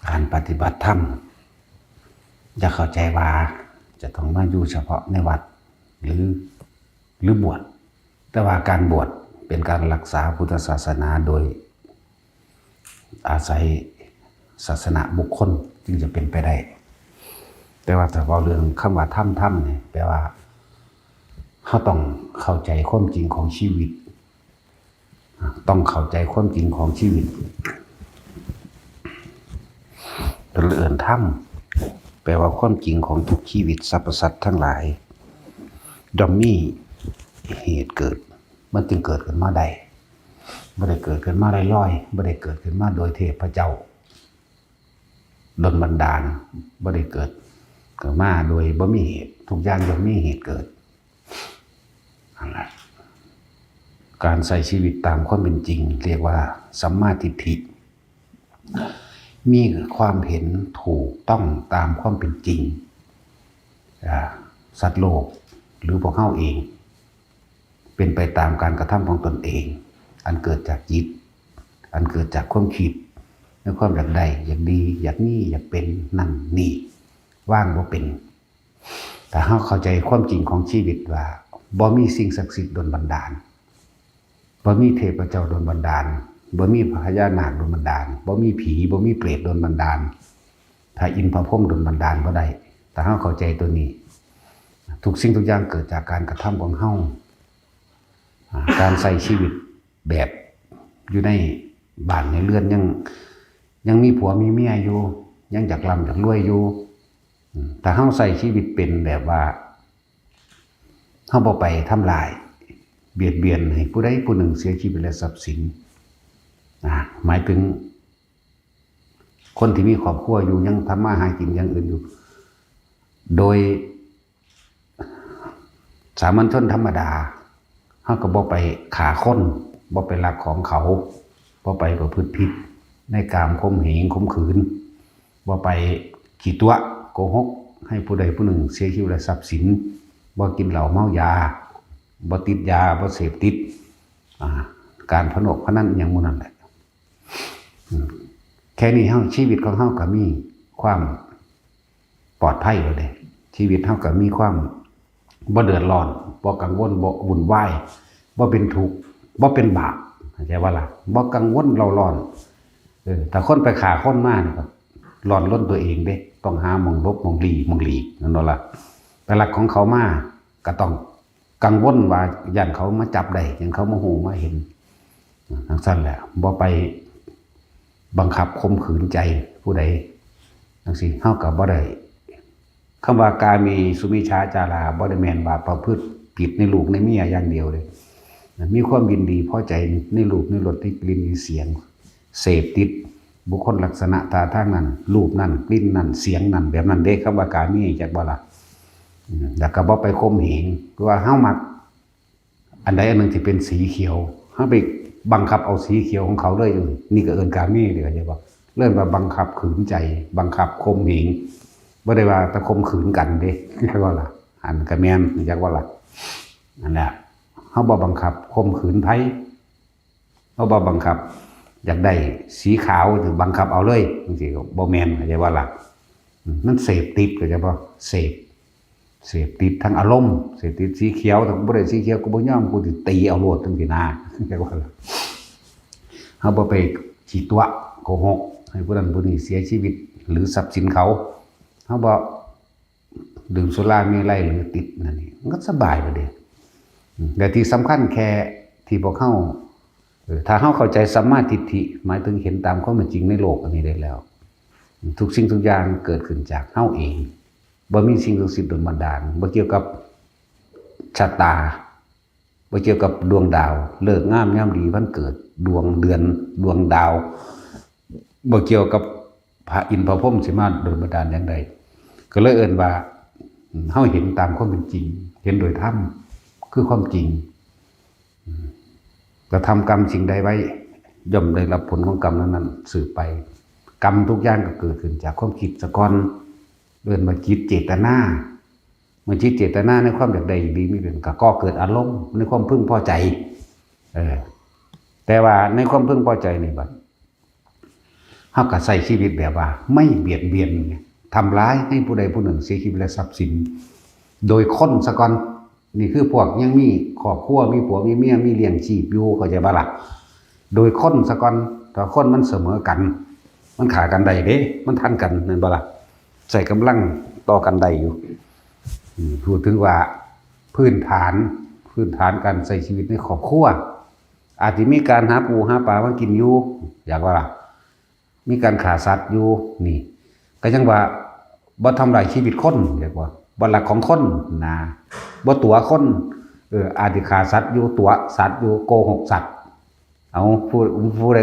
ການປະຕິບັດທຳ ຢ່າເຂົ້າໃຈວ່າຈະຕ້ອງມາຢູ່ສະເພາະໃນວັດ ຫຼື ຫຼືບວດ, ແຕ່ວ່າການບວດເປັນການຮັກສາພຸດທະສາສະໜາໂດຍອາໄສສາສະນະບຸກຄົນຈຶ່ງຈະເປັນໄປໄດ້. ແຕ່ວ່າຖ້າເວົ້າເລື່ອງຄຳວ່າທຳ, ທຳນີ້ແປວ່າເຮົາຕ້ອງເຂົ້າໃຈຄວາມຈິງຂອງຊີວິດ, ຕ້ອງເຂົ້າໃຈຄວາມຈິງຂອງຊີວິດ. ເອີ້ນທຳ ແປວ່າຄວາມຈິງຂອງທຸກຊີວິດ, ສັບພະສັດທັງຫຼາຍ ຍ່ອມມີເຫດເກີດ, ມັນຈຶ່ງເກີດຂຶ້ນມາໄດ້. ບໍ່ໄດ້ເກີດຂຶ້ນມາລອຍໆ, ບໍ່ໄດ້ເກີດຂຶ້ນມາໂດຍເທບພະເຈົ້າດົນບັນດານ, ບໍ່ໄດ້ເກີດຂຶ້ນມາໂດຍບໍ່ມີເຫດ. ທຸກຢ່າງຍ່ອມມີເຫດເກີດ. ນັ້ນລະ ການໃຊ້ຊີວິດຕາມຄວາມເປັນຈິງ ເອີ້ນວ່າສຳມາທິດຖິ, ມີຄວາມເຫັນຖືກຕ້ອງຕາມຄວາມເປັນຈິງ. ອາ ສັດໂລກ ຫຼື ພວກເຮົາເອງ ເປັນໄປຕາມການກະທຳຂອງຕົນເອງ ອັນເກີດຈາກຈິດ, ອັນເກີດຈາກຄວາມຄິດ ໃນຄວາມຢາກໄດ້, ຢາກດີ, ຢາກມີ, ຢາກເປັນ, ນັ້ນ, ນີ້, ວາງບໍ່ເປັນ. ຖ້າເຮົາເຂົ້າໃຈຄວາມຈິງຂອງຊີວິດວ່າ ບໍ່ມີສິ່ງສັກສິດດົນບັນດານ, ບໍ່ມີເທບພະເຈົ້າດົນບັນດານ, ບໍ່ມີພະຍານາກດົນບັນດານ, ບໍ່ມີຜີ, ບໍ່ມີເປດດົນບັນດານ, ພະອິນພະພົມດົນບັນດານບໍ່ໄດ້. ຖ້າເຮົາເຂົ້າໃຈຕົວນີ້, ທຸກສິ່ງທຸກຢ່າງເກີດຈາກການກະທຳຂອງເຮົາ. ອາ ການໃຊ້ຊີວິດແບບຢູ່ໃນບ້ານໃນເຮືອນ ຍັງ, ຍັງມີຜົວມີເມຍຢູ່, ຍັງຢາກລ່ຳຢາກລວຍຢູ່. ອາ ຖ້າເຮົາໃຊ້ຊີວິດເປັນແບບວ່າ ເຮົາບໍ່ໄປທຳລາຍ, ບຽດບຽນໃຫ້ຜູ້ໃດຜູ້ໜຶ່ງເສຍຊີວິດ ແລະ ຊັບສິນ, ອາ ໝາຍເຖິງຄົນທີ່ມີຄອບຄົວຢູ່, ຍັງທຳມາຫາກິນຢ່າງອື່ນຢູ່ ໂດຍສາມັນຊົນທຳມະດາ, ເຮົາກໍບໍ່ໄປຂ້າຄົນ, ບໍ່ໄປລັກຂອງເຂົາ, ບໍ່ໄປປະພຶດຜິດໃນກາມຂົ່ມເຫງຂົ່ມຂືນ, ບໍ່ໄປຂີ້ຕົວະໂກຫົກໃຫ້ຜູ້ໃດຜູ້ໜຶ່ງເສຍຊີວິດ ແລະ ຊັບສິນ, ບໍ່ກິນເຫຼົ້າເມົາຢາ, ບໍ່ຕິດຢາ, ບໍ່ເສບຕິດ, ອາ ການພະນົກພະນັນອີ່ຫຍັງໝູ່ນັ້ນແຫຼະ. ອາ ແຄ່ນີ້ເຮົາ, ຊີວິດຂອງເຮົາກໍມີຄວາມ ປອດໄພແລ້ວເດ້. ຊີວິດເຮົາກໍມີຄວາມບໍ່ເດືອດຮ້ອນ, ບໍ່ກັງວົນ, ບໍ່ວຸ່ນວາຍ, ບໍ່ເປັນທຸກ, ບໍ່ເປັນບາບ, ເຂົ້າໃຈບໍ່ລະ? ບໍ່ກັງວົນເລົ່າຮ້ອນ. ເອີ ຖ້າຄົນໄປຂ້າຄົນມານີ້ກໍຮ້ອນລົນຕົວເອງເດ້, ຕ້ອງຫາໝ່ອງຫຼົບ, ໝ່ອງຫຼີກ, ໝ່ອງຫຼີກ, ແມ່ນບໍ່ລະ? ໄປລັກຂອງເຂົາມາ ກໍຕ້ອງກັງວົນວ່າຢ້ານເຂົາມາຈັບໄດ້, ຢ້ານເຂົາມາຮູ້ມາເຫັນ. ຈັ່ງຊັ້ນແຫຼະ, ບໍ່ໄປບັງຄັບຂົ່ມຂືນໃຈຜູ້ໃດ ຈັ່ງຊີ້ເຮົາກໍບໍ່ໄດ້. ຄຳວ່າກາເມສຸມິດສາຈາລາ ບໍ່ໄດ້ແມ່ນວ່າປະພຶດຜິດໃນລູກໃນເມຍຢ່າງດຽວເດ້. ມີຄວາມຍິນດີພໍໃຈໃນຮູບ ໃນລົດ ໃນກິ່ນ ໃນສຽງ, ເສບຕິດບຸກຄົນລັກສະນະທ່າທາງນັ້ນ, ຮູບນັ້ນ, ກິ່ນນັ້ນ, ສຽງນັ້ນ, ແບບນັ້ນເດ້. ຄຳວ່າກາເມ ຈັກບໍ່ລະ? ອືມ ແລ້ວກໍບໍ່ໄປຂົ່ມເຫງ ຄືວ່າເຮົາມັກ ອັນໃດອັນໜຶ່ງທີ່ເປັນສີຂຽວ ເຮົາໄປບັງຄັບເອົາສີຂຽວຂອງເຂົາເລີຍ, ນີ້ກໍເອີ້ນກາເມເດ້ ເຂົ້າໃຈບໍ່? ເອີ້ນວ່າບັງຄັບຂືນໃຈ, ບັງຄັບຂົ່ມເຫງ, ບໍ່ໄດ້ວ່າແຕ່ຂົ່ມຂືນກັນເດ້ ເຫັນບໍ່ລະ? ອັນກໍແມ່ນ ຮູ້ຈັກບໍ່ລະ? ນັ້ນແຫຼະ ເຮົາບໍ່ບັງຄັບຂົ່ມຂືນໃຜ, ເຮົາບໍ່ບັງຄັບ ຢາກໄດ້ສີຂາວ ບັງຄັບເອົາເລີຍ ຈັ່ງຊີ້ກໍບໍ່ແມ່ນ ເຂົ້າໃຈບໍ່ລະ? ອືມ ມັນເສບຕິດ ເຂົ້າໃຈບໍ່? ເສບ ເສບຕິດທາງອາລົມ, ເສບຕິດສີຂຽວ, ຖ້າກູບໍ່ໄດ້ສີຂຽວ ກູບໍ່ຍອມ, ກູຊິຕີເອົາໂລດ ຈັ່ງຊີ້ນະ. ເຮົາບໍ່ໄປຂີ້ຕົວະໂກຫົກໃຫ້ຜູ້ນັ້ນຜູ້ນີ້ເສຍຊີວິດ ຫຼື ຊັບສິນເຂົາ. ເຮົາບໍ່ດື່ມສຸລາເມໄລ ຫຼື ຕິດນັ້ນນີ້ ມັນກໍສະບາຍແລ້ວເດ້. ແລະ ທີ່ສຳຄັນແຄ່ທີ່ພວກເຮົາ ເອີ ຖ້າເຮົາເຂົ້າໃຈສຳມາທິດຖິ ໝາຍເຖິງເຫັນຕາມຄວາມເປັນຈິງໃນໂລກອັນນີ້ໄດ້ແລ້ວ, ທຸກສິ່ງທຸກຢ່າງເກີດຂຶ້ນຈາກເຮົາເອງ. ບໍ່ມີສິ່ງສັກສິດດົນບັນດານ, ບໍ່ກ່ຽວກັບຊະຕາ, ບໍ່ກ່ຽວກັບດວງດາວ, ເລີກງາມຍາມດີ, ວັນເກີດ, ດວງເດືອນ, ດວງດາວ, ບໍ່ກ່ຽວກັບພະອິນພະພົມຊິມາດົນບັນດານຢ່າງໃດ. ກໍເລີຍເອີ້ນວ່າ ເຮົາເຫັນຕາມຄວາມເປັນຈິງ, ເຫັນໂດຍທຳ ຄືຄວາມຈິງ. ກະທຳກຳສິ່ງໃດໄວ້ ຍ່ອມໄດ້ຮັບຜົນຂອງກຳນັ້ນໆສືບໄປ. ກຳທຸກຢ່າງກໍເກີດຂຶ້ນຈາກຄວາມຄິດສາກ່ອນ, ເອີ້ນວ່າຈິດເຈດຕະນາ. ເມື່ອຈິດເຈດຕະນາໃນຄວາມຢາກໄດ້ຢາກດີມີເປັນ ກໍກໍ່ເກີດອາລົມໃນຄວາມເພິ່ງພໍໃຈ. ເອີ ແຕ່ວ່າໃນຄວາມເພິ່ງພໍໃຈນີ້ບັດ ເຮົາກໍໃຊ້ຊີວິດແບບວ່າໄມ່ບຽດບຽນ ທຳລາຍໃຫ້ຜູ້ໃດຜູ້ໜຶ່ງເສຍຊີວິດ ແລະ ຊັບສິນ ໂດຍຄົນສາກ່ອນ. ນີ້ຄືພວກຍັງມີຄອບຄົວ ມີຜົວມີເມຍ ມີລ້ຽງຊີບຢູ່ ເຂົ້າໃຈບໍ່ລະ? ໂດຍຄົນສາກ່ອນ. ຖ້າຄົນມັນສະເໝີກັນ ມັນຂ້າກັນໄດ້ເດ້ ມັນທັນກັນ ແມ່ນບໍ່ລະ? ໃຊ້ກຳລັງຕໍ່ກັນໄດ້ຢູ່. ອືມ ເວົ້າເຖິງວ່າພື້ນຖານ ພື້ນຖານການໃຊ້ຊີວິດໃນຄອບຄົວ ອາດຊິມີການຫາປູຫາປາມາກິນຢູ່ ຢາກວ່າລະ ມີການຂ້າສັດຢູ່. ນີ້ກໍຍັງວ່າບໍ່ທຳລາຍຊີວິດຄົນ ຢາກວ່າ ບໍ່ລັກຂອງຄົນນະ ບໍ່ຕົວະຄົນ. ເອີ ອາດຊິຂ້າສັດຢູ່ ຕົວະສັດຢູ່ ໂກຫົກສັດ. ເອົາ ຜູ້ ຜູ້ໃດ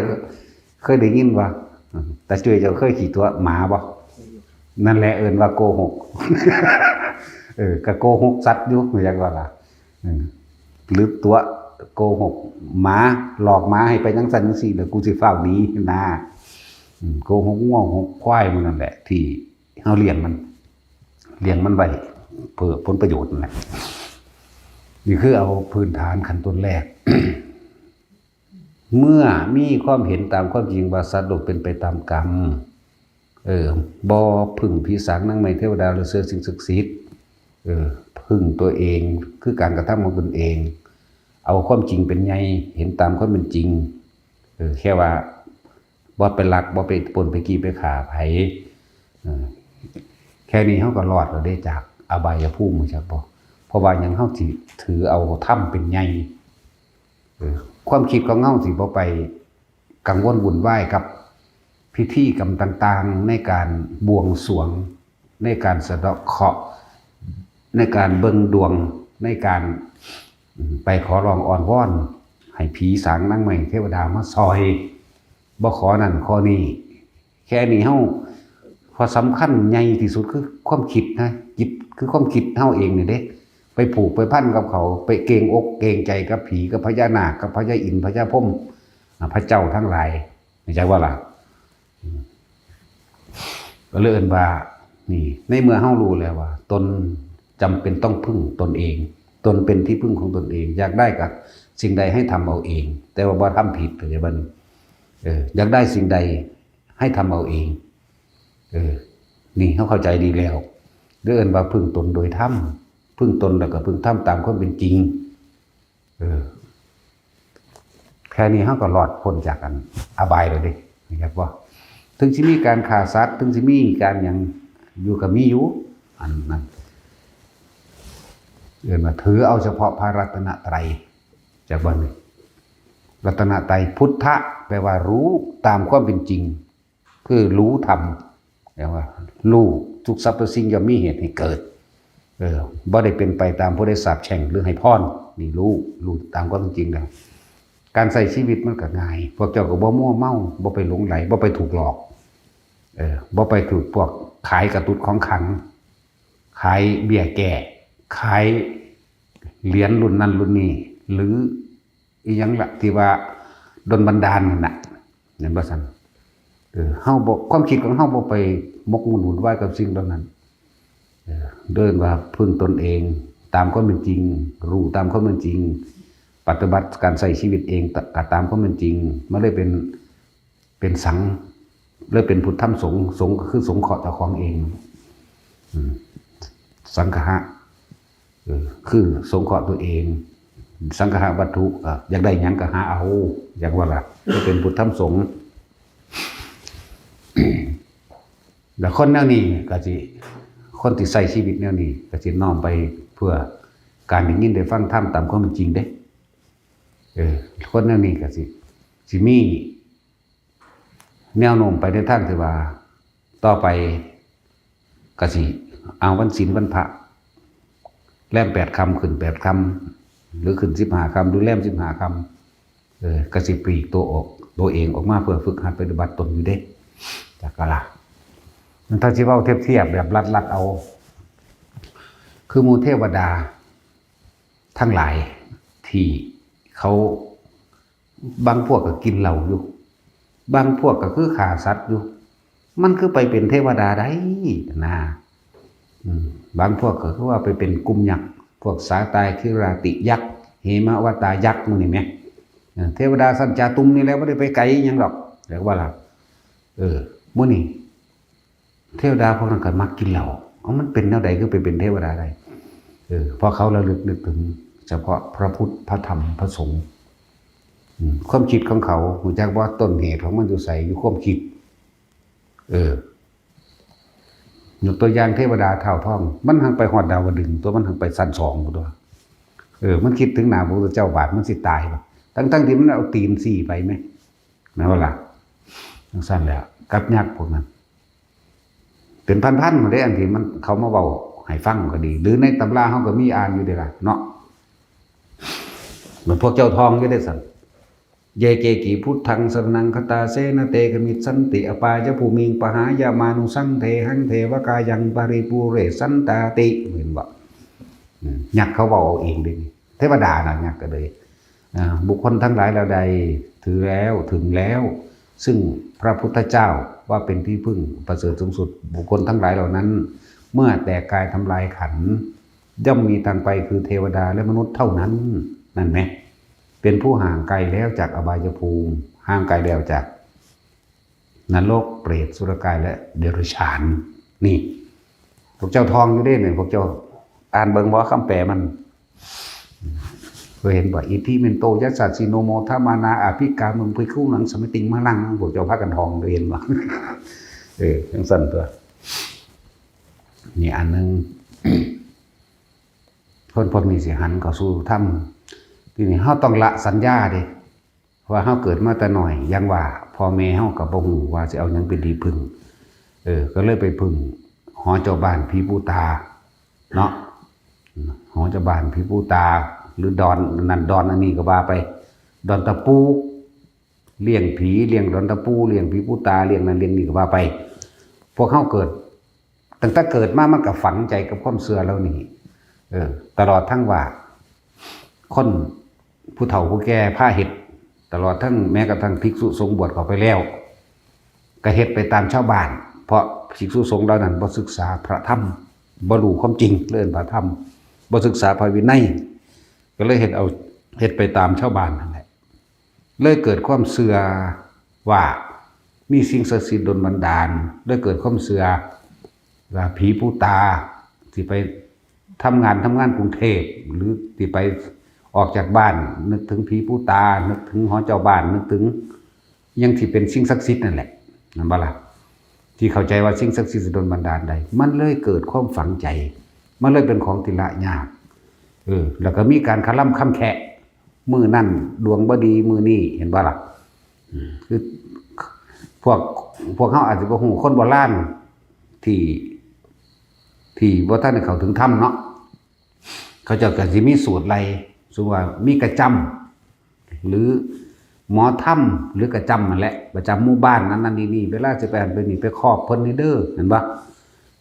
ເຄີຍໄດ້ຍິນບໍ່? ຕາຈຸ້ຍ ເຈົ້າເຄີຍຂີ້ຕົວະໝາບໍ່? ນັ້ນແຫຼະເອີ້ນວ່າໂກຫົກ. ເອີ ກໍໂກຫົກສັດຢູ່ ຢາກວ່າລະ ເອີ ຫຼືຕົວະໂກຫົກໝາ ຫຼອກໝາໃຫ້ໄປຈັ່ງຊັ້ນຈັ່ງຊີ້ ແລ້ວກູຊິຟ້າວໜີນະ. ອືມ ໂກຫົກງົວຫົກຄວາຍໝູ່ນັ້ນແຫຼະ ທີ່ເຮົາລ້ຽງມັນ ລ້ຽງມັນໄວ້ເພື່ອຜົນປະໂຫຍດນັ້ນແຫຼະ. ນີ້ຄືເອົາພື້ນຖານຂັ້ນຕົ້ນແລກ. ເມື່ອມີຄວາມເຫັນຕາມຄວາມຈິງວ່າສັດໂລກເປັນໄປຕາມກຳ ເອີ ບໍ່ເພິ່ງຜີສາງນາງໄມ້ເທວະດາ ຫຼືເຊື່ອສິ່ງສັກສິດ ເອີ ເພິ່ງຕົວເອງ ຄືການກະທຳຂອງຕົນເອງ ເອົາຄວາມຈິງເປັນໃຫຍ່ ເຫັນຕາມຄວາມເປັນຈິງ ເອີ ແຄ່ວ່າບໍ່ໄປລັກ ບໍ່ໄປປຸ້ນ ໄປກີ້ ໄປຂ້າໃຜ ເອີ ແຄ່ນີ້ເຮົາກໍລອດແລ້ວເດ້ຈາກອະບາຍຍະພູມ ຮູ້ຈັກບໍ່? ເພາະວ່າຫຍັງ? ເຮົາຊິຖືເອົາທຳເປັນໃຫຍ່. ເອີ ຄວາມຄິດຂອງເຮົາຊິບໍ່ໄປກັງວົນວຸ່ນວາຍກັບພິທີກຳຕ່າງໆ ໃນການບວງສວງ ໃນການສະເດາະເຄາະ ໃນການເບິ່ງດວງ ໃນການ ອືມ ໄປຂໍຮ້ອງອ້ອນວອນໃຫ້ຜີສາງນາງໄມ້ເທວະດາມາຊ່ອຍ ບໍ່ຂໍນັ້ນຂໍນີ້. ແຄ່ນີ້ເຮົາ ຂໍ້ສຳຄັນໃຫຍ່ທີ່ສຸດຄືຄວາມຄິດນະ ຈິດ ຄືຄວາມຄິດເຮົາເອງນີ້ເດ້ ໄປຜູກໄປພັນກັບເຂົາ ໄປເກງອົກເກງໃຈກັບຜີ ກັບພະຍານາກ ກັບພະຍາອິນ ພະຍາພົມ ອາ ພະເຈົ້າທັງຫຼາຍ ເຂົ້າໃຈບໍ່ລະ? ອືມ ກໍເລີຍເອີ້ນວ່າ ນີ້ ໃນເມື່ອເຮົາຮູ້ແລ້ວວ່າຕົນຈຳເປັນຕ້ອງເພິ່ງຕົນເອງ ຕົນເປັນທີ່ເພິ່ງຂອງຕົນເອງ ຢາກໄດ້ກັບສິ່ງໃດໃຫ້ທຳເອົາເອງ ແຕ່ວ່າບໍ່ທຳຜິດ ເຂົ້າໃຈບໍ່? ເອີ ຢາກໄດ້ສິ່ງໃດ ໃຫ້ທຳເອົາເອງ. ເອີ ນີ້ເຮົາເຂົ້າໃຈດີແລ້ວ ເອີ້ນວ່າເພິ່ງຕົນໂດຍທຳ ເພິ່ງຕົນແລ້ວກໍເພິ່ງທຳຕາມຄວາມເປັນຈິງ. ເອີ ແຄ່ນີ້ເຮົາກໍລອດພົ້ນຈາກອັນອະບາຍແລ້ວເດ້ ເຫັນບໍ່? ເຖິງຊິມີການຂ້າສັດ ເຖິງຊິມີການຫຍັງຢູ່ກໍມີຢູ່ ອັນນັ້ນ ເອີ້ນວ່າຖືເອົາສະເພາະພະລັດຕະນະໄຕ ຈັກບໍ່ນີ້ ລັດຕະນະໄຕ ພຸດທະ ແປວ່າຮູ້ຕາມຄວາມເປັນຈິງ ຄືຮູ້ທຳ ແປວ່າຮູ້ ທຸກສັບພະສິ່ງຍ່ອມມີເຫດໃຫ້ເກີດ ເອີ ບໍ່ໄດ້ເປັນໄປຕາມຜູ້ໃດສາບແຊ່ງ ຫຼື ໃຫ້ພອນ ນີ້ຮູ້ ຮູ້ຕາມຄວາມເປັນຈິງແລ້ວ ການໃຊ້ຊີວິດມັນກໍງ່າຍ ພວກເຈົ້າກໍບໍ່ມົວເມົາ ບໍ່ໄປຫຼົງໄຫຼ ບໍ່ໄປຖືກຫຼອກ ເອີ ບໍ່ໄປຖືກພວກຂາຍກະຕຸດຂອງຂັງ ຂາຍເບ້ຍແກ້ ຂາຍຫຼຽນລຸ້ນນັ້ນລຸ້ນນີ້ ຫຼື ອີ່ຫຍັງລະ ທີ່ວ່າດົນບັນດານນັ້ນນະ ແມ່ນບໍ່ຊັ້ນ? ເອີ ເຮົາບໍ່ ຄວາມຄິດຂອງເຮົາບໍ່ໄປໝົກໝຸ່ນວຸ່ນວາຍກັບສິ່ງເຫຼົ່ານັ້ນ ເອີ ເອີ້ນວ່າເພິ່ງຕົນເອງຕາມຄວາມເປັນຈິງ ຮູ້ຕາມຄວາມເປັນຈິງ ປະຕິບັດການໃຊ້ຊີວິດເອງຕະ ຕາມຄວາມເປັນຈິງ ມັນເລີຍເປັນ ເປັນສັງ ເລີຍເປັນພຸດທຳສົງ ສົງກໍຄືສົງເຄາະເຈົ້າຂອງເອງ ອືມ ສັງຄະຫະ ເອີ ຄືສົງເຄາະຕົວເອງ ສັງຄະຫະວັດຖຸ ກໍຢາກໄດ້ຫຍັງກໍຫາເອົາ ຢາກວ່າລະ ກໍເປັນພຸດທຳສົງ ແລ້ວຄົນແນວນີ້ກໍຊິ ຄົນທີ່ໃຊ້ຊີວິດແນວນີ້ກໍຊິນ້ອມໄປເພື່ອການໄດ້ຍິນໄດ້ຟັງທຳຕາມຄວາມເປັນຈິງເດ້ ເອີ ຄົນແນວນີ້ກໍຊິ ຊິມີ ແນວໂນ້ມໄປໃນທາງທີ່ວ່າ ຕໍ່ໄປກະຊິເອົາວັນສິນວັນພະ ແລມແປດຄ່ຳ ຂຶ້ນແປດຄ່ຳ ຫຼື ຂຶ້ນສິບຫ້າຄ່ຳ ຫຼື ແລມສິບຫ້າຄ່ຳ ເອີ ກະຊິປລີກໂຕອອກ ໂຕເອງອອກມາເພື່ອຝຶກຫັດປະຕິບັດຕົນຢູ່ເດ້ ຈັກກະລະ ຖ້າຊິເວົ້າທຽບໆ ແບບລັດໆ ເອົາ ຄືໝູ່ເທວະດາທັງຫຼາຍທີ່ເຂົາ ບາງພວກກໍກິນເຫຼົ້າຢູ່ ບາງພວກກໍຄືຂ້າສັດຢູ່ ມັນຄືໄປເປັນເທວະດາໄດ້ນະ ອືມ ບາງພວກກໍຄືວ່າໄປເປັນກຸ່ມຍັກ ພວກສາຕາຍ ຄີລາຕິຍັກ ເຫມະວະຕາຍັກ ໝູ່ນີ້ແໝ່ ເອີ ເທວະດາຊັ້ນຈາຕຸມນີ້ແຫຼະ ບໍ່ໄດ້ໄປໄກຫຍັງດອກ ແຕ່ວ່າລະ ເອີ ມື້ນີ້ເທວະດາພວກນັ້ນກໍມັກກິນເຫຼົ້າ. ເອົາ ມັນເປັນແນວໃດຄືໄປເປັນເທວະດາໄດ້? ເອີ ເພາະເຂົາລະລຶກນຶກເຖິງສະເພາະພະພຸດ ພະທຳ ພະສົງ. ອືມ ຄວາມຄິດຂອງເຂົາ ຮູ້ຈັກບໍ່? ຕົ້ນເຫດຂອງມັນຢູ່ໃສ? ຢູ່ຄວາມຄິດ. ເອີ ຍົກຕົວຢ່າງເທວະດາທ້າວທອງ ມັນຫັ້ນໄປຮອດດາວະດຶງຕົວະ ມັນຫັ້ນໄປຊັ້ນສອງພຸ້ນຕົວະ. ເອີ ມັນຄິດເຖິງໜ້າພະພຸດທະເຈົ້າບາດມັນຊິຕາຍບໍ່? ທັງໆທີ່ມັນເອົາຕີນຊີ້ໄປແມະ ແມ່ນບໍ່ລະ? ຈັ່ງຊັ້ນແຫຼະ ກັບຍັກພວກນັ້ນ ເປັນພັນໆພຸ້ນເດ້ ອັນທີ່ມັນເຂົາມາເວົ້າໃຫ້ຟັງກໍດີ ຫຼືໃນຕຳລາເຮົາກໍມີອ່ານຢູ່ເດ້ລະເນາະ. ມັນພວກເຈົ້າທ່ອງຢູ່ເດ້ຊັ້ນ. Ye keci buddhaṃ saraṇaṃ gatāse, na te gamissanti apāyabhūmiṃ, pahāya mānusaṃ dehaṃ devakāyaṃ paripūressantāti. ເຫັນບໍ່? ອືມ ຍັກເຂົາເວົ້າເອົາເອງເດ້ ເທວະດານະ ຍັກກໍເລີຍ ອ່າ ບຸກຄົນທັງຫຼາຍເຫຼົ່າໃດຖືແລ້ວ ເຖິງແລ້ວ ຊຶ່ງພະພຸດທະເຈົ້າວ່າເປັນທີ່ເພິ່ງປະເສີດສູງສຸດ ບຸກຄົນທັງຫຼາຍເຫຼົ່ານັ້ນ ເມື່ອແຕກກາຍທຳລາຍຂັນ ຍ່ອມມີທາງໄປຄືເທວະດາ ແລະ ມະນຸດເທົ່ານັ້ນ. ນັ້ນແໝ ເປັນຜູ້ຫ່າງໄກແລ້ວຈາກອະບາຍະພູມ ຫ່າງໄກແລ້ວຈາກ ນະລົກ ເປດ ສຸລະກາຍ ແລະ ເດຍລະສານ. ນີ້ ພວກເຈົ້າທ່ອງຢູ່ເດ້ນີ້ ພວກເຈົ້າອ່ານເບິ່ງບໍ່ ຄຳແປມັນ ເຄີຍເຫັນບໍ່? Iti me to yasassino modamānā abhikkāmuṃ bhikkhunaṃ samitiṃ vanaṃ. ພວກເຈົ້າພາກັນທ່ອງ ເຄີຍເຫັນບໍ່? ເອີ ຈັ່ງຊັ້ນຕົວະ. ນີ້ອັນໜຶ່ງ ຄົນພວກນີ້ຊິຫັນເຂົ້າສູ່ທຳ. ທີນີ້ເຮົາຕ້ອງລະສັນຍາເດ້ ເພາະວ່າເຮົາເກີດມາແຕ່ນ້ອຍ ຢ່າງວ່າ ພໍ່ແມ່ເຮົາກໍບໍ່ຮູ້ວ່າຊິເອົາຫຍັງເປັນທີ່ເພິ່ງ ເອີ ກໍເລີຍໄປເພິ່ງຫໍເຈົ້າບ້ານ ຜີປູຕາເນາະ ຫໍເຈົ້າບ້ານ ຜີປູຕາ ຫຼືດອນນັ້ນດອນອັນນີ້ກໍວ່າໄປ ດອນຕະປູ ລ້ຽງຜີ ລ້ຽງດອນຕະປູ ລ້ຽງຜີປູຕາ ລ້ຽງນັ້ນລ້ຽງນີ້ກໍວ່າໄປ. ພວກເຮົາເກີດ ຕັ້ງແຕ່ເກີດມາມັນກໍຝັງໃຈກັບຄວາມເຊື່ອເຫຼົ່ານີ້ ເອີ ຕະຫຼອດທັງວ່າຄົນຜູ້ເຖົ້າຜູ້ແກ່ພາເຮັດ ຕະຫຼອດທັງແມ້ກະທັ່ງພິກສຸສົງບວດເຂົ້າໄປແລ້ວ ກໍເຮັດໄປຕາມຊາວບ້ານ ເພາະພິກສຸສົງເຫຼົ່ານັ້ນບໍ່ສຶກສາພະທຳ ບໍ່ຮູ້ຄວາມຈິງ ເອີ້ນພະທຳ ບໍ່ສຶກສາພະວິໄນ ກໍເລີຍເຮັດເອົາ ເຮັດໄປຕາມຊາວບ້ານນັ້ນແຫຼະ. ເລີຍເກີດຄວາມເຊື່ອວ່າມີສິ່ງສັກສິດດົນບັນດານ ເລີຍເກີດຄວາມເຊື່ອວ່າຜີປູຕາ ຊິໄປທຳງານ ທຳງານກຸງເທບ ຫຼື ຊິໄປອອກຈາກບ້ານ ນຶກເຖິງຜີປູຕາ ນຶກເຖິງຫໍເຈົ້າບ້ານ ນຶກເຖິງຫຍັງທີ່ເປັນສິ່ງສັກສິດນັ້ນແຫຼະ ແມ່ນບໍ່ລະ? ທີ່ເຂົ້າໃຈວ່າສິ່ງສັກສິດຊິດົນບັນດານໄດ້ ມັນເລີຍເກີດຄວາມຝັງໃຈ ມັນເລີຍເປັນຂອງທີ່ລະຍາກ ເອີ ແລ້ວກໍມີການຄະລຳຄຳແຄະ ມື້ນັ້ນດວງບໍ່ດີ ມື້ນີ້ ເຫັນບໍ່ລະ? ອືມ ຄືພວກ ພວກເຮົາອາດຈະບໍ່ຮູ້ ຄົນໂບລານທີ່ ທີ່ບໍ່ທັນໄດ້ເຂົ້າເຖິງທຳເນາະ ເຂົາເຈົ້າກໍຊິມີສູດໄລ່ ສົມມຸດວ່າມີກະຈຳ ຫຼື ໝໍທຳ ຫຼື ກະຈຳຫັ້ນແຫຼະ ປະຈຳໝູ່ບ້ານ ອັນນັ້ນນີ້ນີ້ ເວລາຊິໄປຫັ້ນໄປນີ້ ໄປຂອບເພິ່ນນີ້ເດີ ເຫັນບໍ່?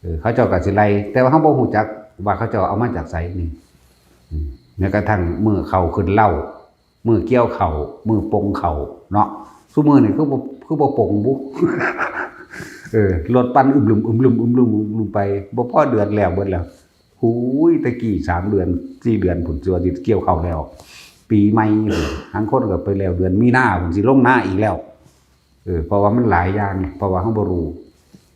ເອີ ເຂົາເຈົ້າກໍຊິໄລ່ ແຕ່ວ່າເຮົາບໍ່ຮູ້ຈັກວ່າເຂົາເຈົ້າເອົາມາຈາກໃສນີ້ ອືມ ແມ້ກະທັ່ງມື້ເຂົ້າຂຶ້ນເລົ້າ ມື້ກ່ຽວເຂົ້າ ມື້ປົ່ງເຂົ້າເນາະ ຊຸມື້ນີ້ຄືບໍ່ ຄືບໍ່ປົ່ງບຸ ເອີ ລົດປັ່ນອຶມລຶມ ອຶມລຶມ ອຶມລຶມ ອຶມລຶມໄປ ບໍ່ພໍເດືອນແລ້ວເບິດແລ້ວ ໂອ້ຍ ແຕ່ກີ້ສາມເດືອນ ສີ່ເດືອນພຸ້ນ ຊິວ່າຊິກ່ຽວເຂົ້າແລ້ວ ປີໃໝ່ພຸ້ນ ລາງຄົນກໍໄປແລ້ວເດືອນມີນາພຸ້ນ ຊິລົງນາອີກແລ້ວ ເອີ ເພາະວ່າມັນຫຼາຍຢ່າງ ເພາະວ່າເຮົາບໍ່ຮູ້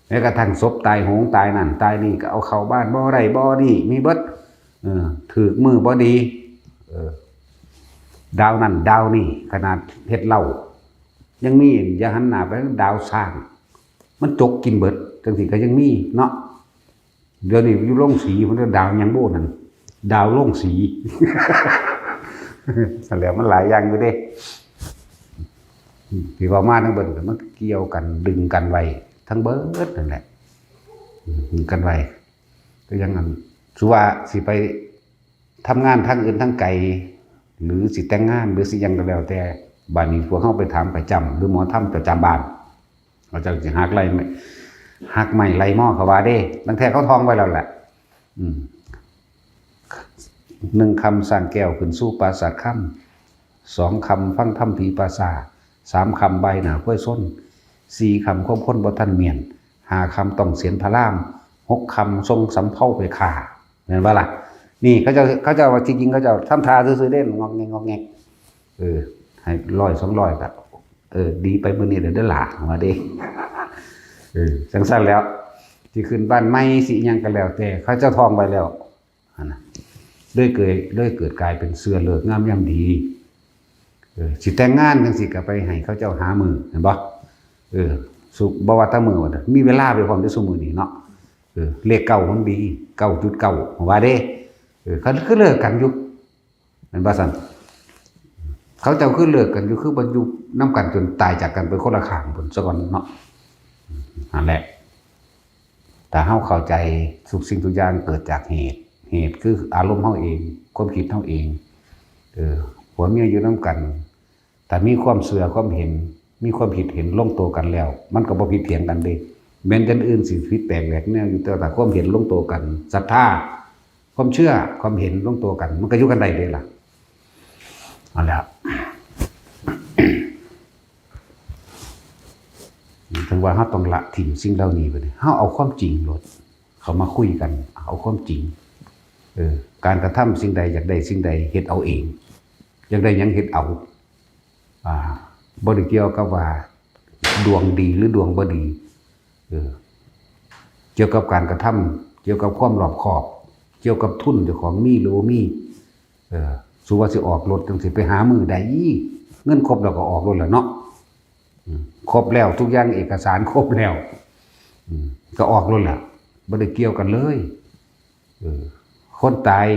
ແມ້ກະທັ່ງສົບຕາຍໂຫງຕາຍນັ້ນຕາຍນີ້ ກໍເອົາເຂົ້າບ້ານບໍ່ໄດ້ບໍ່ນີ້ ມີເບິດ ເອີ ຖືກມື້ບໍ່ດີ ເອີ ດາວນັ້ນດາວນີ້ ຂະໜາດເຮັດເຫຼົ້າ ຍັງມີ ຢ່າຫັນໜ້າໄປທາງດາວຊ້າງ ມັນຈົກກິນເບິດ ຈັ່ງຊີ້ກໍຍັງມີເນາະ. ດຽວນີ້ຢູ່ໂລງສີພຸ້ນເດີ ດາວຫຍັງບໍ່ນັ້ນ ດາວໂລງສີ ຫັ້ນແຫຼະ ມັນຫຼາຍຢ່າງຢູ່ເດ້ ທີ່ເວົ້າມາທັງເບິດ ມັນກ່ຽວກັນ ດຶງກັນໄວ້ທັງເບິດນັ້ນແຫຼະ ດຶງກັນໄວ້ ຄືຫຍັງ ອັນ ຄືວ່າຊິໄປ ທຳງານທາງອື່ນທາງໄກ ຫຼື ຊິແຕ່ງງານ ຫຼື ຊິຫຍັງກໍແລ້ວແຕ່ ບາດນີ້ພວກເຮົາໄປຖາມກະຈຳ ຫຼື ໝໍທຳປະຈຳບ້ານ ເຂົາເຈົ້າຊິຫັກໄລ່ ຫັກໄມ້ໄລ່ມໍ ເຂົາວ່າເດ້ ລາງເທື່ອເຂົາທ່ອງໄວ້ແລ້ວແຫຼະ ອືມ ໜຶ່ງຄ່ຳຊ້າງແກ້ວຂຶ້ນສູ່ປາສາດຄຳ ສອງຄ່ຳຟັງທຳຜີປ່າຊ້າ ສາມຄ່ຳບາຍໜ້າຄວາຍຊົນ ສີ່ຄ່ຳຄວາມຄົນບໍ່ທັນມ້ຽນ ຫ້າຄ່ຳຕ້ອງເສນພະລາມ ຫົກຄ່ຳສົ່ງສຳເພົາໄປຂ້າ ແມ່ນບໍ່ລະ? ນີ້ເຂົາເຈົ້າ ເຂົາເຈົ້າວ່າ ທີ່ຈິງເຂົາເຈົ້າທຳທ່າຊື່ໆເດ້ ງອກແງກ ງອກແງກ ເອີ ໃຫ້ຮ້ອຍສອງຮ້ອຍກໍ ເອີ ດີໄປມື້ນີ້ແລ້ວເດີຫຼ້າ ວ່າເດ້ ເອີ ຈັ່ງຊັ້ນແຫຼ້ວ ຊິຂຶ້ນບ້ານໃໝ່ ຊິຫຍັງກໍແລ້ວແຕ່ ເຂົາເຈົ້າທ່ອງໄວ້ແລ້ວຫັ້ນນະ ເລີຍເກີດ ເລີຍເກີດກາຍເປັນເຊື່ອເລີກງາມຍາມດີ. ເອີ ຊິແຕ່ງງານຈັ່ງຊີ້ກໍໄປໃຫ້ເຂົາເຈົ້າຫາມື້ ແມ່ນບໍ່? ເອີ ສຸ ບໍ່ວ່າແຕ່ມື້ ມີເວລາໄປພ້ອມເດ້ຊຸມື້ນີ້ເນາະ. ເອີ ເລກເກົ້າມັນດີ ເກົ້າຈຸດເກົ້າ ວ່າເດ້. ເອີ ເຂົາຄືເລີກກັນຢູ່ ແມ່ນບໍ່ຊັ້ນ? ເຂົາເຈົ້າຄືເລີກກັນຢູ່ ຄືບໍ່ຢູ່ນຳກັນຈົນຕາຍຈາກກັນໄປຄົນລະຂ້າງພຸ້ນຊະກ່ອນເນາະ. ນັ້ນແຫຼະ ຖ້າເຮົາເຂົ້າໃຈທຸກສິ່ງທຸກຢ່າງເກີດຈາກເຫດ ເຫດຄືອາລົມເຮົາເອງ ຄວາມຄິດເຮົາເອງ. ເອີ ຜົວເມຍຢູ່ນຳກັນ ຖ້າມີຄວາມເຊື່ອຄວາມເຫັນ ມີຄວາມຄິດເຫັນລົງໂຕກັນແລ້ວ ມັນກໍບໍ່ຜິດຖຽງກັນເດ້. ແມ່ນຢ່າງອື່ນຊິຜິດແປກແຫວກແນວຢູ່ ແຕ່ຖ້າຄວາມເຫັນລົງໂຕກັນ ສັດທາ ຄວາມເຊື່ອ ຄວາມເຫັນລົງໂຕກັນ ມັນກໍຢູ່ກັນໄດ້ເດ້ລະ. ເອົາລະ ເຖິງວ່າເຮົາຕ້ອງລະຖິ້ມສິ່ງເຫຼົ່ານີ້ໄປເດ້ ເຮົາເອົາຄວາມຈິງໂລດເຂົ້າມາຄຸຍກັນ ເອົາຄວາມຈິງ. ເອີ ການກະທຳສິ່ງໃດ ຢາກໄດ້ສິ່ງໃດ ເຮັດເອົາເອງ ຢາກໄດ້ຫຍັງເຮັດເອົາ. ອ່າ ບໍ່ໄດ້ກ່ຽວກັບວ່າດວງດີຫຼືດວງບໍ່ດີ. ເອີ ກ່ຽວກັບການກະທຳ ກ່ຽວກັບຄວາມລອບຄອບ ກ່ຽວກັບທຶນເຈົ້າຂອງມີຫຼືບໍ່ມີ. ເອີ ສູ່ວ່າຊິອອກລົດຈັ່ງຊີ້ ໄປຫາມື້ໃດ ເງິນຄົບແລ້ວກໍອອກໂລດແຫຼະເນາະ. ອືມ ຄົບແລ້ວ ທຸກຢ່າງເອກະສານຄົບແລ້ວ ອືມ ກໍອອກໂລດແຫຼະ ບໍ່ໄດ້ກ່ຽວກັນເລີຍ. ເອີ ຄົນຕາຍ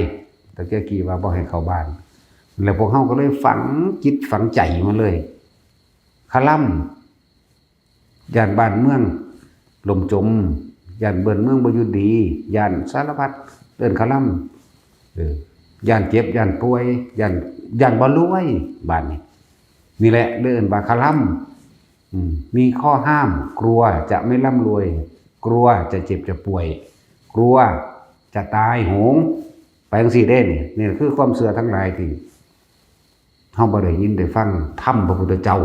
ຕະເກີ້ກີ້ວ່າບໍ່ໃຫ້ເຂົ້າບ້ານ ແລ້ວພວກເຮົາກໍເລີຍຝັງຈິດຝັງໃຈມາເລີຍ ຄະລຳ ຢ້ານບ້ານເມືອງລົ້ມຈົມ ຢ້ານບ້ານເມືອງບໍ່ຢູ່ດີ ຢ້ານສາລະພັດ ເອີ້ນຄະລຳ. ເອີ ຢ້ານເຈັບ ຢ້ານປ່ວຍ ຢ້ານ ຢ້ານບໍ່ລວຍ ບາດນີ້ ນີ້ແຫຼະເອີ້ນວ່າຄະລຳ. ອືມ ມີຂໍ້ຫ້າມ กลัวจะไม่ร่ำรวย กลัวจะเจ็บจะป่วย กลัวจะตายโหง ไปจั่งซี้เด้นี่ นี่คือความเชื่อทั้งหลายที่เฮาบ่ได้ยินได้ฟังธรรมพระพุทธเจ้า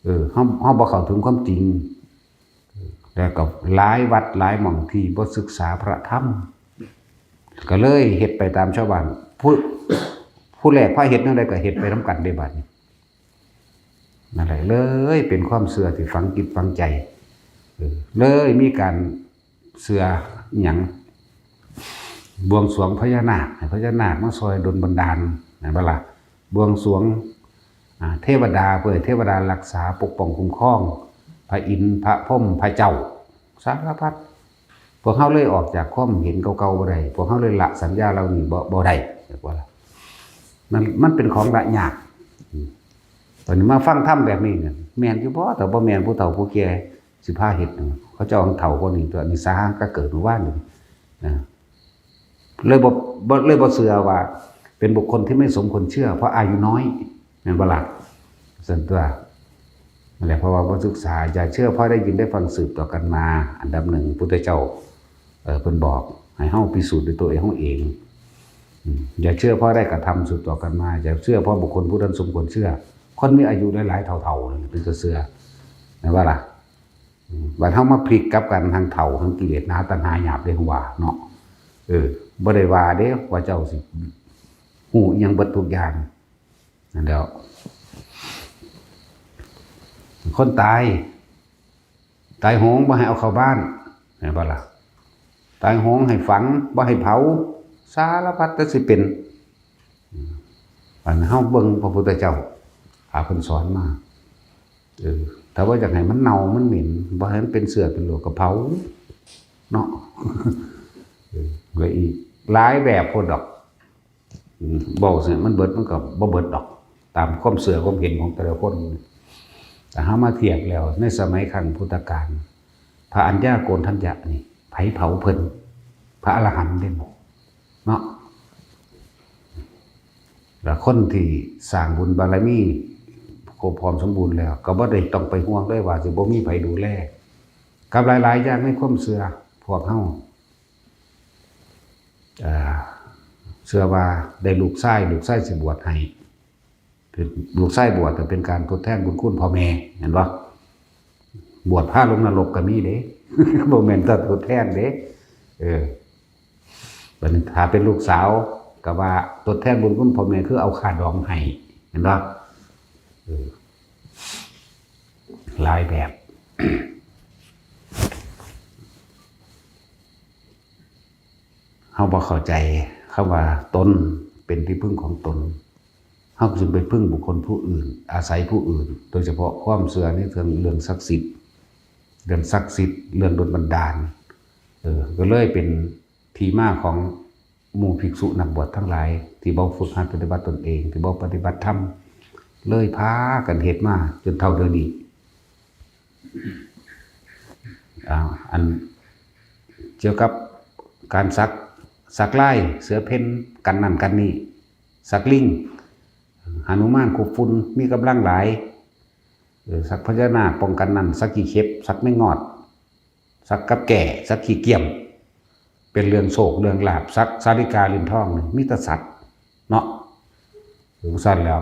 เออ เฮา เฮาบ่เข้าถึงความจริง แล้วก็หลายวัดหลายหม่องที่บ่ศึกษาพระธรรม ก็เลยเฮ็ดไปตามชาวบ้าน ผู้ ผู้แรกพาเฮ็ดแนวใดก็เฮ็ดไปนำกันเด้บัดนี้ นั่นแหละ เลยเป็นความเชื่อที่ฝังจิตฝังใจ เออ เลยมีการเชื่ออิหยัง บวงสรวงพญานาค ให้พญานาคมาช่วยดลบันดาล แม่นบ่ล่ะ บวงสรวง อ่า เทวดา เพื่อให้เทวดารักษาปกป้องคุ้มครอง พระอินทร์ พระพรหม พระเจ้า สารพัด พวกเฮาเลยออกจากความเห็นเก่าๆบ่ได้ พวกเฮาเลยละสัญญาเหล่านี้บ่ บ่ได้ จักว่าล่ะ มัน มันเป็นของละยาก อืม บัดนี้มาฟังธรรมแบบนี้เนี่ย แม่นอยู่บ่ ถ้าบ่แม่นผู้เฒ่าผู้แก่สิพาเฮ็ดหยัง เขาเจ้าของเฒ่ากว่านี้ตั๊ว นี่สาหาก็เกิดมื้อวานนี้นะ เลยบ่ บ่ เลยบ่เชื่อว่าเป็นบุคคลที่ไม่สมควรเชื่อ เพราะอายุน้อย แม่นบ่ล่ะ ซั่นตั๊ว นั่นแหละ เพราะว่าบ่ศึกษา อย่าเชื่อเพราะได้ยินได้ฟังสืบต่อกันมา อันดับหนึ่ง พุทธเจ้า เอ่อ เพิ่นบอกให้เฮาพิสูจน์ด้วยตัวเอง เฮาเอง อืม อย่าเชื่อเพราะได้กระทำสืบต่อกันมา อย่าเชื่อเพราะบุคคลผู้นั้นสมควรเชื่อ คนมีอายุหลายๆเฒ่าๆนั่นเป็นตาเชื่อ แม่นบ่ล่ะ อืม บัดเฮามาพลิกกลับกัน ทั้งเฒ่า ทั้งกิเลส หนา ตัณหา หยาบ เด้ ว่าเนาะ เออ บ่ได้ว่าเด้ว่าเจ้าสิฮู้อิหยังเบิดทุกอย่าง นั่นแหล้ว คนตาย ตายโหงบ่ให้เอาเข้าบ้าน แม่นบ่ล่ะ ตายโหงให้ฝัง บ่ให้เผา สารพัดแต่สิเป็น อืม อันเฮาเบิ่งพระพุทธเจ้า พาเพิ่นสอนมา เออ ถ้าว่าอยากให้มันเน่ามันเหม็น บ่ให้มันเป็นเชื้อเป็นโรคก็เผา เนาะ เออ ก็อีกหลายแบบโพดดอก อืม เว้าซั่นมันเบิด มันก็บ่เบิดดอก ตามความเชื่อความเห็นของแต่ละคน แต่เฮามาเทียบแล้ว ในสมัยครั้งพุทธกาล พระอัญญาโกณฑัญญะนี่ ไผเผาเพิ่น พระอรหันต์เด้ เนาะ แล้วคนที่สร้างบุญบารมีครบพร้อมสมบูรณ์แล้ว ก็บ่ได้ต้องไปห่วงเลยว่าสิบ่มีไผดูแล กับหลายๆอย่างในความเชื่อพวกเฮา เอ่อ เชื่อว่าได้ลูกชาย ลูกชายสิบวชให้ ลูกชายบวชก็เป็นการทดแทนบุญคุณพ่อแม่ แม่นบ่ บวชพาลงนรกก็มีเด้ บ่แม่นแต่ทดแทนเด้ เออ บัดนี้ถ้าเป็นลูกสาวก็ว่าทดแทนบุญคุณพ่อแม่คือเอาค่าดองให้ แม่นบ่ เออ หลายแบบ າບໍ່ເຂົ້າໃຈຄຳວ່າຕົນເປັນທີ່ເພິ່ງຂອງຕົນ, ເຮົາຈຶ່ງໄປເພິ່ງບຸກຄົນຜູ້ອື່ນ, ອາໄສຜູ້ອື່ນ, ໂດຍສະເພາະຄວາມເຊື່ອໃນເລື່ອງ ເລື່ອງສັກສິດ, ເລື່ອງສັກສິດ, ເລື່ອງດົນບັນດານ. ເອີ ກໍເລີຍເປັນທີ່ມາຂອງ ໝູ່ພິກສຸນັກບວດທັງຫຼາຍ ທີ່ບໍ່ຝຶກຫັດປະຕິບັດຕົນເອງ, ທີ່ບໍ່ປະຕິບັດທຳ, ເລີຍພາກັນເຮັດມາຈົນເທົ່າດຽວນີ້. ອ່າ ອັນກ່ຽວກັບການສັກ, ສັກລາຍເສືອເພັນ ກັນນັ້ນກັນນີ້, ສັກລິງ, ຫະນຸມານຄຸບຝຸ່ນ ມີກຳລັງຫຼາຍ, ເອີ ສັກພະຍານາກປ້ອງກັນນັ້ນ, ສັກຂີ້ເຂັບ, ສັກແມງງອດ, ສັກກັບແກ້, ສັກຂີ້ກຽມ, ເປັນເລື່ອງໂຊກເລື່ອງລາບ, ສັກສາລິກາຫຼິ້ນທອງ, ມີແຕ່ສັດເນາະ. ຈັ່ງຊັ້ນແລ້ວ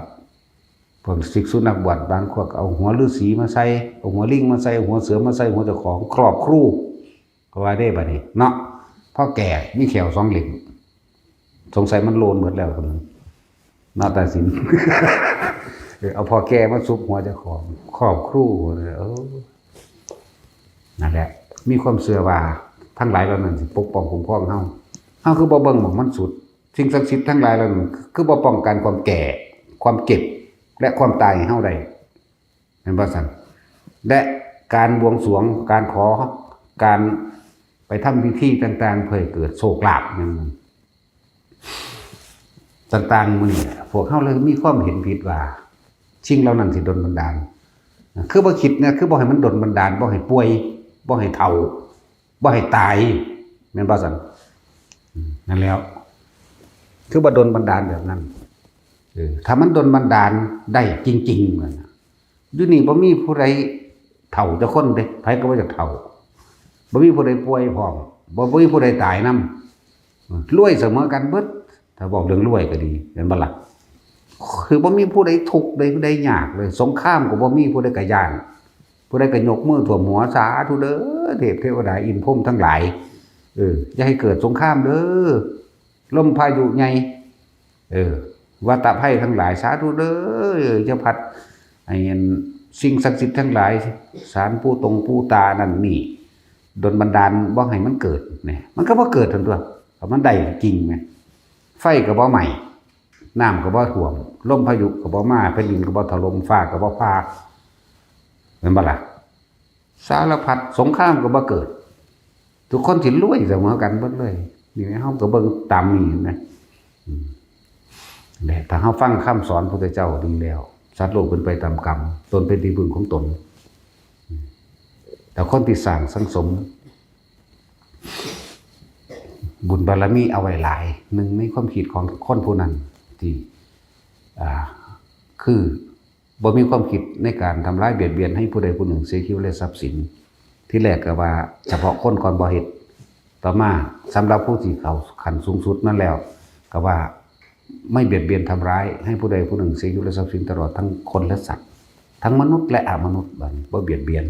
ພວກສິກສຸນັກບວດບາງພວກກໍເອົາຫົວລືສີມາໃສ່, ເອົາຫົວລິງມາໃສ່, ເອົາຫົວເສືອມາໃສ່ຫົວເຈົ້າຂອງ, ຄອບຄູ ກໍວ່າເດ້ບັດນີ້ເນາະ. ພໍແກ້ມີແຂ້ວສອງເຫຼັ້ມ, ສົງໄສມັນໂລນໝົດແລ້ວຄົນໜຶ່ງເນາະ ຕາສິນ. ເອີ ເອົາພໍ່ແກ່ມາຊຸບຫົວເຈົ້າຂອງ, ຄອບຄູ. ເອີ ນັ້ນແຫຼະ, ມີຄວາມເຊື່ອວ່າທັງຫຼາຍເຫຼົ່ານັ້ນຊິປົກປ້ອງຄຸ້ມຄອງເຮົາ. ເຮົາຄືບໍ່ເບິ່ງໝ່ອງມັນສຸດ? ສິ່ງສັກສິດທັງຫຼາຍເຫຼົ່ານັ້ນຄືບໍ່ປ້ອງກັນຄວາມແກ່, ຄວາມເຈັບ ແລະ ຄວາມຕາຍໃຫ້ເຮົາໄດ້? ແມ່ນບໍ່ຊັ້ນ? ແລະ ການບວງສວງ, ການຂໍ, ການໄປທຳພິທີຕ່າງໆ ເພື່ອໃຫ້ເກີດໂຊກລາບຫຍັງນັ້ນ ຕ່າງໆ ມື້ນີ້ ພວກເຮົາເລີຍມີຄວາມເຫັນຜິດວ່າ ສິ່ງເຫຼົ່ານັ້ນຊິດົນບັນດານ. ຄືບໍ່ຄິດແດ່, ຄືບໍ່ໃຫ້ມັນດົນບັນດານ, ບໍ່ໃຫ້ປ່ວຍ, ບໍ່ໃຫ້ເຖົ້າ, ບໍ່ໃຫ້ຕາຍ, ແມ່ນບໍ່ຊັ້ນ? ອືມ ນັ້ນແຫຼ້ວ ຄືບໍ່ດົນບັນດານແບບນັ້ນ. ເອີ ຖ້າມັນດົນບັນດານໄດ້ຈິງໆ ນັ້ນນະ ຢູ່ນີ້ບໍ່ມີຜູ້ໃດເຖົ້າຈັກຄົນເດ້, ໃຜກໍບໍ່ຢາກເຖົ້າ. ບໍ່ມີຜູ້ໃດປ່ວຍພ້ອມ, ບໍ່ ບໍ່ມີຜູ້ໃດຕາຍນຳ. ລວຍສະເໝີກັນເບິດ, ຖ້າເວົ້າເລື່ອງລວຍກໍດີ, ແມ່ນບໍ່ລະ? ຄືບໍ່ມີຜູ້ໃດທຸກ ໃດ ໃດຍາກເລີຍ, ສົງຄາມກໍບໍ່ມີຜູ້ໃດກະຢ້ານ, ຜູ້ໃດກໍຍົກມືຖ້ວມຫົວ, ສາທຸເດີ ເທບເທວະດາ ອິນພົມທັງຫຼາຍ, ເອີ ຢ່າໃຫ້ເກີດສົງຄາມເດີ. ລົມພາຍຸໃຫຍ່, ເອີ ວັດຕະໄພທັງຫຼາຍ, ສາທຸເດີ, ຢ່າພັດໃຫ້ອັນສິ່ງສັກສິດທັງຫຼາຍ, ສານປູຕົງປູຕານັ້ນນີ້ ດົນບັນດານບໍ່ໃຫ້ມັນເກີດ, ນີ້ ມັນກໍບໍ່ເກີດຫັ້ນຕົວະ, ຖ້າມັນໄດ້ຈິງແມ່ນ. ໄຟກໍບໍ່ໄໝ້, ນ້ຳກໍບໍ່ຖ້ວມ, ລົມພາຍຸກໍບໍ່ມາ, ແຜ່ນດິນກໍບໍ່ຖະຫຼົ່ມ, ຟ້າກໍບໍ່ຜ່າ, ແມ່ນບໍ່ລະ? ສາລະພັດ ສົງຄາມກໍບໍ່ເກີດ, ທຸກຄົນຊິລວຍສະເໝີກັນເບິດເລີຍ. ນີ້ເຮົາກໍເບິ່ງຕາມນີ້ເຫັນໄໝ? ອືມ ແລະ ຖ້າເຮົາຟັງຄຳສອນພຸດທະເຈົ້າດີແລ້ວ, ສັດໂລກເປັນໄປຕາມກຳ, ຕົນເປັນທີ່ເພິ່ງຂອງຕົນ. ອືມ ແຕ່ຄົນທີ່ສ້າງສັງສົມບຸນບາລະມີເອົາໄວ້ຫຼາຍ, ໜຶ່ງໃນຄວາມຄິດຂອງຄົນຜູ້ນັ້ນທີ່ ອ່າ ຄື ບໍ່ມີຄວາມຄິດໃນການທຳລາຍບຽດບຽນໃຫ້ຜູ້ໃດຜູ້ໜຶ່ງເສຍຊີວິດ ແລະ ຊັບສິນ. ທີແລກກໍວ່າສະເພາະຄົນກ່ອນບໍ່ເຮັດ, ຕໍ່ມາສຳລັບຜູ້ທີ່ເຂົ້າຂັ້ນສູງສຸດນັ້ນແລ້ວ ກໍວ່າໄມ່ບຽດບຽນທຳລາຍໃຫ້ຜູ້ໃດຜູ້ໜຶ່ງເສຍຊີວິດ ແລະ ຊັບສິນ, ຕະຫຼອດທັງຄົນ ແລະ ສັດ, ທັງມະນຸດ ແລະ ອະມະນຸດ, ບັດນີ້ບໍ່ບຽດບຽນ.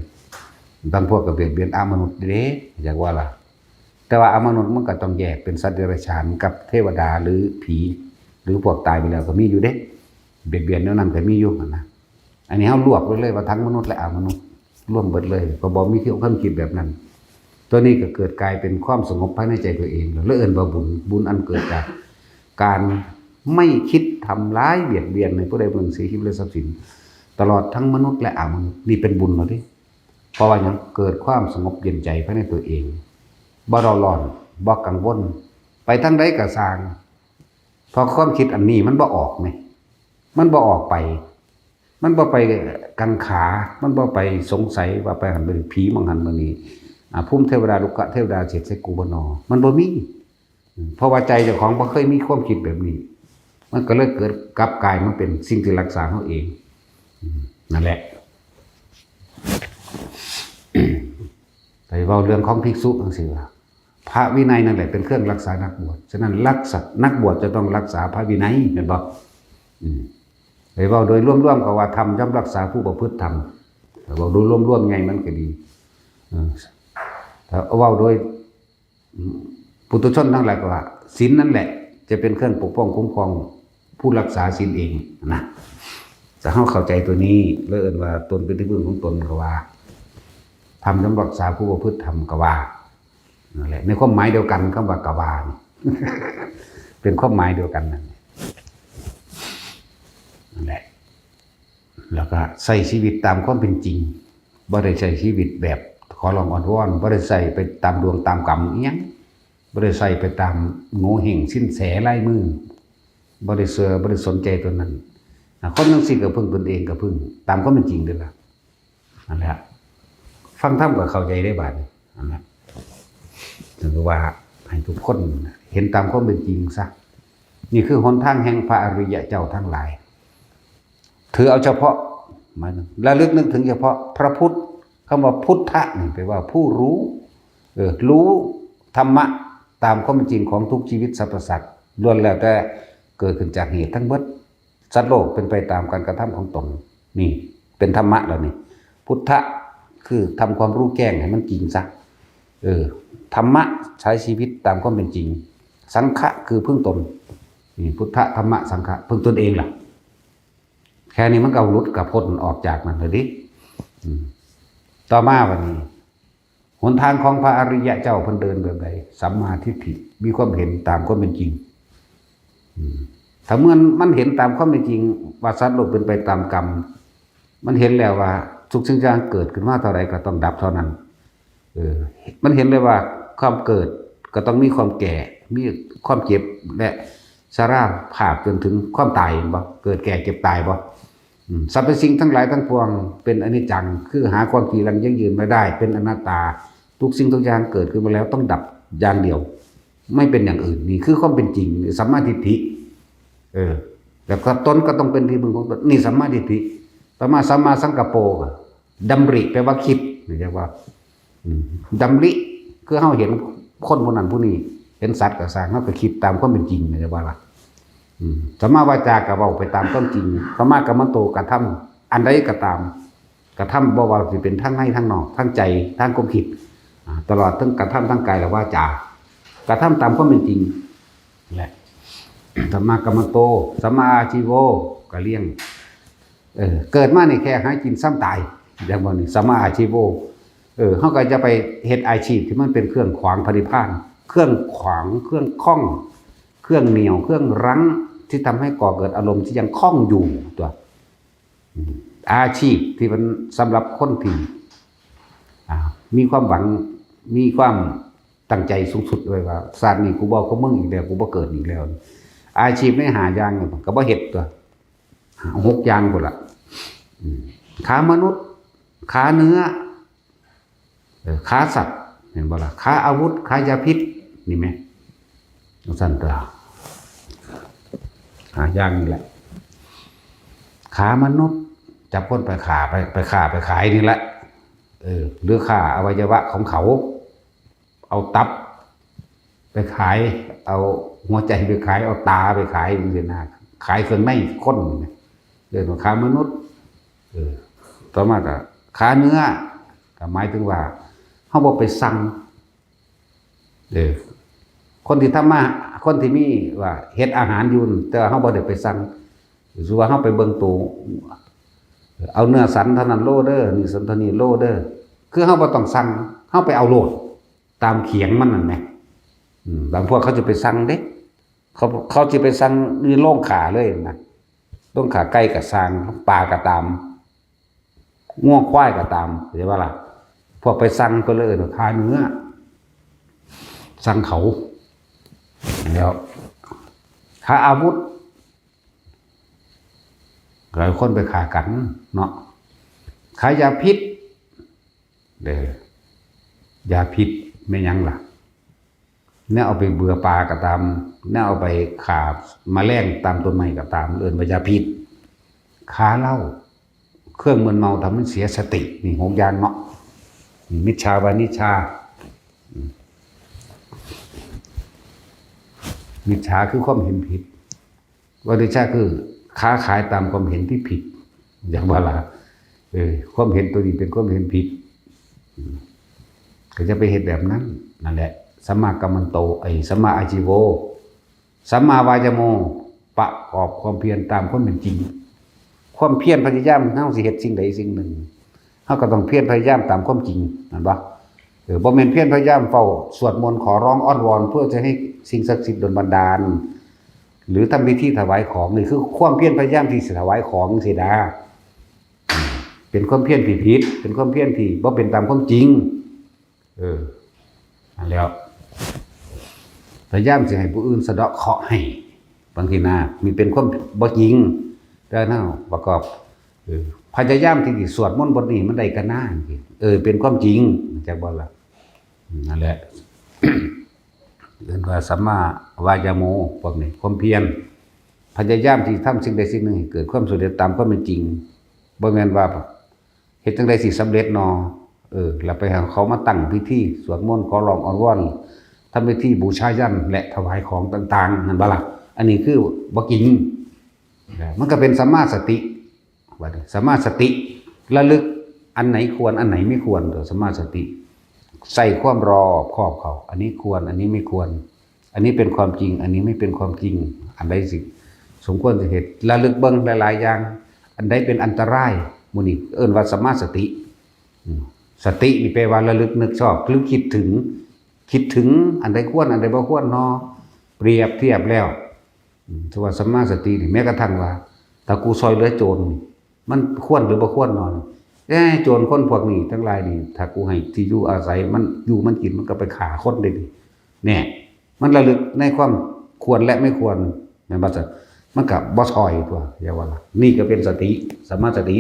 ບາງພວກກໍບຽດບຽນອະມະນຸດເດ້, ຢາກວ່າລະ ແຕ່ວ່າອະມະນຸດມັນກໍຕ້ອງແຍກເປັນສັດເດຍລະສານກັບເທວະດາ ຫຼື ຜີ ຫຼື ພວກຕາຍໄປແລ້ວກໍມີຢູ່ເດ້, ບຽດບຽນແນວນັ້ນກໍມີຢູ່ຫັ້ນນະ. ອັນນີ້ເຮົາລວມໄປເລີຍວ່າທັງມະນຸດ ແລະ ອະມະນຸດ ລວມເບິດເລີຍ, ກໍບໍ່ມີຄວາມຄິດແບບນັ້ນ. ຕົວນີ້ກໍເກີດກາຍເປັນຄວາມສະຫງົບພາຍໃນໃຈຕົວເອງ, ແລ້ວເອີ້ນວ່າບຸນ, ບຸນອັນເກີດຈາກການໄມ່ຄິດທຳລາຍບຽດບຽນໃຫ້ຜູ້ໃດຜູ້ໜຶ່ງເສຍຊີວິດ ແລະ ຊັບສິນ, ຕະຫຼອດທັງມະນຸດ ແລະ ອະມະນຸດ, ນີ້ເປັນບຸນແລ້ວເດ້. ເພາະວ່າຫຍັງ? ເກີດຄວາມສະຫງົບເຢັນໃຈພາຍໃນຕົວເອງ, ບໍ່ເຣົາຮ້ອນ, ບໍ່ກັງວົນ, ໄປທາງໃດກໍຊ່າງ, ເພາະຄວາມຄິດອັນນີ້ມັນບໍ່ອອກແມ, ມັນບໍ່ອອກໄປ, ມັນບໍ່ໄປກັງຂາ, ມັນບໍ່ໄປສົງໄສວ່າໄປຫັ້ນໄປນີ້, ຜີໝ່ອງຫັ້ນໝ່ອງນີ້, ອາ, ພູມເທວະດາ, ລຸກກະເທວະດາ, ເສດໃສ່ກູບໍ່ນໍ, ມັນບໍ່ມີ. ເພາະວ່າໃຈເຈົ້າຂອງບໍ່ເຄີຍມີຄວາມຄິດແບບນີ້, ມັນກໍເລີຍເກີດ ກັບກາຍມາເປັນສິ່ງທີ່ລັກສາເຮົາເອງ. ນັ້ນແຫຼະ ໄປເວົ້າເລື່ອງຂອງພິກສຸຈັ່ງຊີ້ວ່າ ພະວິໄນນັ້ນແຫຼະເປັນເຄື່ອງລັກສານັກບວດ. ສະນັ້ນ ລັກສະ ນັກບວດຈະຕ້ອງລັກສາພະວິໄນ, ແມ່ນບໍ່? ໄປເວົ້າໂດຍລວມໆ ກໍວ່າທຳຍ່ອມລັກສາຜູ້ປະພຶດທຳ. ເວົ້າໂດຍລວມໆ ໃຫຍ່ມັນກໍດີ. ເອີ ຖ້າເວົ້າໂດຍ ອືມ ປຸຖຸຊົນທັງຫຼາຍກໍວ່າ ສິນນັ້ນແຫຼະຈະເປັນເຄື່ອງປົກປ້ອງຄຸ້ມຄອງຜູ້ລັກສາສິນເອງນະ. ຖ້າເຮົາເຂົ້າໃຈຕົວນີ້ ແລ້ວເອີ້ນວ່າຕົນເປັນທີ່ເພິ່ງຂອງຕົນກໍວ່າ, ທຳຍ່ອມລັກສາຜູ້ປະພຶດທຳກໍວ່າ, ນັ້ນແຫຼະ ໃນຄວາມໝາຍດຽວກັນ ຄຳວ່າກໍວ່ານີ້ ເປັນຄວາມໝາຍດຽວກັນນັ້ນ ນັ້ນແຫຼະ. ແລ້ວກໍໃຊ້ຊີວິດຕາມຄວາມເປັນຈິງ, ບໍ່ໄດ້ໃຊ້ຊີວິດແບບຂໍຮ້ອງອ້ອນວອນ, ບໍ່ໄດ້ໃຊ້ໄປຕາມດວງຕາມກຳອີ່ຫຍັງ, ບໍ່ໄດ້ໃຊ້ໄປຕາມໂງເຫ້ງສິນແສລາຍມື, ບໍ່ໄດ້ເຊື່ອ, ບໍ່ໄດ້ສົນໃຈຕົວນັ້ນ. ອາ ຄົນຈັ່ງຊີ້ກໍເພິ່ງຕົນເອງ, ກໍເພິ່ງຕາມຄວາມເປັນຈິງເດ້ລະ. ນັ້ນແຫຼະ ຟັງທຳກໍເຂົ້າໃຈໄດ້ບາດນີ້. ນັ້ນແຫຼະ ຖືວ່າໃຫ້ທຸກຄົນເຫັນຕາມຄວາມເປັນຈິງຊະ. ນີ້ຄືຫົນທາງແຫ່ງພະອະລິຍະເຈົ້າທັງຫຼາຍ. ຖືເອົາສະເພາະ ໝາຍເຖິງລະລຶກນຶກເຖິງສະເພາະພະພຸດ. ຄຳວ່າພຸດທະນີ້ແປວ່າຜູ້ຮູ້, ເອີ ຮູ້ທຳມະຕາມຄວາມເປັນຈິງຂອງທຸກຊີວິດສັບພະສັດ ລ້ວນແລ້ວແຕ່ເກີດຂຶ້ນຈາກເຫດທັງເບິດ. ສັດໂລກເປັນໄປຕາມການກະທຳຂອງຕົນ. ນີ້ເປັນທຳມະແລ້ວນີ້. ພຸດທະຄືທຳຄວາມຮູ້ແຈ້ງໃຫ້ມັນຈິງຊະ. ເອີ ທຳມະໃຊ້ຊີວິດຕາມຄວາມເປັນຈິງ. ສັງຂະຄືເພິ່ງຕົນ. ນີ້ ພຸດທະ ທຳມະ ສັງຂະ ເພິ່ງຕົນເອງລະ. ແຄ່ນີ້ມັນກໍຫຼຸດກໍພົ້ນອອກຈາກນັ້ນແລ້ວເດ້. ອືມ ຕໍ່ມາບັດນີ້ ຫົນທາງຂອງພະອະລິຍະເຈົ້າເພິ່ນເດີນແບບໃດ? ສຳມາທິດຖິ ມີຄວາມເຫັນຕາມຄວາມເປັນຈິງ. ອືມ ຖ້າເມື່ອມັນເຫັນຕາມຄວາມເປັນຈິງວ່າສັດໂລກເປັນໄປຕາມກຳ, ມັນເຫັນແລ້ວວ່າທຸກສິ່ງຢ່າງເກີດຂຶ້ນມາເທົ່າໃດກໍຕ້ອງດັບເທົ່ານັ້ນ. ເອີ ມັນເຫັນເລີຍວ່າຄວາມເກີດກໍຕ້ອງມີຄວາມແກ່, ມີຄວາມເຈັບ ແລະ ຊະລາພາບຈົນເຖິງຄວາມຕາຍ, ເຫັນບໍ່? ເກີດ ແກ່ ເຈັບ ຕາຍບໍ່? ອືມ ສັບພະສິ່ງທັງຫຼາຍທັງປວງເປັນອະນິດຈັງ, ຄືຫາຄວາມຈີລັງຢັ້ງຢືນບໍ່ໄດ້, ເປັນອະນັດຕາ. ທຸກສິ່ງທຸກຢ່າງເກີດຂຶ້ນມາແລ້ວຕ້ອງດັບຢ່າງດຽວ, ໄມ່ເປັນຢ່າງອື່ນ. ນີ້ຄືຄວາມເປັນຈິງ, ສຳມາທິດຖິ. ເອີ ແລ້ວກໍຕົນກໍຕ້ອງເປັນທີ່ເບິ່ງຂອງຕົນ, ນີ້ສຳມາທິດຖິ. ຕໍ່ມາ ສຳມາສັງກັບໂປ ກໍ ດຳລິ ແປວ່າຄິດ ເຮົາເອີ້ນວ່າ ອືມ ດຳລິ ຄືເຮົາເຫັນຄົນຜູ້ນັ້ນຜູ້ນີ້ ເຫັນສັດກໍຊ່າງ, ເຮົາກໍຄິດຕາມຄວາມເປັນຈິງ ເຮົາເອີ້ນວ່າລະ. ອືມ ສຳມາວາຈາ ກໍເວົ້າໄປຕາມຄວາມຈິງ, ສຳມາກັມມັນໂຕ ກະທຳອັນໃດກໍຕາມ, ກະທຳບໍ່ວ່າຊິເປັນທາງໃນທາງນອກ, ທາງໃຈ, ທາງຄວາມຄິດ, ອາ ຕະຫຼອດທັງກະທຳທາງກາຍ ແລະ ວາຈາ, ກະທຳຕາມຄວາມເປັນຈິງແຫຼະ. ສຳມາກັມມັນໂຕ ສຳມາອາຊີໂວ ກໍລ້ຽງ ເອີ ເກີດມານີ້ແຄ່ຫາກິນຊ້ຳຕາຍ ຢ່າງວ່ານີ້ ສຳມາອາຊີໂວ. ເອີ ເຮົາກໍຈະໄປເຮັດອາຊີບທີ່ມັນເປັນເຄື່ອງຂວາງພະນິບພານ, ເຄື່ອງຂວາງ ເຄື່ອງຂ້ອງ ເຄື່ອງໜຽວ ເຄື່ອງລັງ ທີ່ທຳໃຫ້ກໍ່ເກີດອາລົມທີ່ຍັງຂ້ອງຢູ່ຕົວະ. ອາຊີບທີ່ມັນສຳລັບຄົນທີ່ ອ່າ ມີຄວາມຫວັງ ມີຄວາມຕັ້ງໃຈສູງສຸດໄວ້ວ່າ ຊາດນີ້ກູບໍ່ເອົາກັບມຶງອີກແລ້ວ, ກູບໍ່ເກີດອີກແລ້ວ. ອາຊີບໃນຫ້າຢ່າງນີ້ກໍບໍ່ເຮັດຕົວະ. ຫ້າຫົກຢ່າງພຸ້ນລະ. ອືມ ຂາມະນຸດ, ຂາເນື້ອ, ເອີ ຂາສັດ ເຫັນບໍ່ລະ? ຂາອາວຸດ, ຂາຢາພິດ ນີ້ແມະ ຈັ່ງຊັ້ນຕົວະ. ຫ້າຢ່າງນີ້ແຫຼະ. ຂາມະນຸດ ຈັບຄົນໄປຂ້າ ໄປ ໄປຄ້າໄປຂາຍນີ້ແຫຼະ. ເອີ ຫຼື ຄ້າອະໄວຍະວະຂອງເຂົາ. ເອົາຕັບໄປຂາຍ, ເອົາຫົວໃຈໄປຂາຍ, ເອົາຕາໄປຂາຍ ຈັ່ງຊີ້ນະ, ຂາຍເຄື່ອງໃນຄົນ ເອີ້ນວ່າຄ້າມະນຸດ. ເອີ ຕໍ່ມາກໍຄ້າເນື້ອ ກໍໝາຍເຖິງວ່າເຮົາບໍ່ໄປສັ່ງ. ເອີ ຄົນທີ່ທຳມາ ຄົນທີ່ມີວ່າເຮັດອາຫານຢູ່ ແຕ່ວ່າເຮົາບໍ່ໄດ້ໄປສັ່ງ. ສົມມຸດວ່າເຮົາໄປເບິ່ງໂຕ ເອົາເນື້ອສັນເທົ່ານັ້ນໂລເດີ, ເນື້ອສັນເທົ່ານີ້ໂລເດີ, ຄືເຮົາບໍ່ຕ້ອງສັ່ງ, ເຮົາໄປເອົາໂລດ. ຕາມຂຽງມັນນັ້ນແຫຼະ. ອືມ ບາງພວກເຂົາຈະໄປສັ່ງເດ້, ເຂົາ ເຂົາຈະໄປສັ່ງຢູ່ໂລງຂ້າເລີຍນະ, ໂລງຂ້າໄກ່ກໍຊ່າງ, ປາກໍຕາມ, ງົວຄວາຍກໍຕາມ, ເຫັນບໍ່ລະ? ພວກໄປສັ່ງເພິ່ນເລີຍເອີ້ນວ່າຄ້າເນື້ອ, ສັ່ງເຂົາ. ແລ້ວຄ້າອາວຸດ, ຫຼາຍຄົນໄປຂ້າກັນເນາະ, ຄ້າຢາພິດເດີ. ຢາພິດແມ່ນຫຍັງລະ? ແນວເອົາໄປເບືອປາກໍຕາມ, ແນວເອົາໄປຂ້າມະແລງຕາມຕົ້ນໄມ້ກໍຕາມ, ເອີ້ນວ່າຢາພິດ. ຄ້າເຫຼົ້າ, ເຄື່ອງມຶນເມົາ ທຳໃຫ້ເສຍສະຕິ, ນີ້ຫົກຢ່າງເນາະ. ມິດສາວານິດສາ, ມິດສາຄືຄວາມເຫັນຜິດ. ວານິດສາຄືຄ້າຂາຍຕາມຄວາມເຫັນທີ່ຜິດ ຢ່າງວ່າລະ. ເອີ ຄວາມເຫັນຕົວນີ້ເປັນຄວາມເຫັນຜິດ, ກໍຈະໄປເຮັດແບບນັ້ນ. ນັ້ນແຫຼະ ສຳມາກັມມັນໂຕ, ເອີ ສຳມາອາຊີໂວ, ສຳມາວາຍາໂມ, ປະກອບຄວາມພຽນຕາມຄວາມເປັນຈິງ. ຄວາມພຽນພະຍາຍາມ ເຮົາຊິເຮັດສິ່ງໃດສິ່ງໜຶ່ງ, ເຮົາກໍຕ້ອງພຽນພະຍາຍາມຕາມຄວາມຈິງ, ແມ່ນບໍ່? ເອີ ບໍ່ແມ່ນພຽນພະຍາຍາມເຝົ້າສວດມົນຂໍຮ້ອງອ້ອນວອນ ເພື່ອຈະໃຫ້ສິ່ງສັກສິດດົນບັນດານ ຫຼື ທຳພິທີຖວາຍຂອງ. ນີ້ຄືຄວາມພຽນພະຍາຍາມທີ່ຊິຖວາຍຂອງຊີ້ນະ. ເປັນຄວາມພຽນທີ່ຜິດ, ເປັນຄວາມພຽນທີ່ບໍ່ເປັນຕາມຄວາມຈິງ. ເອີ ນັ້ນແຫຼະ ພະຍາຍາມຊິໃຫ້ຜູ້ອື່ນສະເດາະເຄາະໃຫ້ ບາງທີນະ ມີເປັນຄວາມບໍ່ຈິງ. ແຕ່ເຮົາປະກອບ ເອີ ພະຍາຍາມທີ່ຊິສວດມົນບົດນີ້ມັນໄດ້ກະນາ ເອີ ເປັນຄວາມຈິງ ຈັກບໍ່ລະ? ນັ້ນແຫຼະ ເອີ້ນວ່າສຳມາວາຍາໂມ ພວກນີ້ ຄວາມພຽນ ພະຍາຍາມທີ່ທຳສິ່ງໃດສິ່ງໜຶ່ງໃຫ້ເກີດຄວາມສຳເລັດຕາມຄວາມເປັນຈິງ. ບໍ່ແມ່ນວ່າເຮັດຈັ່ງໃດຊິສຳເລັດນໍ ເອີ ແລ້ວໄປໃຫ້ເຂົາມາຕັ້ງພິທີສວດມົນ ຂໍຮ້ອງອ້ອນວອນ ທຳພິທີບູຊາຍັນ ແລະ ຖວາຍຂອງຕ່າງໆ ແມ່ນບໍ່ລະ? ອັນນີ້ຄືບໍ່ຈິງ. ເອີ ມັນກໍເປັນສຳມາສະຕິ ບັດນີ້ສຳມາສະຕິ ລະລຶກອັນໃດຄວນ ອັນໃດບໍ່ຄວນ ຕົວະ ສຳມາສະຕິ ໃຊ້ຄວາມຮອບຄອບເຂົ້າ ອັນນີ້ຄວນ ອັນນີ້ບໍ່ຄວນ ອັນນີ້ເປັນຄວາມຈິງ ອັນນີ້ບໍ່ເປັນຄວາມຈິງ ອັນໃດຊິສົມຄວນຊິເຮັດ ລະລຶກເບິ່ງຫຼາຍໆຢ່າງ ອັນໃດເປັນອັນຕະລາຍ ໝູ່ນີ້ເອີ້ນວ່າສຳມາສະຕິ. ອືມ ສະຕິນີ້ແປວ່າລະລຶກນຶກຊອບ ຫຼື ຄິດເຖິງ ຄິດເຖິງອັນໃດຄວນ ອັນໃດບໍ່ຄວນນໍ. ປຽບທຽບແລ້ວ ອືມ ຖືວ່າສຳມາສະຕິນີ້ ແມ້ກະທັ່ງວ່າ ຖ້າກູຊ່ອຍເຫຼືອໂຈນນີ້ ມັນຄວນຫຼືບໍ່ຄວນນໍ? ແອ້ ໂຈນຄົນພວກນີ້ທັງຫຼາຍນີ້ ຖ້າກູໃຫ້ທີ່ຢູ່ອາໄສ ມັນຢູ່ມັນກິນ ມັນກໍໄປຂ້າຄົນເດ້ນີ້. ແນ່ ມັນລະລຶກໃນຄວາມຄວນ ແລະ ບໍ່ຄວນ ແມ່ນບໍ່ຊັ້ນ? ມັນກໍບໍ່ຊ່ອຍຕົວະ ຢ່າວ່າລະ. ນີ້ກໍເປັນສະຕິ ສຳມາສະຕິ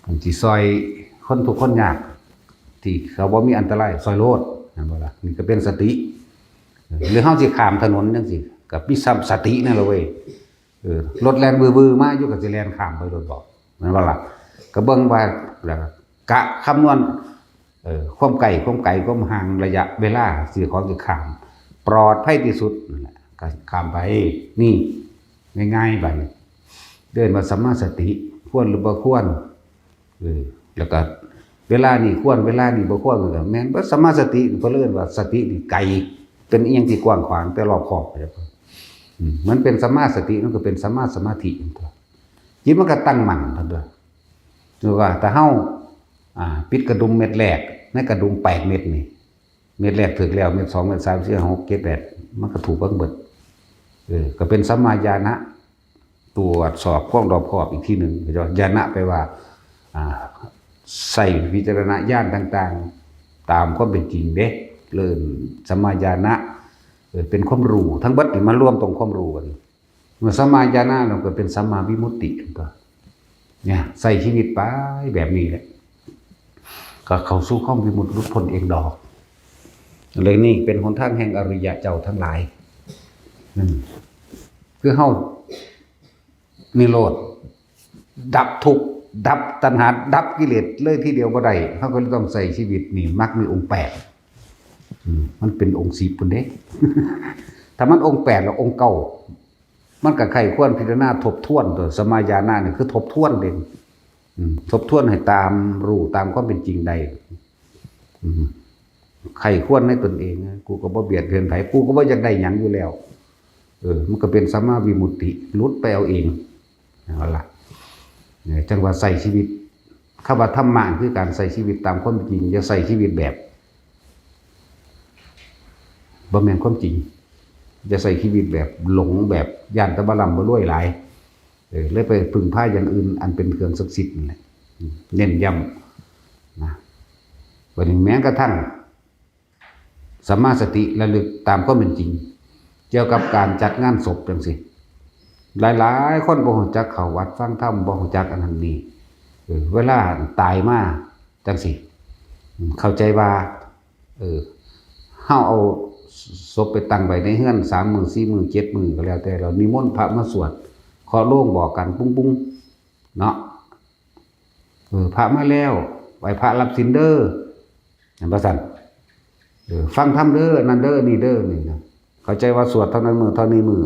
ມັນຊິຊ່ອຍຄົນທຸກຄົນຍາກ ທີ່ເຂົາບໍ່ມີອັນຕະລາຍ ຊ່ອຍໂລດ ແມ່ນບໍ່ລະ? ນີ້ກໍເປັນສະຕິ. ຫຼືເຮົາຊິຂ້າມຖະໜົນຈັ່ງຊີ້ ກໍມີສະ ສະຕິນັ້ນລະເວີຍ. ເອີ ລົດແລ່ນວືໆມາຢູ່ ກໍຊິແລ່ນຂ້າມໄປໂລດບໍ ແມ່ນບໍ່ລະ? ກໍເບິ່ງວ່າ ແລ້ວກະຄຳນວນ ເອີ ຄວາມໃກ້ ຄວາມໄກ ຄວາມຫ່າງ ໄລຍະເວລາທີ່ຂອງຊິຂ້າມ ປອດໄພທີ່ສຸດ ນັ້ນແຫຼະ ກໍຂ້າມໄປ. ນີ້ ງ່າຍໆ ບາດນີ້ ເອີ້ນວ່າສຳມາສະຕິ ຄວນຫຼືບໍ່ຄວນ. ເອີ ແລ້ວກໍເວລານີ້ຄວນ ເວລານີ້ບໍ່ຄວນ ມັນກໍແມ່ນເບິດ. ສຳມາສະຕິ ເພິ່ນເອີ້ນວ່າສະຕິນີ້ໄກ ເປັນອີ່ຫຍັງທີ່ກວ້າງຂວາງ ແຕ່ລອບຄອບ. ອືມ ມັນເປັນສຳມາສະຕິ ມັນກໍເປັນສຳມາສະມາທິຕົວະ ຈິດມັນກໍຕັ້ງໝັ້ນຕົວະ. ຫຼືວ່າຖ້າເຮົາ ອ່າ ປິດກະດຸມເມັດແລກ ໃນກະດຸມແປດເມັດນີ້ ເມັດແລກຖືກແລ້ວ ເມັດສອງ ເມັດສາມ ສີ່ ຫ້າ ຫົກ ເຈັດ ແປດ ມັນກໍຖືກເບິ່ງເບິດ. ເອີ ກໍເປັນສຳມາຍານະ ຕວດສອບຄວາມລອບຄອບອີກທີໜຶ່ງ. ຍານະແປວ່າ ອ່າ ໃຊ້ວິຈາລະນະຍານຕ່າງໆ ຕາມຄວາມເປັນຈິງເດ້ ເອີ້ນສຳມາຍານະ. ເອີ ເປັນຄວາມຮູ້ ທັງເບິດນີ້ມາລວມຕົງຄວາມຮູ້ກັນ. ເມື່ອສຳມາຍານະແລ້ວກໍເປັນສຳມາວິມຸດຕິຕົວະ. ເນຍ ໃຊ້ຊີວິດໄປແບບນີ້ແຫຼະ ກໍເຂົ້າສູ່ຄວາມວິມຸດຫຼຸດພົ້ນເອງດອກ. ເລື່ອງນີ້ເປັນຫົນທາງແຫ່ງອະລິຍະເຈົ້າທັງຫຼາຍ. ອືມ ຄືເຮົານິໂຣດ ດັບທຸກ ດັບຕັນຫາ ດັບກິເລດເລີຍທີດຽວບໍ່ໄດ້ ເຮົາກໍເລີຍຕ້ອງໃຊ້ຊີວິດນີ້ ມັກມີອົງແປດ. ອືມ ມັນເປັນອົງສິບພຸ້ນເດ້. ຖ້າມັນອົງແປດແລ້ວ ອົງເກົ້າ ມັນກໍໃຄ່ຄວນພິຈາລະນາທົບທວນຕົວະ. ສຳມາຍານະນີ້ຄືທົບທວນເດ້. ອືມ ທົບທວນໃຫ້ຕາມ ຮູ້ຕາມຄວາມເປັນຈິງໄດ້. ອືມ ໃຄ່ຄວນໃນຕົນເອງ ກູກໍບໍ່ບຽດບຽນໃຜ ກູກໍບໍ່ຢາກໄດ້ຫຍັງຢູ່ແລ້ວ. ເອີ ມັນກໍເປັນສຳມາວິມຸດຕິ ຫຼຸດໄປເອົາເອງ. ເອົາລະ ເອີ ຈັ່ງວ່າໃຊ້ຊີວິດ ຄຳວ່າທຳມະຄືການໃຊ້ຊີວິດຕາມຄວາມຈິງ ຢ່າໃຊ້ຊີວິດແບບບໍ່ແມ່ນຄວາມຈິງ. ຢ່າໃຊ້ຊີວິດແບບຫຼົງ ແບບຢ້ານແຕ່ວ່າລ່ຳບໍ່ລວຍຫຼາຍ. ເອີ ເລີຍໄປເພິ່ງພາຢ່າງອື່ນອັນເປັນເຄື່ອງສັກສິດນັ້ນແຫຼະ ເນັ້ນຢ້ຳນະ. ບັດນີ້ແມ້ກະທັ່ງ ສຳມາສະຕິລະລຶກຕາມຄວາມເປັນຈິງ ກ່ຽວກັບການຈັດງານສົບຈັ່ງຊີ້ ຫຼາຍໆຄົນບໍ່ຮູ້ຈັກເຂົ້າວັດຟັງທຳ ບໍ່ຮູ້ຈັກອັນນັ້ນນີ້ ເອີ ເວລາຕາຍມາຈັ່ງຊີ້ ເຂົ້າໃຈວ່າ ເອີ ເຮົາເອົາສົບໄປຕັ້ງໄວ້ໃນເຮືອນສາມມື້ ສີ່ມື້ ເຈັດມື້ກໍແລ້ວແຕ່ ແລ້ວນິມົນພະມາສວດ ເຄາະໂລງບອກກັນປຸ້ງໆ ເນາະ ເອີ ພະມາແລ້ວ ໄຫວ້ພະຮັບສິນເດີ ແມ່ນບໍ່ຊັ້ນ? ເອີ ຟັງທຳເດີ ອັນນັ້ນເດີ ນີ້ເດີ ນີ້ນະ ເຂົ້າໃຈວ່າສວດເທົ່ານັ້ນມື້ເທົ່ານີ້ມື້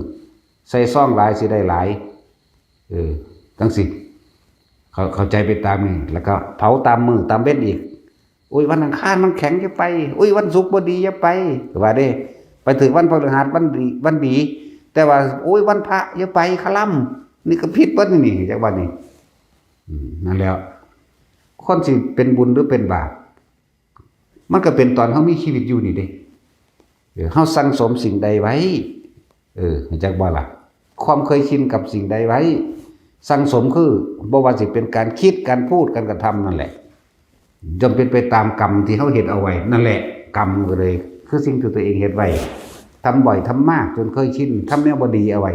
ໃສ່ຊອງຫຼາຍຊິໄດ້ຫຼາຍ ເອີ ຈັ່ງຊີ້ ເຂົ້າ ເຂົ້າໃຈໄປຕາມນີ້ ແລ້ວກໍເຜົາຕາມມື້ຕາມເວັນອີກ. ໂອ້ຍ ວັນອັງຄານມັນແຂງ ຢ່າໄປ. ໂອ້ຍ ວັນສຸກບໍ່ດີ ຢ່າໄປ ວ່າເດ້. ໄປຖືກວັນພະฤຫັດ ວັນດີ ວັນດີ ແຕ່ວ່າ ໂອ້ຍ ວັນພະ ຢ່າໄປ ຄະລຳ ນີ້ກໍຜິດເບິດນີ້ ຈັກວ່ານີ້. ອືມ ນັ້ນແຫຼະ ຄົນຊິເປັນບຸນຫຼືເປັນບາບ ມັນກໍເປັນຕອນເຮົາມີຊີວິດຢູ່ນີ້ເດ້. ເອີ ເຮົາສັ່ງສົມສິ່ງໃດໄວ້ ເອີ ຮູ້ຈັກບໍ່ລະ? ຄວາມເຄີຍຊິນກັບສິ່ງໃດໄວ້ ສັ່ງສົມ ຄືບໍ່ວ່າຊິເປັນການຄິດ ການພູດ ການກະທຳນັ້ນແຫຼະ ຍ່ອມເປັນໄປຕາມກຳທີ່ເຮົາເຮັດເອົາໄວ້ນັ້ນແຫຼະ. ກຳກໍເລີຍຄືສິ່ງທີ່ຕົວເອງເຮັດໄວ້ ທຳບ່ອຍທຳມາກຈົນເຄີຍຊິນ ທຳແນວບໍ່ດີເອົາໄວ້.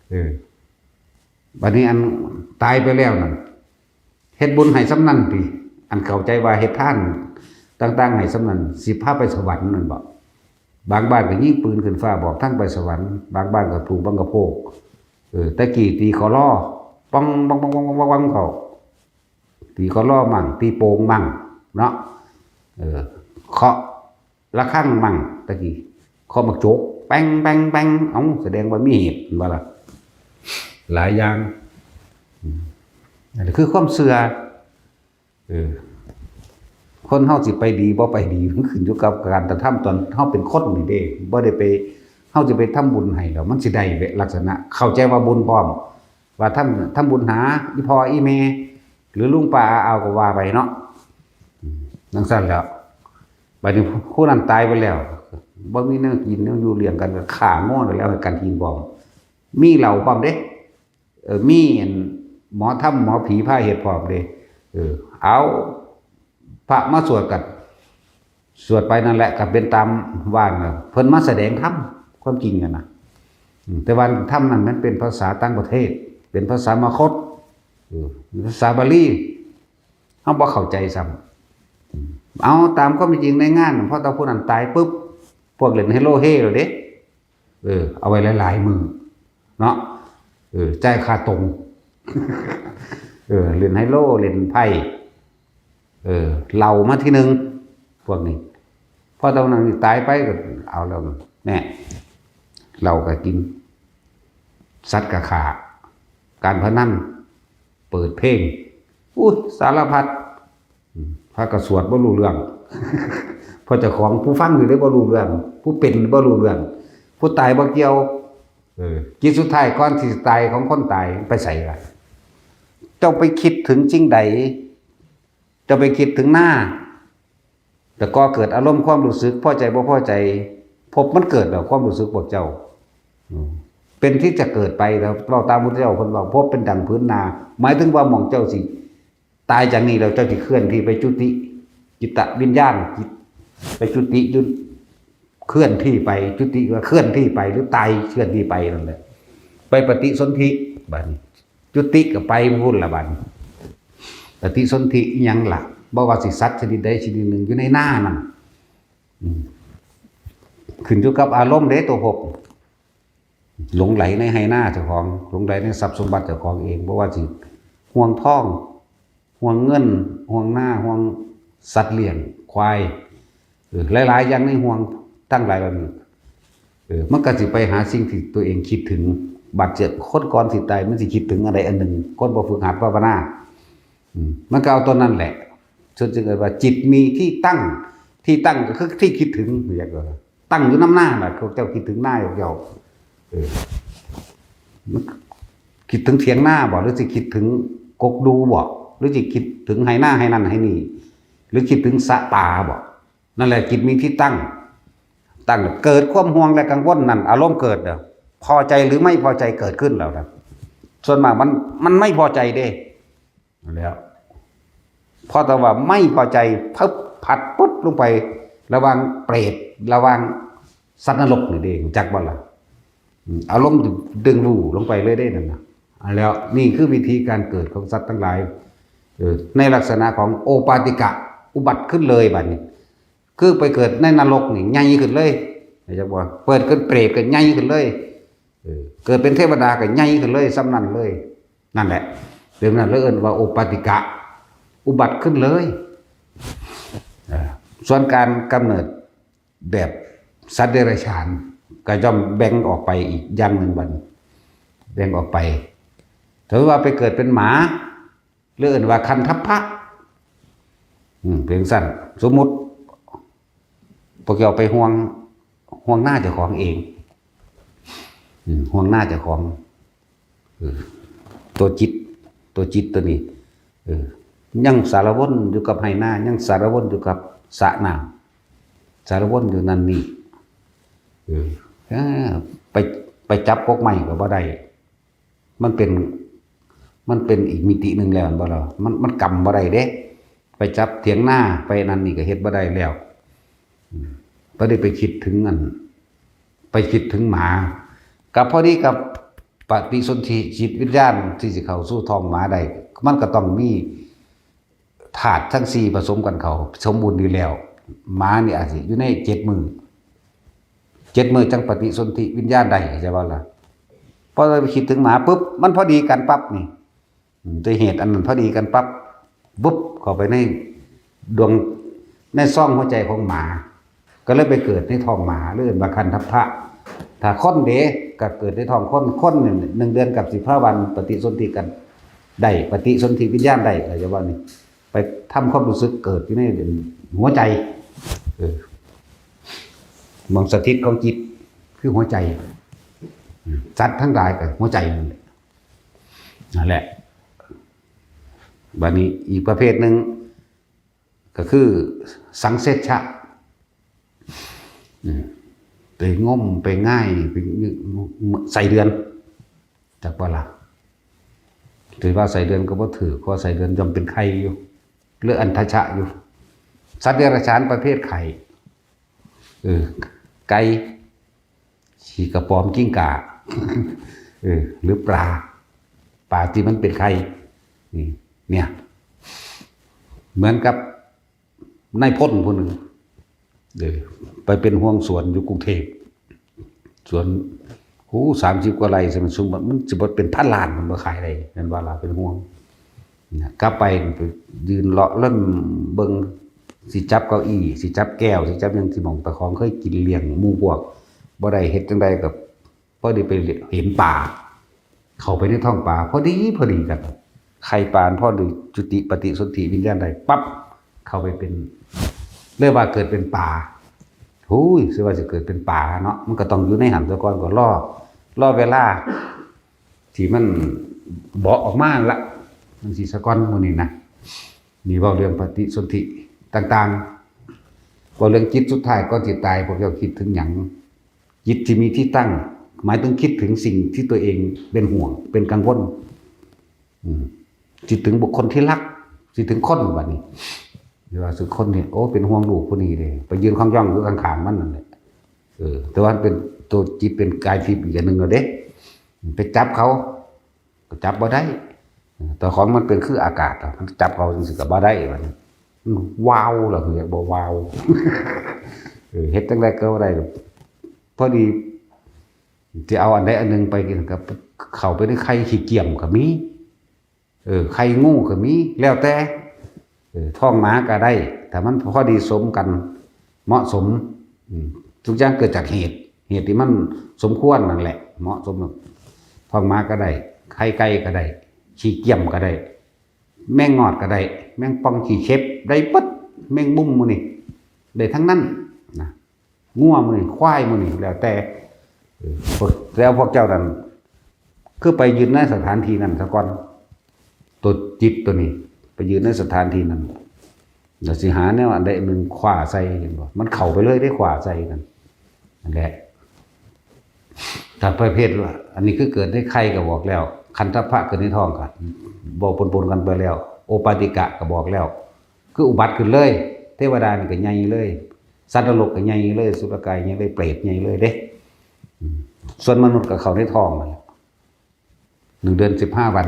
ເອີ ບັດນີ້ອັນຕາຍໄປແລ້ວນັ້ນ ເຮັດບຸນໃຫ້ສ່ຳນັ້ນຕິ ອັນເຂົ້າໃຈວ່າເຮັດທານຕ່າງໆໃຫ້ສ່ຳນັ້ນ ຊິພາໄປສະຫວັນແມ່ນບໍ່? ບາງບ້ານກໍຍິງປືນຂຶ້ນຟ້າບອກທາງໄປສະຫວັນ ບາງບ້ານກໍປູກບັງກະໂພກ. ເອີ ແຕ່ກີ້ຕີຂໍລໍ ປອງ ປອງ ປອງ ປອງ ປອງ ປອງ ເຂົ້າ ຕີຂໍລໍມັ້ງ ຕີໂປ່ງມັ້ງເນາະ. ເອີ ເຄາະ ລະຄັງມັ້ງ ຕະກີ້ເຄາະໝາກຈົກ ແປ້ງ ແປ້ງ ແປ້ງ ເອົ້າ ສະແດງວ່າມີເຫດ ເຫັນບໍ່ລະ? ຫຼາຍຢ່າງ ອືມ ອັນນີ້ຄືຄວາມເຊື່ອ. ເອີ ຄົນເຮົາຊິໄປດີບໍ່ໄປດີ ມັນຂຶ້ນຢູ່ກັບການກະທຳຕອນເຮົາເປັນຄົນນີ້ເດ້. ບໍ່ໄດ້ໄປ ເຮົາຊິໄປທຳບຸນໃຫ້ແລ້ວ ມັນຊິໄດ້ແບບລັກສະນະ ເຂົ້າໃຈວ່າບຸນພ້ອມ ວ່າທຳ ທຳບຸນຫາອີ່ພໍ່ອີ່ແມ່ ຫຼືລຸງປ້າອາອາວກໍວ່າໄປເນາະ. ອືມ ຈັ່ງຊັ້ນແຫຼະ. ບັດນີ້ຜູ້ນັ້ນຕາຍໄປແລ້ວ ບໍ່ມີແນວກິນແນວຢູ່ລ້ຽງກັນ ກໍຂ້າງົວແລ້ວໃຫ້ກັນກິນພ້ອມ ມີເຫຼົ້າພ້ອມເດ້. ເອີ ມີອັນໝໍທຳໝໍຜີພາເຮັດພ້ອມເດ້. ເອີ ເອົາພະມາສວດກັນ ສວດໄປນັ້ນແຫຼະ ກໍເປັນຕາມວ່ານັ້ນ ເພິ່ນມາສະແດງທຳ ຄວາມຈິງຫັ້ນນະ. ອືມ ແຕ່ວ່າທຳນັ້ນມັນເປັນພາສາຕ່າງປະເທດ ເປັນພາສາມະຄົດ ເອີ ເປັນພາສາບາລີ ເຮົາບໍ່ເຂົ້າໃຈຊ້ຳ. ອືມ ເອົາຕາມຄວາມເປັນຈິງໃນງານ ພໍຕາຜູ້ນັ້ນຕາຍປຶບ ພວກຫຼິ້ນເຮໂລເຮໂລດເດ້. ເອີ ເອົາໄວ້ຫຼາຍໆມື້ເນາະ ເອີ ຈ່າຍຄ່າຕົງ ເອີ ຫຼິ້ນໄຮໂລ ຫຼິ້ນໄພ້ ເອີ ເຫຼົ້າມາທີໜຶ່ງ ພວກນີ້. ພໍຕອນນັ້ນຕາຍໄປກໍເອົາແລ້ວ ແນ່ ເຫຼົ້າກໍກິນ ສັດກໍຂ້າ ການພະນັນ ເປີດເພງ ອຸ້ຍ ສາລະພັດ. ອືມ ພະກໍສວດບໍ່ຮູ້ເລື່ອງ ເພາະເຈົ້າຂອງ ຜູ້ຟັງຢູ່ເດ້ບໍ່ຮູ້ເລື່ອງ ຜູ້ເປັນບໍ່ຮູ້ເລື່ອງ ຜູ້ຕາຍບໍ່ກ່ຽວ. ເອີ ຈິດສຸດທ້າຍກ່ອນທີ່ຊິຕາຍຂອງຄົນຕາຍໄປໃສລະ? ເຈົ້າໄປຄິດເຖິງສິ່ງໃດ? ເຈົ້າໄປຄິດເຖິງນາ ແລ້ວກໍເກີດອາລົມຄວາມຮູ້ສຶກພໍໃຈບໍ່ພໍໃຈ ພົບມັນເກີດແລ້ວ ຄວາມຮູ້ສຶກພວກເຈົ້າ ອືມ ເປັນທີ່ຈະເກີດໄປ. ແລ້ວເວົ້າຕາມພຸດທະເຈົ້າເພິ່ນເວົ້າ ພົບເປັນດັ່ງຜືນນາ ໝາຍເຖິງວ່າໝ່ອງເຈົ້າຊິ ຕາຍຈາກນີ້ແລ້ວເຈົ້າຊິເຄື່ອນທີ່ໄປຈຸຕິ ຈິດຕະວິນຍານ ຈິດ ໄປຈຸຕິຢູ່ ເຄື່ອນທີ່ໄປ ຈຸຕິວ່າເຄື່ອນທີ່ໄປ ຫຼືຕາຍເຄື່ອນທີ່ໄປນັ້ນແຫຼະ ໄປປະຕິສົນທິ. ບາດນີ້ຈຸຕິກໍໄປພຸ້ນລະ ບາດນີ້ປະຕິສົນທິອີ່ຫຍັງລະ ບໍ່ວ່າຊິສັດຊະນິດໃດຊະນິດໜຶ່ງຢູ່ໃນນານັ້ນ ອືມ ຂຶ້ນຢູ່ກັບອາລົມເດ້ ຕົວພົບ. ຫຼົງໄຫຼໃນໄຮ່ນາເຈົ້າຂອງ ຫຼົງໄຫຼໃນຊັບສົມບັດເຈົ້າຂອງເອງ ບໍ່ວ່າຊິຫ່ວງທອງ ຫ່ວງເງິນ ຫ່ວງນາ ຫ່ວງສັດລ້ຽງ ຄວາຍ ເອີ ຫຼາຍໆຢ່າງໃນຫ່ວງທັງຫຼາຍເຫຼົ່ານີ້ ເອີ ມັນກໍຊິໄປຫາສິ່ງທີ່ຕົວເອງຄິດເຖິງ. ບາດເຈັບ ຄົນກ່ອນຊິຕາຍ ມັນຊິຄິດເຖິງອັນໃດອັນໜຶ່ງ ຄົນບໍ່ຝຶກຫັດພາວະນາ ອືມ ມັນກໍເອົາຕົວນັ້ນແຫຼະ. ເພິ່ນຈຶ່ງເອີ້ນວ່າ ຈິດມີທີ່ຕັ້ງ ທີ່ຕັ້ງກໍຄືທີ່ຄິດເຖິງ ຮຽກວ່າ ຕັ້ງຢູ່ນຳນານະ ພວກເຈົ້າຄິດເຖິງນາຂອງເຈົ້າ ເອີ ຄິດເຖິງຖຽງນາບໍ ຫຼືຊິຄິດເຖິງກົກດູບໍ ຫຼືຊິຄິດເຖິງໄຮ່ນາໄຮ່ນັ້ນໄຮ່ນີ້ ຫຼືຄິດເຖິງສະປາບໍ? ນັ້ນແຫຼະ ຈິດມີທີ່ຕັ້ງ ຕັ້ງ ເກີດຄວາມຫ່ວງ ແລະ ກັງວົນນັ້ນ ອາລົມເກີດເດີ ພໍໃຈ ຫຼື ໄມ່ພໍໃຈເກີດຂຶ້ນແລ້ວນະ. ສ່ວນມາກມັນ ມັນໄມ່ພໍໃຈເດ້ ແລ້ວ ພໍແຕ່ວ່າໄມ່ພໍໃຈ ເພິບ ພັດປຶບລົງໄປລະຫວ່າງເປຣດ ລະຫວ່າງສັດນະລົກນີ້ເດ້ ຮູ້ຈັກບໍ່ລະ? ອາລົມດຶງດູດລົງໄປເລີຍເດ້ນັ້ນນະ. ອັນແລ້ວນີ້ຄືວິທີການເກີດຂອງສັດທັງຫຼາຍ ເອີ ໃນລັກສະນະຂອງໂອປາຕິກະ ອຸບັດຂຶ້ນເລີຍບາດນີ້ ຄືໄປເກີດໃນນະລົກນີ້ໃຫຍ່ຂຶ້ນເລີຍ ເຫັນຈັກບໍ່? ເປີດເກີດເປຣດກໍໃຫຍ່ຂຶ້ນເລີຍ ເອີ ເກີດເປັນເທວະດາກໍໃຫຍ່ຂຶ້ນເລີຍ ສ່ຳນັ້ນເລີຍ. ນັ້ນແຫຼະ ເປັນນັ້ນເລີຍເອີ້ນວ່າໂອປາຕິກະ ອຸບັດຂຶ້ນເລີຍ. ເອີ ສ່ວນການກຳເນີດແບບສັດເດຍລະສານ ກໍຍ່ອມແບ່ງອອກໄປອີກຢ່າງໜຶ່ງບັດນີ້ ແບ່ງອອກໄປ. ຖ້າວ່າໄປເກີດເປັນໝາ ຫຼືເອີ້ນວ່າຄັນທັບພະ ອືມ ເປັນຊັ້ນ. ສົມມຸດ ພວກເຈົ້າໄປຫ່ວງ ຫ່ວງນາເຈົ້າຂອງເອງ ອືມ ຫ່ວງນາເຈົ້າຂອງ ເອີ ຕົວຈິດ ຕົວຈິດຕົວນີ້ ເອີ ຍັງສາລະວົນຢູ່ກັບໄຮ່ນາ ຍັງສາລະວົນຢູ່ກັບ ສະນ້ຳ ສາລະວົນຢູ່ນັ້ນນີ້ ເອີ ເອີ ໄປ ໄປຈັບກົກໄມ້ກໍບໍ່ໄດ້ ມັນເປັນ ມັນເປັນອີກມິຕິໜຶ່ງແລ້ວ ແມ່ນບໍ່ລະ? ມັນ ມັນກຳບໍ່ໄດ້ເດ້ ໄປຈັບຖຽງນາ ໄປນັ້ນນີ້ກໍເຮັດບໍ່ໄດ້ແລ້ວ. ອືມ ບໍ່ໄດ້ໄປຄິດເຖິງອັນ ໄປຄິດເຖິງໝາ ກໍພໍດີກັບປະຕິສົນທິຈິດວິນຍານທີ່ຊິເຂົ້າສູ່ທ້ອງໝາໄດ້ ມັນກໍຕ້ອງມີ ທາດທັງສີ່ປະສົມກັນເຂົ້າສົມບູນຢູ່ແລ້ວ. ໝານີ້ອາດຊິຢູ່ໃນເຈັດມື້ ເຈັດມື້ຈັ່ງປະຕິສົນທິວິນຍານໄດ້ ເຂົ້າໃຈບໍ່ລະ? ພໍໄປຄິດເຖິງໝາປຶບ ມັນພໍດີກັນປັບນີ້ ອືມ ດ້ວຍເຫດອັນນັ້ນພໍດີກັນປັບ ວຶບ ເຂົ້າໄປໃນດວງ ໃນຊ່ອງຫົວໃຈຂອງໝາ ກໍເລີຍໄປເກີດໃນທ້ອງໝາ ເອີ້ນວ່າຄັນທັບພະ. ຖ້າຄົນເດ ກໍເກີດໃນທ້ອງຄົນ ຄົນນີ້ໜຶ່ງເດືອນກັບສິບຫ້າວັນປະຕິສົນທິກັນໄດ້ ປະຕິສົນທິວິນຍານໄດ້ ເຂົ້າໃຈບໍ່ນີ້? ໄປທຳຄວາມຮູ້ສຶກເກີດຢູ່ໃນຫົວໃຈ ເອີ ໝ່ອງສະຖິດຂອງຈິດຄືຫົວໃຈ. ອືມ ສັດທັງຫຼາຍກໍຫົວໃຈນັ້ນແຫຼະ ນັ້ນແຫຼະ. ບາດນີ້ອີກປະເພດໜຶ່ງ ກໍຄືສັງເສດຊະ ອືມ ໄປງົມໄປງ່າຍ ໄປໃສ່ເດືອນ ຈັກບໍ່ລະ? ຖືວ່າໃສ່ເດືອນກໍບໍ່ຖືກ ເພາະໃສ່ເດືອນຍ່ອມເປັນໄຂ່ຢູ່ ຫຼືອັນທະຊະຢູ່. ສັດເດຍລະສານປະເພດໄຂ່ ເອີ ໄກ່ ຂີ້ກະປອມ ກິ່ງກ່າ ເອີ ຫຼືປາ ປາທີ່ມັນເປັນໄຂ່ ນີ້ ເນີ້ຍ ເໝືອນກັບນາຍພົນຜູ້ໜຶ່ງ ເອີ ໄປເປັນຫ່ວງສວນຢູ່ກຸງເທບ ສວນ ໂອ້ ສາມສິບກວ່າໄຮ່ ຊິແມ່ນສົມມຸດ ມັນຊິບໍ່ເປັນພັນລ້ານ ມັນບໍ່ຂາຍໄດ້ ແມ່ນບໍ່ລະ? ເປັນຫ່ວງນະ ກັບໄປໄປຢືນເລາະເລັ່ນເບິ່ງ ຊິຈັບເກົ້າอี้ ຊິຈັບແກ້ວ ຊິຈັບຫຍັງ ຊິໝ່ອງເຈົ້າຂອງເຄີຍກິນລ້ຽງໝູ່ພວກ ບໍ່ໄດ້ ເຮັດຈັ່ງໃດກໍພໍດີໄປເຫັນປາ ເຂົ້າໄປໃນທ້ອງປາ ພໍດີ ພໍດີກັນ ໄຂ່ປາ ພໍດີ ຈຸຕິປະຕິສົນທິວິນຍານໄດ້ປັບ ເຂົ້າໄປເປັນ ເລີຍວ່າເກີດເປັນປາ. ໂອ້ຍ ຊິວ່າຊິເກີດເປັນປາເນາະ ມັນກໍຕ້ອງຢູ່ໃນຫັ້ນຊະກ່ອນ ກໍລໍ ລໍເວລາທີ່ມັນເບາະອອກມາລະ ຈັ່ງຊີ້ຊະກ່ອນ. ມື້ນີ້ນະ ນີ້ເວົ້າເລື່ອງປະຕິສົນທິຕ່າງໆ ເວົ້າເລື່ອງຈິດສຸດທ້າຍ ກ່ອນຊິຕາຍ ພວກເຈົ້າຄິດເຖິງຫຍັງ? ຈິດທີ່ມີທີ່ຕັ້ງ ໝາຍເຖິງຄິດເຖິງສິ່ງທີ່ຕົວເອງເປັນຫ່ວງ ເປັນກັງວົນ ອືມ ຄິດເຖິງບຸກຄົນທີ່ຮັກ ຄິດເຖິງຄົນ ບາດນີ້ ຫຼືວ່າຊິຄົນນີ້ ໂອ້ ເປັນຫ່ວງລູກຜູ້ນີ້ເດ້ ໄປຢືນຂອງຍ່ອງຢູ່ຂ້າງໆມັນນັ້ນແຫຼະ. ເອີ ແຕ່ວ່າມັນເປັນຕົວຈິດເປັນກາຍທິບອີກອັນໜຶ່ງແລ້ວເດ້ ໄປຈັບເຂົາ ກໍຈັບບໍ່ໄດ້ ເຈົ້າຂອງມັນເປັນຄືອາກາດ ມັນຈັບເຂົາຈັ່ງຊີ້ກໍບໍ່ໄດ້ ບາດນີ້ ມັນວ້າວລະ ເຮັດບໍ່ວ້າວ ເອີ ເຮັດຈັ່ງໃດກໍບໍ່ໄດ້. ພໍດີຊິເອົາອັນໃດອັນໜຶ່ງໄປກິນ ກໍເຂົ້າໄປໃນໄຂ່ຂີ້ກຽມກໍມີ ເອີ ໄຂ່ງູກໍມີ ແລ້ວແຕ່ ເອີ ທ້ອງໝາກໍໄດ້ ຖ້າມັນພໍດີສົມກັນ ເໝາະສົມ ອືມ ທຸກຢ່າງເກີດຈາກເຫດ ເຫດທີ່ມັນສົມຄວນນັ້ນແຫຼະ ເໝາະສົມ. ທ້ອງໝາກໍໄດ້ ໄຂ່ໄກ່ກໍໄດ້ ຂີ້ກຽມກໍໄດ້ ແມງງອດກໍໄດ້ ແມງປ່ອງຂີ້ເຂັບ ໄດ້ເບິດ ແມງມຸມໝູ່ນີ້ ໄດ້ທັງນັ້ນນະ ງົວໝູ່ນີ້ ຄວາຍໝູ່ນີ້ ແລ້ວແຕ່ ເອີ ພວກ ແລ້ວພວກເຈົ້ານັ້ນ ຄືໄປຢືນໃນສະຖານທີ່ນັ້ນຊະກ່ອນ ຕົວຈິດຕົວນີ້ ໄປຢືນໃນສະຖານທີ່ນັ້ນ ແລ້ວຊິຫາແນວອັນໃດອັນໜຶ່ງຂວ້າໃສ່ ເຫັນບໍ່? ມັນເຂົ້າໄປເລີຍເດ້ ຂວ້າໃສ່ນັ້ນ ນັ້ນແຫຼະ. ຖ້າປະເພດວ່າ ອັນນີ້ຄືເກີດໃນໄຂ່ກໍບອກແລ້ວ ຄັນທະພະເກີດໃນທ້ອງກໍເວົ້າປົນໆກັນໄປແລ້ວ ໂອປາຕິກະກໍບອກແລ້ວ ຄືອຸບັດຂຶ້ນເລີຍ ເທວະດານີ້ກໍໃຫຍ່ເລີຍ ສັດນະລົກກໍໃຫຍ່ເລີຍ ສຸລະກາຍໃຫຍ່ເລີຍ ເປດໃຫຍ່ເລີຍເດ້. ອືມ ສ່ວນມະນຸດກໍເຂົ້າໃນທ້ອງນັ້ນແຫຼະ ໜຶ່ງເດືອນສິບຫ້າວັນ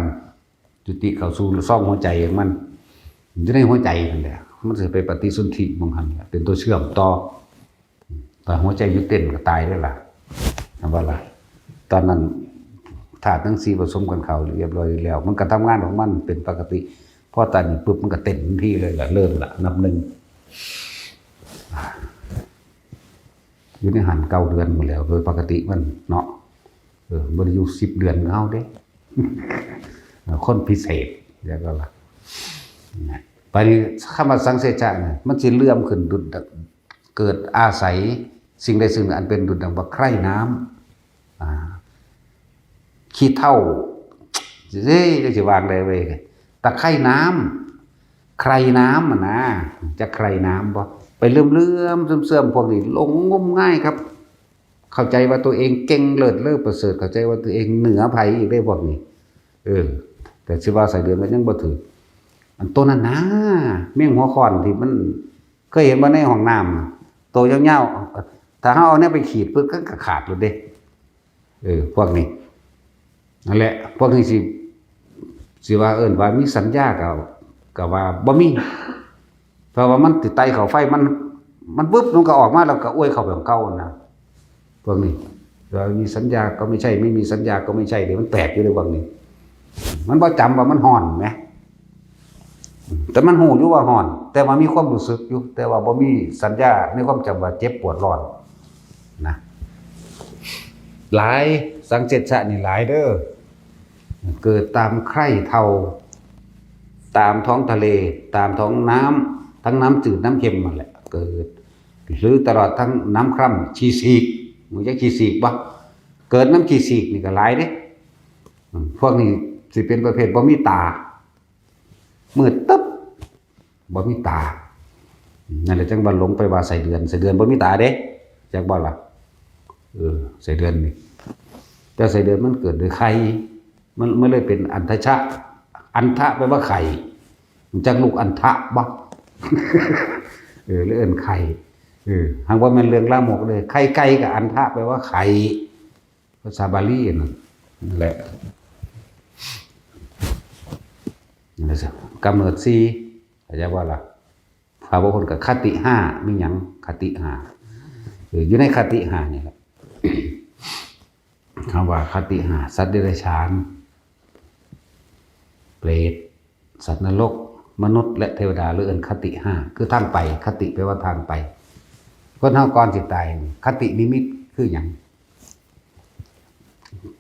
ຈຸຕິເຂົ້າສູ່ຊ່ອງຫົວໃຈຂອງມັນ ຢູ່ໃນຫົວໃຈນັ້ນແຫຼະ ມັນຊິໄປປະຕິສົນທິໝ່ອງຫັ້ນແຫຼະ ເປັນຕົວເຊື່ອມຕໍ່. ຖ້າຫົວໃຈຢຸດເຕັ້ນກໍຕາຍເດ້ລະ ເຫັນບໍ່ລະ? ຕອນນັ້ນທາດທັງສີ່ປະສົມກັນເຂົ້າຮຽບຮ້ອຍແລ້ວ ມັນກໍທຳງານຂອງມັນເປັນປົກກະຕິ ພໍຕານນີ້ປຶບ ມັນກໍເຕັ້ນທັນທີເລີຍລະ ເລີ່ມລະ ນັບໜຶ່ງ ຢູ່ໃນຫັ້ນເກົ້າເດືອນພຸ້ນແຫຼ້ວ ໂດຍປົກກະຕິມັນເນາະ. ເອີ ບໍ່ໄດ້ຢູ່ສິບເດືອນຄືເຮົາເດ້ ຄົນພິເສດ ແລ້ວກໍວ່າ ບາດນີ້ຄຳວ່າສັງເສດຊະນີ້ ມັນຊິເຫຼື້ອມຂຶ້ນດຸດ ເກີດອາໄສສິ່ງໃດສິ່ງໜຶ່ງອັນເປັນດຸດດັ່ງວ່າໄຄຣນ້ຳ ອາ ຂີ້ເຖົ້າ ເອີ ຈັກຊິວ່າຈັ່ງໃດເວີຍ ຕະໄຄນ້ຳ ໄຄຣນ້ຳຫັ້ນນາ ຈັກໄຄຣນ້ຳບໍ່? ไปເລື່ອມໆເຊື່ອມໆ ພວກນີ້ຫຼົງງົມງາຍຄັບ. ເຂົ້າໃຈວ່າຕົວເອງເກັ່ງເລີດເລີດປະເສີດ ເຂົ້າໃຈວ່າຕົວເອງເໜືອໃຜອີກເດ້ພວກນີ້. ເອີ ແຕ່ຊິວ່າໄສ້ເດືອນກໍຍັງບໍ່ຖືກ. ອັນໂຕນັ້ນນາ ແມງຫົວຄ້ອນທີ່ມັນ ເຄີຍເຫັນບໍ່ໃນຫ້ອງນ້ຳ ໂຕຍາວໆ ຖ້າເຮົາເອົາແນວໄປຂີດປຶບ ມັນກໍຂາດໂລດເດ້. ເອີ ພວກນີ້ ນັ້ນແຫຼະ ພວກນີ້ຊິ ຊິວ່າເອີ້ນວ່າມີສັນຍາກໍ ກໍວ່າບໍ່ມີ ເພາະວ່າມັນຕິດໄຕເຂົ້າໄຟ ມັນ ມັນປຶບ ມັນກໍອອກມາ ແລ້ວກໍອວຍເຂົ້າໄປຂອງເກົ່ານະ. ພວກນີ້ ວ່າມີสัญญาก็ไม่ใช่ ไม่มีสัญญาก็ไม่ใช่ ເດ້ ມັນແປກຢູ່ເດ້ພວກນີ້. ມັນບໍ່ຈຳວ່າມັນຮ້ອນແໝ ແຕ່ມັນຮູ້ຢູ່ວ່າຮ້ອນ ແຕ່ວ່າມີຄວາມຮູ້ສຶກຢູ່ ແຕ່ວ່າບໍ່ມີສັນຍາໃນຄວາມຈຳວ່າເຈັບປວດຮ້ອນນະ. ຫຼາຍ ສັງເສດຊະນີ້ຫຼາຍເດີ ເກີດຕາມໄຄເທົາ ຕາມທ້ອງທະເລ ຕາມທ້ອງນ້ຳ ທັງນ້ຳຈືດນ້ຳເຄັມຫັ້ນແຫຼະ ເກີດ ຫຼືຕະຫຼອດທັງນ້ຳຄຣຳ ຂີ້ສີກ ຮູ້ຈັກຂີ້ສີກບໍ່? ເກີດນຳຂີ້ສີກນີ້ກໍຫຼາຍເດ້. ອືມ ພວກນີ້ຊິເປັນປະເພດບໍ່ມີຕາ ມືດຕຶບ ບໍ່ມີຕາ. ນັ້ນແຫຼະ ຈັ່ງວ່າຫຼົງໄປວ່າໄສ້ເດືອນ ໄສ້ເດືອນບໍ່ມີຕາເດ້ ຈັກບໍ່ລະ? ເອີ ໄສ້ເດືອນນີ້ ແຕ່ໄສ້ເດືອນມັນເກີດໂດຍໄຂ່ ມັນ ມັນເລີຍເປັນອັນທະຊະ ອັນທະແປວ່າໄຂ່ ຮູ້ຈັກລູກອັນທະບໍ່? ເອີ ຫຼືເອີ້ນໄຂ່ ເອີ ຫາກວ່າແມ່ນເລື່ອງລາມົກເດີ ໄຂ່ໄກ່ກັບອັນທະແປວ່າໄຂ່ ພາສາບາລີນັ້ນ ນັ້ນແຫຼະ ນັ້ນແຫຼະ ກຳເນີດສີ່ ເຂົ້າໃຈບໍ່ລະ? ພາວະພຸດກໍຄະຕິຫ້າ ມີຫຍັງ ຄະຕິຫ້າ ເອີ ຢູ່ໃນຄະຕິຫ້ານີ້ແຫຼະ ຄຳວ່າຄະຕິຫ້າ ສັດເດຍລະສານ ເປຣດ ສັດນະລົກ ມະນຸດ ແລະ ເທວະດາ ຫຼືເອີ້ນຄະຕິຫ້າ ຄືທາງໄປ ຄະຕິແປວ່າທາງໄປ. ຄົນເຮົາກ່ອນຊິຕາຍ ຄະຕິນິມິດຄືຫຍັງ?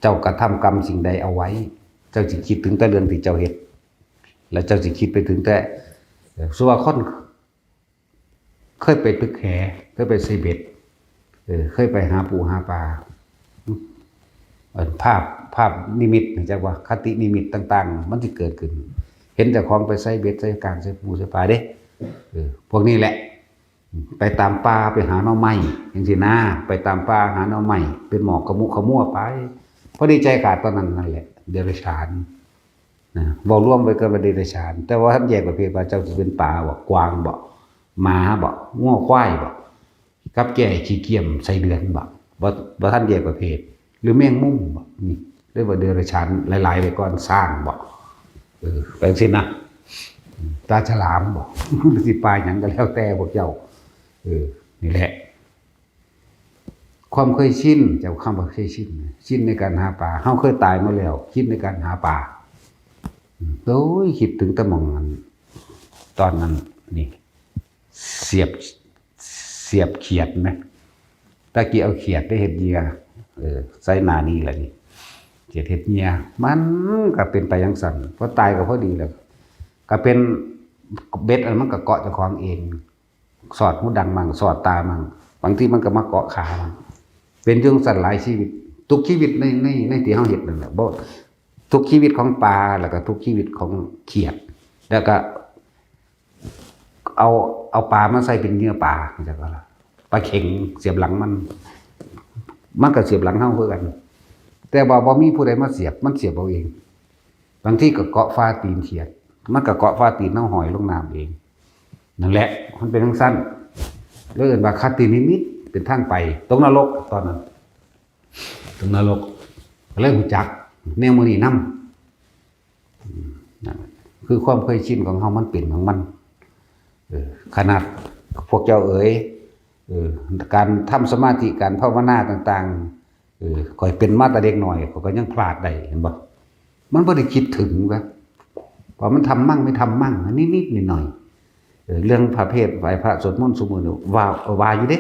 ເຈົ້າກະທຳກຳສິ່ງໃດເອົາໄວ້ ເຈົ້າຊິຄິດເຖິງແຕ່ເລື່ອງທີ່ເຈົ້າເຮັດ ແລະ ເຈົ້າຊິຄິດໄປເຖິງແຕ່ ເອີ ສົມມຸດວ່າຄົນ ເຄີຍໄປຕຶກແຫ ເຄີຍໄປໃສ່ເບັດ ເອີ ເຄີຍໄປຫາປູຫາປາ ອັນພາບ ພາບນິມິດ ຮູ້ຈັກວ່າຄະຕິນິມິດຕ່າງໆ ມັນຊິເກີດຂຶ້ນ ເຫັນເຈົ້າຂອງໄປໃສ່ເບັດ ໃສ່ກາງ ໃສ່ປູໃສ່ປາເດ້ ເອີ ພວກນີ້ແຫຼະ ໄປຕາມປ່າໄປຫາໜໍ່ໄມ້ ຈັ່ງຊີ້ນາ ໄປຕາມປ່າຫາໜໍ່ໄມ້ ເປັນໝອກຂະມຸຂະມົວໄປ ພໍດີໃຈຂາດຕອນນັ້ນ ນັ້ນແຫຼະ ເດຍລະສານ. ນະ ເວົ້າລວມໄວ້ກັບວ່າເດຍລະສານ ແຕ່ວ່າທ່ານແຍກປະເພດວ່າເຈົ້າຊິເປັນປາບໍ ກວາງບໍ ໝາບໍ ງົວຄວາຍບໍ ກັບແກ້ຂີ້ກຽມໄສ້ເດືອນບໍ ບໍ່ ບໍ່ທັນແຍກປະເພດ ຫຼືແມງມຸມບໍ ນີ້ ເອີ້ນວ່າເດຍລະສານຫຼາຍໆໄວ້ກ່ອນ ຊ້າງບໍ ເອີ ໄປຈັ່ງຊີ້ນະ ປາສະຫຼາມບໍ ຫຼືຊິປາຫຍັງກໍແລ້ວແຕ່ພວກເຈົ້າ ເອີ ນີ້ແຫຼະ. ຄວາມເຄີຍຊິນ ເຈົ້າ ຄຳວ່າເຄີຍຊິນ ຊິນໃນການຫາປາ ເຮົາເຄີຍຕາຍມາແລ້ວ ຊິນໃນການຫາປາ ໂອ້ຍ ຄິດເຖິງແຕ່ໝ່ອງອັນ ຕອນນັ້ນນີ້ ສຽບ ສຽບຂຽດແມ ຕະກີ້ເອົາຂຽດໄປເຮັດເຫຍື່ອ ເອີ ໃສ່ໜ້ານີ້ລະນີ້ ຂຽດເຮັດເຫຍື່ອ ມັນກໍເປັນໄປຈັ່ງຊັ້ນ ພໍຕາຍກໍພໍດີແລ້ວ ກໍເປັນ ເບັດອັນມັນກໍເກາະເຈົ້າຂອງເອງ ສອດຫູດັງມັ້ງ ສອດຕາມັ້ງ ບາງທີມັນກໍມາເກາະຂາມັ້ງ ເປັນຢູ່ຈັ່ງຊັ້ນຫຼາຍຊີວິດ ທຸກຊີວິດໃນ ໃນ ໃນທີ່ເຮົາເຮັດນັ້ນແຫຼະ ບໍ່ ທຸກຊີວິດຂອງປາ ແລ້ວກໍທຸກຊີວິດຂອງຂຽດ ແລ້ວກໍເອົາ ເອົາປາມາໃສ່ເປັນເຫຍື່ອປາ ຈັ່ງຊີ້ກໍລະ ປາເຂັງສຽບຫຼັງມັນ ມັນກໍສຽບຫຼັງເຮົາຄືກັນ ແຕ່ວ່າບໍ່ມີຜູ້ໃດມາສຽບ ມັນສຽບເອົາເອງ ບາງທີກໍເກາະຝາຕີນຂຽດ ມັນກໍເກາະຝາຕີນເຮົາຫ້ອຍລົງນ້ຳເອງ ນັ້ນແຫຼະ ມັນເປັນຈັ່ງຊັ້ນ ເລີຍເອີ້ນວ່າຄະຕິນິມິດ ເປັນທາງໄປຕົກນະລົກຕອນນັ້ນ ຕົກນະລົກ ກໍເລີຍຮູ້ຈັກແນວມື້ນີ້ນຳ ອືມ ນັ້ນ ຄືຄວາມເຄີຍຊິນຂອງເຮົາມັນເປັນຂອງມັນ ເອີ ຂະໜາດພວກເຈົ້າເອີຍ ເອີ ການທຳສະມາທິ ການພາວະນາຕ່າງໆ ເອີ ຂ້ອຍເປັນມາແຕ່ເດັກນ້ອຍ ຂ້ອຍກໍຍັງພລາດໄດ້ ເຫັນບໍ່? ມັນບໍ່ໄດ້ຄິດເຖິງນະ ເພາະມັນທຳມັ່ງໄມ່ທຳມັ່ງ ນິດໆໜ້ອຍໆ ເອີ ເລື່ອງພະເພດໄຫວ້ພະສວດມົນຊຸມື້ນີ້ ວ່າ ວ່າຢູ່ເດ້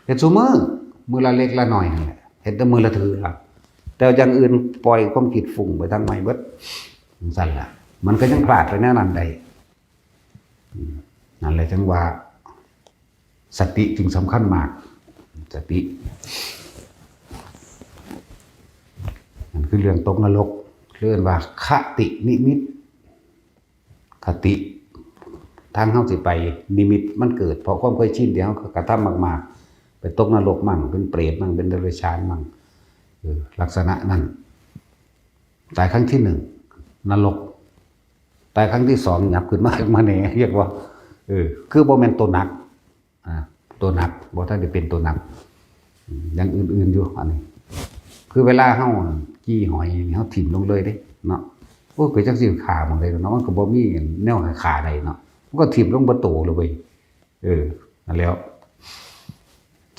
ເຮັດຊຸມື້ ມື້ລະເລັກລະໜ້ອຍນັ້ນແຫຼະ ເຮັດແຕ່ມື້ລະເທື່ອ ແຕ່ຢ່າງອື່ນປ່ອຍຄວາມຄິດຟຸ້ງໄປທາງໃໝ່ເບິດ ຈັ່ງຊັ້ນລະ ມັນກໍຍັງພລາດໄປແນວນັ້ນໄດ້. ອືມ ນັ້ນແຫຼະ ຈັ່ງວ່າສະຕິຈຶ່ງສຳຄັນມາກ ສະຕິ ນັ້ນຄືເລື່ອງຕົກນະລົກ ເອີ້ນວ່າຄະຕິນິມິດ ຄະຕິ ທາງເຮົາຊິໄປ ນິມິດມັນເກີດ ເພາະຄວາມເຄີຍຊິນທີ່ເຮົາກະທຳມາກໆ ໄປຕົກນະລົກມັ້ງ ເປັນເປດມັ້ງ ເປັນເດຍລະສານມັ້ງ ເອີ ລັກສະນະນັ້ນ. ຕາຍຄັ້ງທີໜຶ່ງ ນະລົກ ຕາຍຄັ້ງທີສອງ ຫຍັບຂຶ້ນມາ ມາແດ່ ຮຽກວ່າ ເອີ ຄືບໍ່ແມ່ນໂຕໜັກ ອ່າ ໂຕໜັກ ບໍ່ທັນໄດ້ເປັນໂຕໜັກ ອືມ ຢ່າງອື່ນໆຢູ່. ອັນນີ້ຄືເວລາເຮົາຈີ່ຫອຍນີ້ ເຮົາຖິ້ມລົງເລີຍເດ້ເນາະ. ໂອ້ຍ ກໍຈັກຊິຂ້າໝ່ອງໃດເນາະ ມັນກໍບໍ່ມີແນວໃຫ້ຂ້າໄດ້ເນາະ ມັນກໍຖິ້ມລົງເບິດໂຕເລີຍເວີຍ. ເອີ ນັ້ນແຫຼ້ວ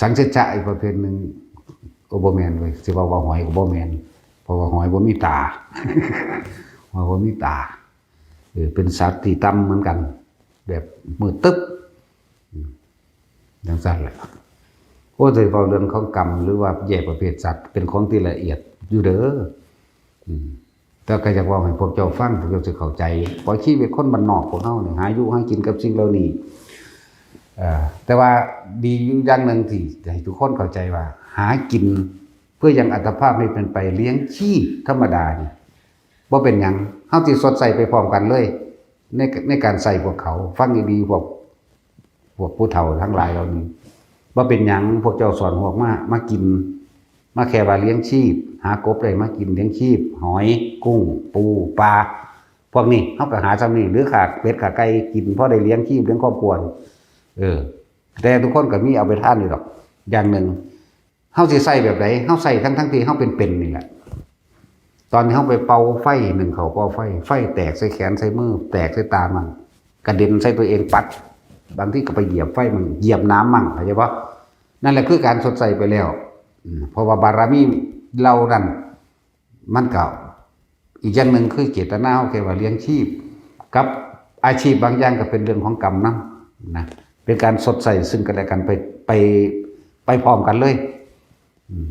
ສັງເສດຊະອີກປະເພດໜຶ່ງ ໂອ້ ບໍ່ແມ່ນເວີຍ ຊິເວົ້າວ່າຫອຍກໍບໍ່ແມ່ນ ເພາະວ່າຫອຍບໍ່ມີຕາ ຫອຍບໍ່ມີຕາ ເອີ ເປັນສັດທີ່ຕ່ຳເໝືອນກັນ ແບບມືດຕຶບ ອືມ ຈັ່ງຊັ້ນແຫຼະ. ໂອ້ ຊິເວົ້າເລື່ອງຂອງກຳ ຫຼືວ່າແຍກປະເພດສັດ ເປັນຂອງທີ່ລະອຽດຢູ່ເດີ ອືມ ແຕ່ກໍຢາກເວົ້າໃຫ້ພວກເຈົ້າຟັງ ພວກເຈົ້າຊິເຂົ້າໃຈ ເພາະຊີວິດຄົນບ້ານນອກພວກເຮົານີ້ ຫາຢູ່ຫາກິນກັບສິ່ງເຫຼົ່ານີ້ ເອີ ແຕ່ວ່າດີຢູ່ຢ່າງໜຶ່ງທີ່ໃຫ້ທຸກຄົນເຂົ້າໃຈວ່າ ຫາກິນເພື່ອຍັງອັດຕະພາບໃຫ້ເປັນໄປ ລ້ຽງຊີບທຳມະດານີ້ ບໍ່ເປັນຫຍັງ ເຮົາຊິຊົດໃຊ້ໄປພ້ອມກັນເລີຍ ໃນ ໃນການໃຊ້ພວກເຂົາ. ຟັງດີໆ ພວກ ພວກຜູ້ເຖົ້າທັງຫຼາຍເຫຼົ່ານີ້ ບໍ່ເປັນຫຍັງ ພວກເຈົ້າສອນຮວກມາ ມາກິນ ມາແຄ່ວ່າລ້ຽງຊີບ ຫາກົບໄດ້ມາກິນລ້ຽງຊີບ ຫອຍ ກຸ້ງ ປູ ປາ ພວກນີ້ ເຮົາກໍຫາຊ່ຳນີ້ ຫຼືຂ້າເປັດຂ້າໄກ່ກິນ ພໍໄດ້ລ້ຽງຊີບລ້ຽງຄອບຄົວ. ເອີ ແຕ່ທຸກຄົນກໍມີເອົາໄປທານຢູ່ດອກ ຢ່າງໜຶ່ງ ເຮົາຊິໃຊ້ແບບໃດ? ເຮົາໃຊ້ທັງໆທີ່ເຮົາເປັນໆນີ້ແຫຼະ. ຕອນທີ່ເຮົາໄປເປົ່າໄຟ ໜຶ້ງເຂົ້າເປົ່າໄຟ ໄຟແຕກໃສ່ແຂນໃສ່ມື ແຕກໃສ່ຕາໝັ້ງ ກະເດັນໃສ່ຕົວເອງປັດ ບາງທີກໍໄປຢຽບໄຟໝັ້ງ ຢຽບໜາມໝັ້ງ ເຂົ້າໃຈບໍ່? ນັ້ນແຫຼະຄືການຊົດໃຊ້ໄປແລ້ວ ອືມ ເພາະວ່າບາລະມີເຫຼົ່ານັ້ນ ມັນກໍ ອີກຢ່າງໜຶ່ງຄືເຈດຕະນາເຮົາແຄ່ວ່າລ້ຽງຊີບ ກັບອາຊີບບາງຢ່າງກໍເປັນເລື່ອງຂອງກຳນຳນະ ເປັນການຊົດໃຊ້ຊຶ່ງກັນແລະກັນໄປ ໄປ ໄປພ້ອມກັນເລີຍ. ອືມ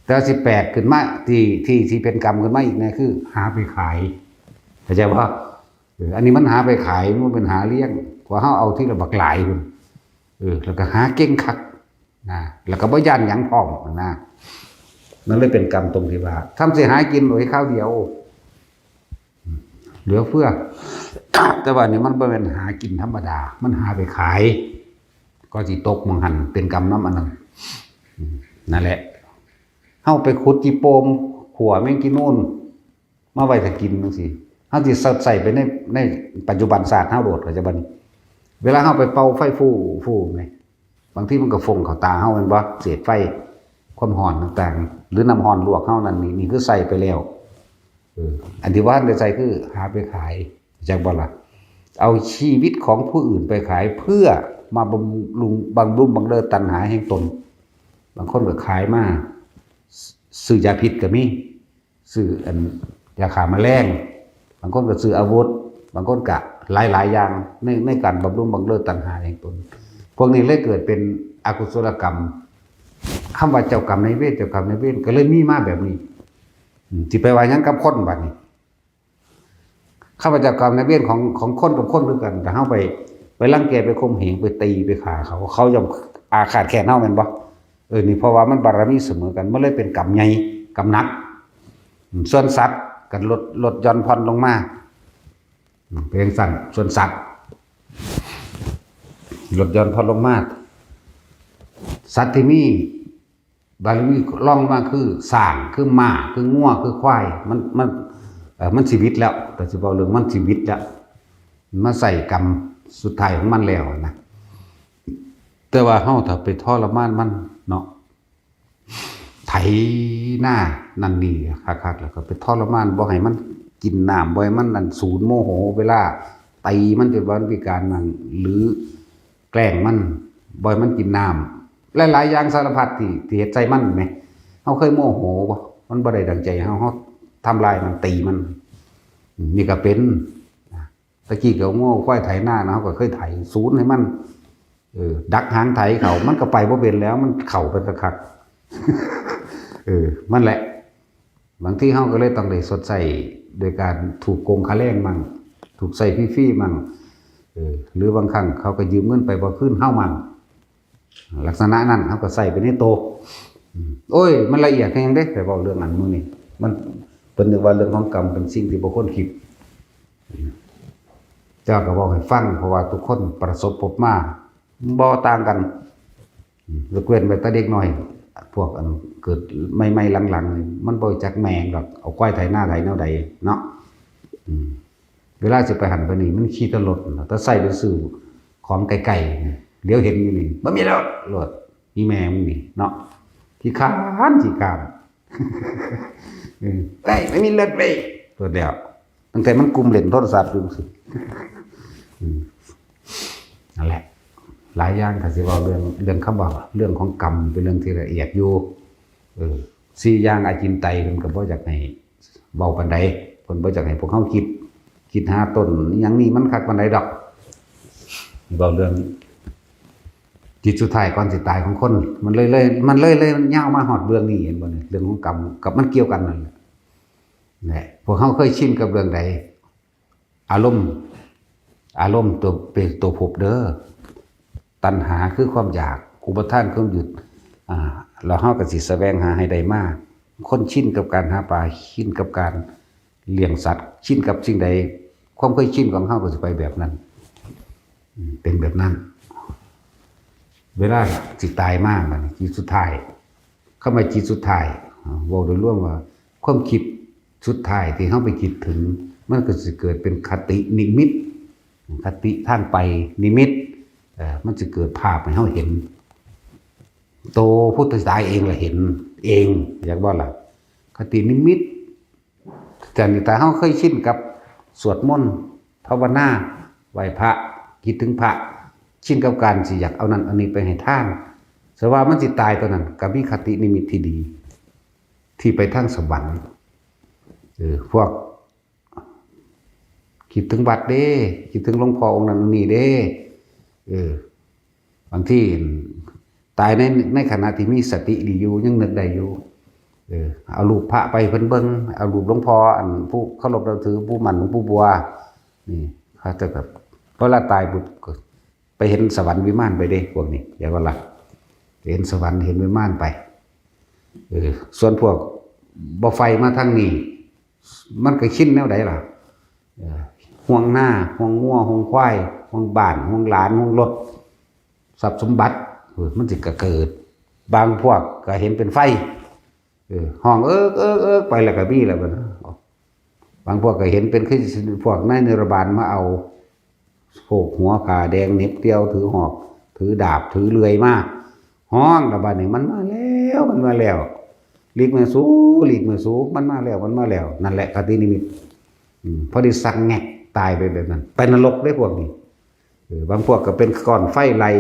ແຕ່ວ່າຊິແປກຂຶ້ນມາ ທີ່ ທີ່ ທີ່ເປັນກຳຂຶ້ນມາອີກແນ່ຄືຫາໄປຂາຍ ເຂົ້າໃຈບໍ່? ເອີ ອັນນີ້ມັນຫາໄປຂາຍ ມັນບໍ່ແມ່ນຫາລ້ຽງ ກວ່າເຮົາເອົາທີລະບັກຫຼາຍພຸ້ນ ເອີ ແລ້ວກໍຫາເກັ່ງຄັກ ນະ ແລ້ວກໍບໍ່ຢ້ານຫຍັງພ້ອມນະ. ມັນເລີຍເປັນກຳຕົງທີ່ວ່າ ທຳຊິຫາກິນໂດຍຄາວດຽວ ເຫຼືອເຟືອ ແຕ່ວ່ານີ້ມັນບໍ່ແມ່ນຫາກິນທຳມະດາ ມັນຫາໄປຂາຍ ກໍຊິຕົກໝ່ອງຫັ້ນ ເປັນກຳນຳອັນນັ້ນ. ອືມ ນັ້ນແຫຼະ ເຮົາໄປຂຸດຈີ່ໂປ່ມ ຂົວແມງກີນູນ ມາໄວ້ຖ້າກິນຈັ່ງຊີ້ ເຮົາຊິໃຊ້ໄປໃນ ໃນປັດຈຸບັນຊາດເຮົາໂລດ ເຂົ້າໃຈບໍ່ນີ້? ເວລາເຮົາໄປເປົ່າໄຟຟູໆນີ້ ບາງທີມັນກໍຟົງເຂົ້າຕາເຮົາແມ່ນບໍ່? ເສດໄຟ ຄວາມຮ້ອນຕ່າງໆ ຫຼື ນ້ຳຮ້ອນລວກເຮົານັ້ນນີ້ ນີ້ຄືໃຊ້ໄປແລ້ວ. ເອີ ອັນທີ່ບໍ່ທັນໄດ້ໃຊ້ຄືຫາໄປຂາຍ ຈັກບໍ່ລະ? ເອົາຊີວິດຂອງຜູ້ອື່ນໄປຂາຍ ເພື່ອມາບຳລຸງ ບຳລຸງບັງເລີຕັນຫາແຫ່ງຕົນ. ບາງຄົນກໍຂາຍມາ ຊື້ຢາພິດກໍມີ ຊື້ອັນຢາຂ້າມະແລງ ບາງຄົນກໍຊື້ອາວຸດ ບາງຄົນກະຫຼາຍໆຢ່າງ ໃນ ໃນການບຳລຸງບັງເລີຕັນຫາແຫ່ງຕົນ. ພວກນີ້ເລີຍເກີດເປັນອະກຸສົລະກຳ. ຄຳວ່າເຈົ້າກຳນາຍເວນ ເຈົ້າກຳນາຍເວນ ກໍເລີຍມີມາແບບນີ້. ອືມ ຊິໄປວ່າຫຍັງກັບຄົນບາດນີ້? ຄຳວ່າເຈົ້າກຳນາຍເວນຂອງ ຂອງຄົນກັບຄົນຄືກັນ ຖ້າເຮົາໄປ ໄປລັງແກ ໄປຂົ່ມເຫງ ໄປຕີ ໄປຂ້າເຂົາ ເຂົາຍ່ອມອາຄາດແຄ້ນເຮົາແມ່ນບໍ່? ເອີ ນີ້ເພາະວ່າມັນບາລະມີສະເໝີກັນ ມັນເລີຍເປັນກຳໃຫຍ່ ກຳໜັກ. ອືມ ສ່ວນສັດກໍລົດ ລົດຢ່ອນຜ່ອນລົງມາ. ອືມ ເປັນຈັ່ງຊັ້ນ ສ່ວນສັດ ລົດຢ່ອນຜ່ອນລົງມາ. ສັດທີ່ມີບາລະມີລອງມາຄືຊ້າງ ຄືມ້າ ຄືງົວ ຄືຄວາຍ ມັນ ມັນ ເອີ ມັນຊີວິດແລ້ວ ກໍຊິເວົ້າເລື່ອງມັນຊີວິດແລ້ວ ມາໃຊ້ກຳສຸດທ້າຍຂອງມັນແລ້ວນະ. ແຕ່ວ່າເຮົາຖ້າໄປທໍລະມານມັນເນາະ ໄຖນານັ້ນນີ້ຄັກໆ ແລ້ວກໍໄປທໍລະມານ ບໍ່ໃຫ້ມັນກິນນ້ຳ ບໍ່ໃຫ້ມັນອັນສູນໂມໂຫ ເວລາຕີມັນຈົນວ່າມັນພິການນັ້ນ ຫຼື ແກລ້ງມັນ ບໍ່ໃຫ້ມັນກິນນ້ຳ ຫຼາຍໆຢ່າງສາລະພັດທີ່ ທີ່ເຮັດໃສ່ມັນແໝ. ເຮົາເຄີຍໂມໂຫບໍ່? ມັນບໍ່ໄດ້ດັ່ງໃຈເຮົາ ເຮົາທຳລາຍມັນ ຕີມັນ ນີ້ກໍເປັນ. ຕະກີ້ກໍງົວຄວາຍໄຖນານະ ເຮົາກໍເຄີຍໄຖສູນໃຫ້ມັນ ເອີ ດັກຫາງໄຖເຂົ້າ ມັນກໍໄປບໍ່ເປັນແລ້ວ ມັນເຂົ້າໄປຄັກໆ ເອີ ມັນແຫຼະ ບາງທີເຮົາກໍເລີຍຕ້ອງໄດ້ຊົດໃຊ້ໂດຍການຖືກໂກງຄ່າແຮງມັ້ງ ຖືກໃຊ້ຟຣີໆມັ້ງ ເອີ ຫຼືບາງຄັ້ງເຂົາກໍຢືມເງິນໄປບໍ່ຄືນເຮົາມັ້ງ ລັກສະນະນັ້ນ ເຮົາກໍໃຊ້ໄປໃນໂຕ. ອືມ ໂອ້ຍ ມັນລະອຽດແຮງເດ້ ໄປເວົ້າເລື່ອງອັນມື້ນີ້ ມັນ ເພິ່ນນຶກວ່າເລື່ອງຂອງກຳເປັນສິ່ງທີ່ບໍ່ຄວນຄິດ. ເຈົ້າກໍເວົ້າໃຫ້ຟັງ ເພາະວ່າທຸກຄົນປະສົບພົບມາບໍ່ຕ່າງກັນ. ອືມ ຍົກເວັ້ນໄປແຕ່ເດັກນ້ອຍ ພວກອັນເກີດໃໝ່ໆ ຫຼັງໆ ນີ້ ມັນບໍ່ຈັກແມ່ນດອກ ເອົາຄວາຍໄຖນາໄຖແນວໃດເນາະ. ອືມ ເວລາຊິໄປຫັ້ນໄປນີ້ ມັນຂີ່ແຕ່ລົດ ແຕ່ໃຊ້ໄປຊື້ຂອງໄກໆ ຫຼຽວເຫັນຢູ່ນີ້ ບໍ່ມີລົດ ລົດ ອີແມ່ມຶງນີ້ເນາະ ຂີ້ຄ້ານ ຂີ້ຄ້ານ ເອີ ໄດ້ ບໍ່ມີລົດເວີ້ຍ ລົດແລ້ວ ຕັ້ງແຕ່ມັນກຸມເລ່ນໂທລະສັບຢູ່ ອືມ ນັ້ນແຫຼະ ຫຼາຍຢ່າງ ຖ້າຊິເວົ້າເລື່ອງ ເລື່ອງຄຳເວົ້າ ເລື່ອງຂອງກຳ ເປັນເລື່ອງທີ່ລະອຽດຢູ່. ເອີ ສີ່ຢ່າງອາຈິນໄຕ ເພິ່ນກໍບໍ່ຢາກໃຫ້ເວົ້າປານໃດ ເພິ່ນບໍ່ຢາກໃຫ້ພວກເຮົາຄິດ ຄິດຫາຕົ້ນອີ່ຫຍັງນີ້ມັນຄັກປານໃດດອກ. ເວົ້າເລື່ອງຈິດສຸດທ້າຍກ່ອນຊິຕາຍຂອງຄົນ ມັນເລີຍ ເລີຍ ມັນເລີຍ ເລີຍຍາວມາຮອດເລື່ອງນີ້ ເຫັນບໍ່ນີ້ ເລື່ອງຂອງກຳ ກັບມັນກ່ຽວກັນນັ້ນແຫຼະ. ແຫຼະ ພວກເຮົາເຄີຍຊິນກັບເລື່ອງໃດ? ອາລົມ ອາລົມຕົວ ເປັນຕົວພົບເດີ. ຕັນຫາຄືຄວາມຢາກ ອຸປາທານຄືຄວາມຍຶດ ອາ ແລ້ວເຮົາກໍຊິສະແຫວງຫາໃຫ້ໄດ້ມາ. ຄົນຊິນກັບການຫາປາ ຊິນກັບການລ້ຽງສັດ ຊິນກັບສິ່ງໃດ ຄວາມເຄີຍຊິນຂອງເຮົາກໍຊິໄປແບບນັ້ນ ອືມ ເປັນແບບນັ້ນ. ເວລາຊິຕາຍມາ ບັດນີ້ ຈິດສຸດທ້າຍ ຄຳວ່າຈິດສຸດທ້າຍ ເວົ້າໂດຍລວມວ່າ ຄວາມຄິດສຸດທ້າຍທີ່ເຮົາໄປຄິດເຖິງ ມັນກໍຊິເກີດເປັນຄະຕິນິມິດ ຄະຕິທາງໄປນິມິດ ເອີ ມັນຊິເກີດພາບໃຫ້ເຮົາເຫັນ ໂຕຜູ້ທີ່ຕາຍເອງລະເຫັນເອງ ຢາກບໍ່ລະ ຄະຕິນິມິດ. ແຕ່ນີ້ ຖ້າເຮົາເຄີຍຊິນກັບສວດມົນ ພາວະນາ ໄຫວ້ພະ ຄິດເຖິງພະ ຊິນກັບການຊິຢາກເອົານັ້ນເອົານີ້ໄປໃຫ້ທານ ສະວ່າມັນຊິຕາຍຕອນນັ້ນ ກໍມີຄະຕິນິມິດທີ່ດີ ທີ່ໄປທາງສະຫວັນ. ເອີ ພວກຄິດເຖິງວັດເດ້ ຄິດເຖິງຫຼວງພໍ່ອົງນັ້ນອົງນີ້ເດ້ ເອີ ບາງທີ ຕາຍໃນ ໃນຂະນະທີ່ມີສະຕິດີຢູ່ ຍັງນຶກໄດ້ຢູ່ ເອີ ເອົາຮູບພະໄປໃຫ້ເພິ່ນເບິ່ງ ເອົາຮູບຫຼວງພໍ່ ອັນຜູ້ເຄົາລົບນັບຖື ປູ່ໝັ້ນ ຫຼວງປູ່ບົວ ນີ້ ເຂົາເຈົ້າກໍ ເວລາຕາຍປຸບ ກໍໄປເຫັນສະຫວັນວິມານໄປເດ້ ພວກນີ້ ແມ່ນບໍ່ລະ? ໄປເຫັນສະຫວັນ ເຫັນວິມານໄປ. ເອີ ສ່ວນພວກບໍ່ໃຝ່ມາທາງນີ້ ມັນກໍຊິນແນວໃດລະ? ເອີ ຫ່ວງນາ ຫ່ວງງົວ ຫ່ວງຄວາຍ ຫ່ວງບ້ານ ຫ່ວງຫຼານ ຫ່ວງລົດ ຊັບສົມບັດ ເອີ ມັນຊິກະເກີດ. ບາງພວກກໍເຫັນເປັນໄຟ ເອີ ຮ້ອງເອິກເອິກເອິກໄປ ແລ້ວກໍມີແລ້ວບັດ. ບາງພວກກໍເຫັນເປັນຄືພວກນາຍນິລະບານມາເອົາ ໂພກຫົວຜ້າແດງ ເໜັບຕ່ຽວ ຖືຫອກ ຖືດາບ ຖືເລື່ອຍມາ ຮ້ອງລະບາດນີ້ ມັນມາແລ້ວ ມັນມາແລ້ວ ຫຼີກແມ່ສູ ຫຼີກແມ່ສູ ມັນມາແລ້ວ ມັນມາແລ້ວ. ນັ້ນແຫຼະຄະຕິນິມິດ ອືມ ພໍໄດ້ສັກແງກຕາຍໄປແບບນັ້ນ ໄປນະລົກເດ້ພວກນີ້. ເອີ ບາງພວກກໍເປັນກ້ອນໄຟໄລ່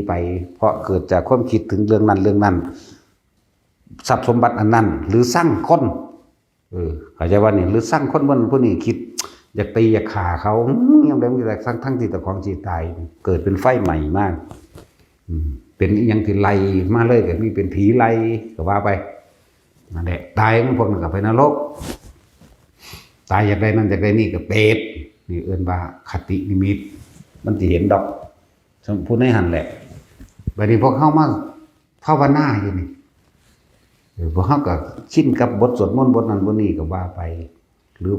ໄປ ເພາະເກີດຈາກຄວາມຄິດເຖິງເລື່ອງນັ້ນເລື່ອງນັ້ນ ຊັບສົມບັດອັນນັ້ນ ຫຼືຊັງຄົນ ເອີ ເຂົ້າໃຈວ່ານີ້ ຫຼືຊັງຄົນຜູ້ນັ້ນຜູ້ນີ້ ຄິດຢາກຕີຢາກຂ້າເຂົາ ອືມ ຍາມໃດມັນກໍໄດ້ ທັງ ທັງທີ່ເຈົ້າຂອງຊິຕາຍ ເກີດເປັນໄຟໄໝ້ມາ ອືມ ເປັນອີ່ຫຍັງທີ່ໄລ່ມາເລີຍ ກໍມີເປັນຜີໄລ່ກໍວ່າໄປ. ນັ້ນແຫຼະ ຕາຍຂອງພວກນັ້ນກໍໄປນະລົກ ຕາຍຢາກໄດ້ນັ້ນຢາກໄດ້ນີ້ກໍເປດ ນີ້ເອີ້ນວ່າຄະຕິນິມິດ ມັນຊິເຫັນດອກ ສ່ຳຜູ້ໃນຫັ້ນແຫຼະ. ບັດນີ້ພວກເຮົາມາພາວະນາຢູ່ນີ້ ເອີ ພວກເຮົາກໍຊິນກັບບົດສວດມົນບົດນັ້ນບົດນີ້ກໍວ່າໄປ ຫຼື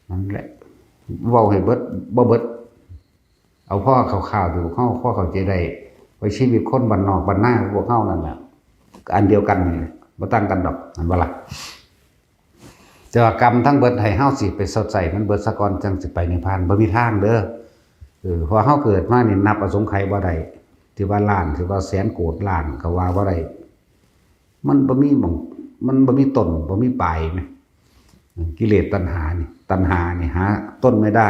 ນັ້ນແຫຼະ ເວົ້າໃຫ້ເບິດບໍ່ເບິດ ເອົາພໍຄ່າວໆ ທີ່ພວກເຮົາພໍເຂົ້າໃຈໄດ້ ວ່າຊີວິດຄົນບ້ານນອກບ້ານນາຂອງພວກເຮົານັ້ນແຫຼະ ກໍອັນດຽວກັນນີ້ແຫຼະ ບໍ່ຕ່າງກັນດອກ ແມ່ນບໍ່ລະ? ແຕ່ວ່າກຳທັງເບິດໃຫ້ເຮົາຊິໄປຊົດໃຊ້ມັນເບິດຊະກ່ອນ ຈັ່ງຊິໄປນິບພານ ບໍ່ມີທາງເດີ. ເອີ ເພາະເຮົາເກີດມານີ້ນັບອະສົງໄຂບໍ່ໄດ້ ຊິວ່າລ້ານ ຊິວ່າແສນໂກດລ້ານກໍວ່າບໍ່ໄດ້ ມັນບໍ່ມີໝ່ອງ ມັນບໍ່ມີຕົ້ນ ບໍ່ມີປາຍແມະ. ກິເລດຕັນຫານີ້ ຕັນຫານີ້ຫາຕົ້ນບໍ່ໄດ້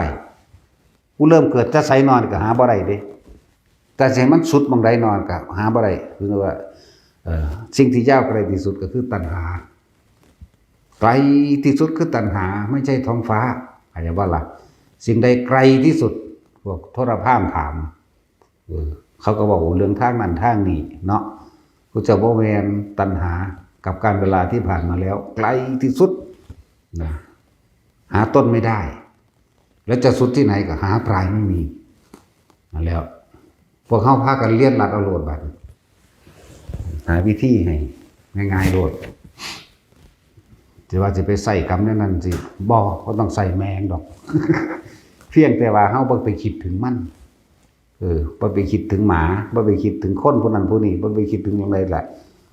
ກູເລີ່ມເກີດແຕ່ໃສນໍ ກໍຫາບໍ່ໄດ້ເດ້ ແຕ່ຊິໃຫ້ມັນສຸດໝ່ອງໃດນໍ ກໍຫາບໍ່ໄດ້. ຄືວ່າ ເອີ ສິ່ງທີ່ຍາວໄກທີ່ສຸດກໍຄືຕັນຫາ ໄກທີ່ສຸດຄືຕັນຫາ ໄມ່ໃຊ່ທ້ອງຟ້າ ເຂົ້າໃຈບໍ່ລະ? ສິ່ງໃດໄກທີ່ສຸດ? ພວກໂທລະພານຖາມ ເອີ ເຂົາກໍເວົ້າເລື່ອງທາງນັ້ນທາງນີ້ເນາະ ພວກເຈົ້າບໍ່ແມ່ນ ຕັນຫາກັບການເວລາທີ່ຜ່ານມາແລ້ວ ໄກທີ່ສຸດນະ ຫາຕົ້ນໄມ່ໄດ້ ແລ້ວຈະສຸດທີ່ໄຫນກໍຫາປາຍໄມ່ມີ ນັ້ນແຫຼະ ພວກເຮົາພາກັນລຽນລັດເອົາໂລດບັດ ຫາວິທີໃຫ້ງ່າຍໆໂລດ ຊິວ່າຊິໄປໃຊ້ກຳແນວນັ້ນຊິ ບໍ່ ບໍ່ຕ້ອງໃຊ້ແມ່ນດອກ ພຽງແຕ່ວ່າເຮົາບໍ່ໄປຄິດເຖິງມັນ ເອີ ບໍ່ໄປຄິດເຖິງໝາ ບໍ່ໄປຄິດເຖິງຄົນຜູ້ນັ້ນຜູ້ນີ້ ບໍ່ໄປຄິດເຖິງຫຍັງໃດລະ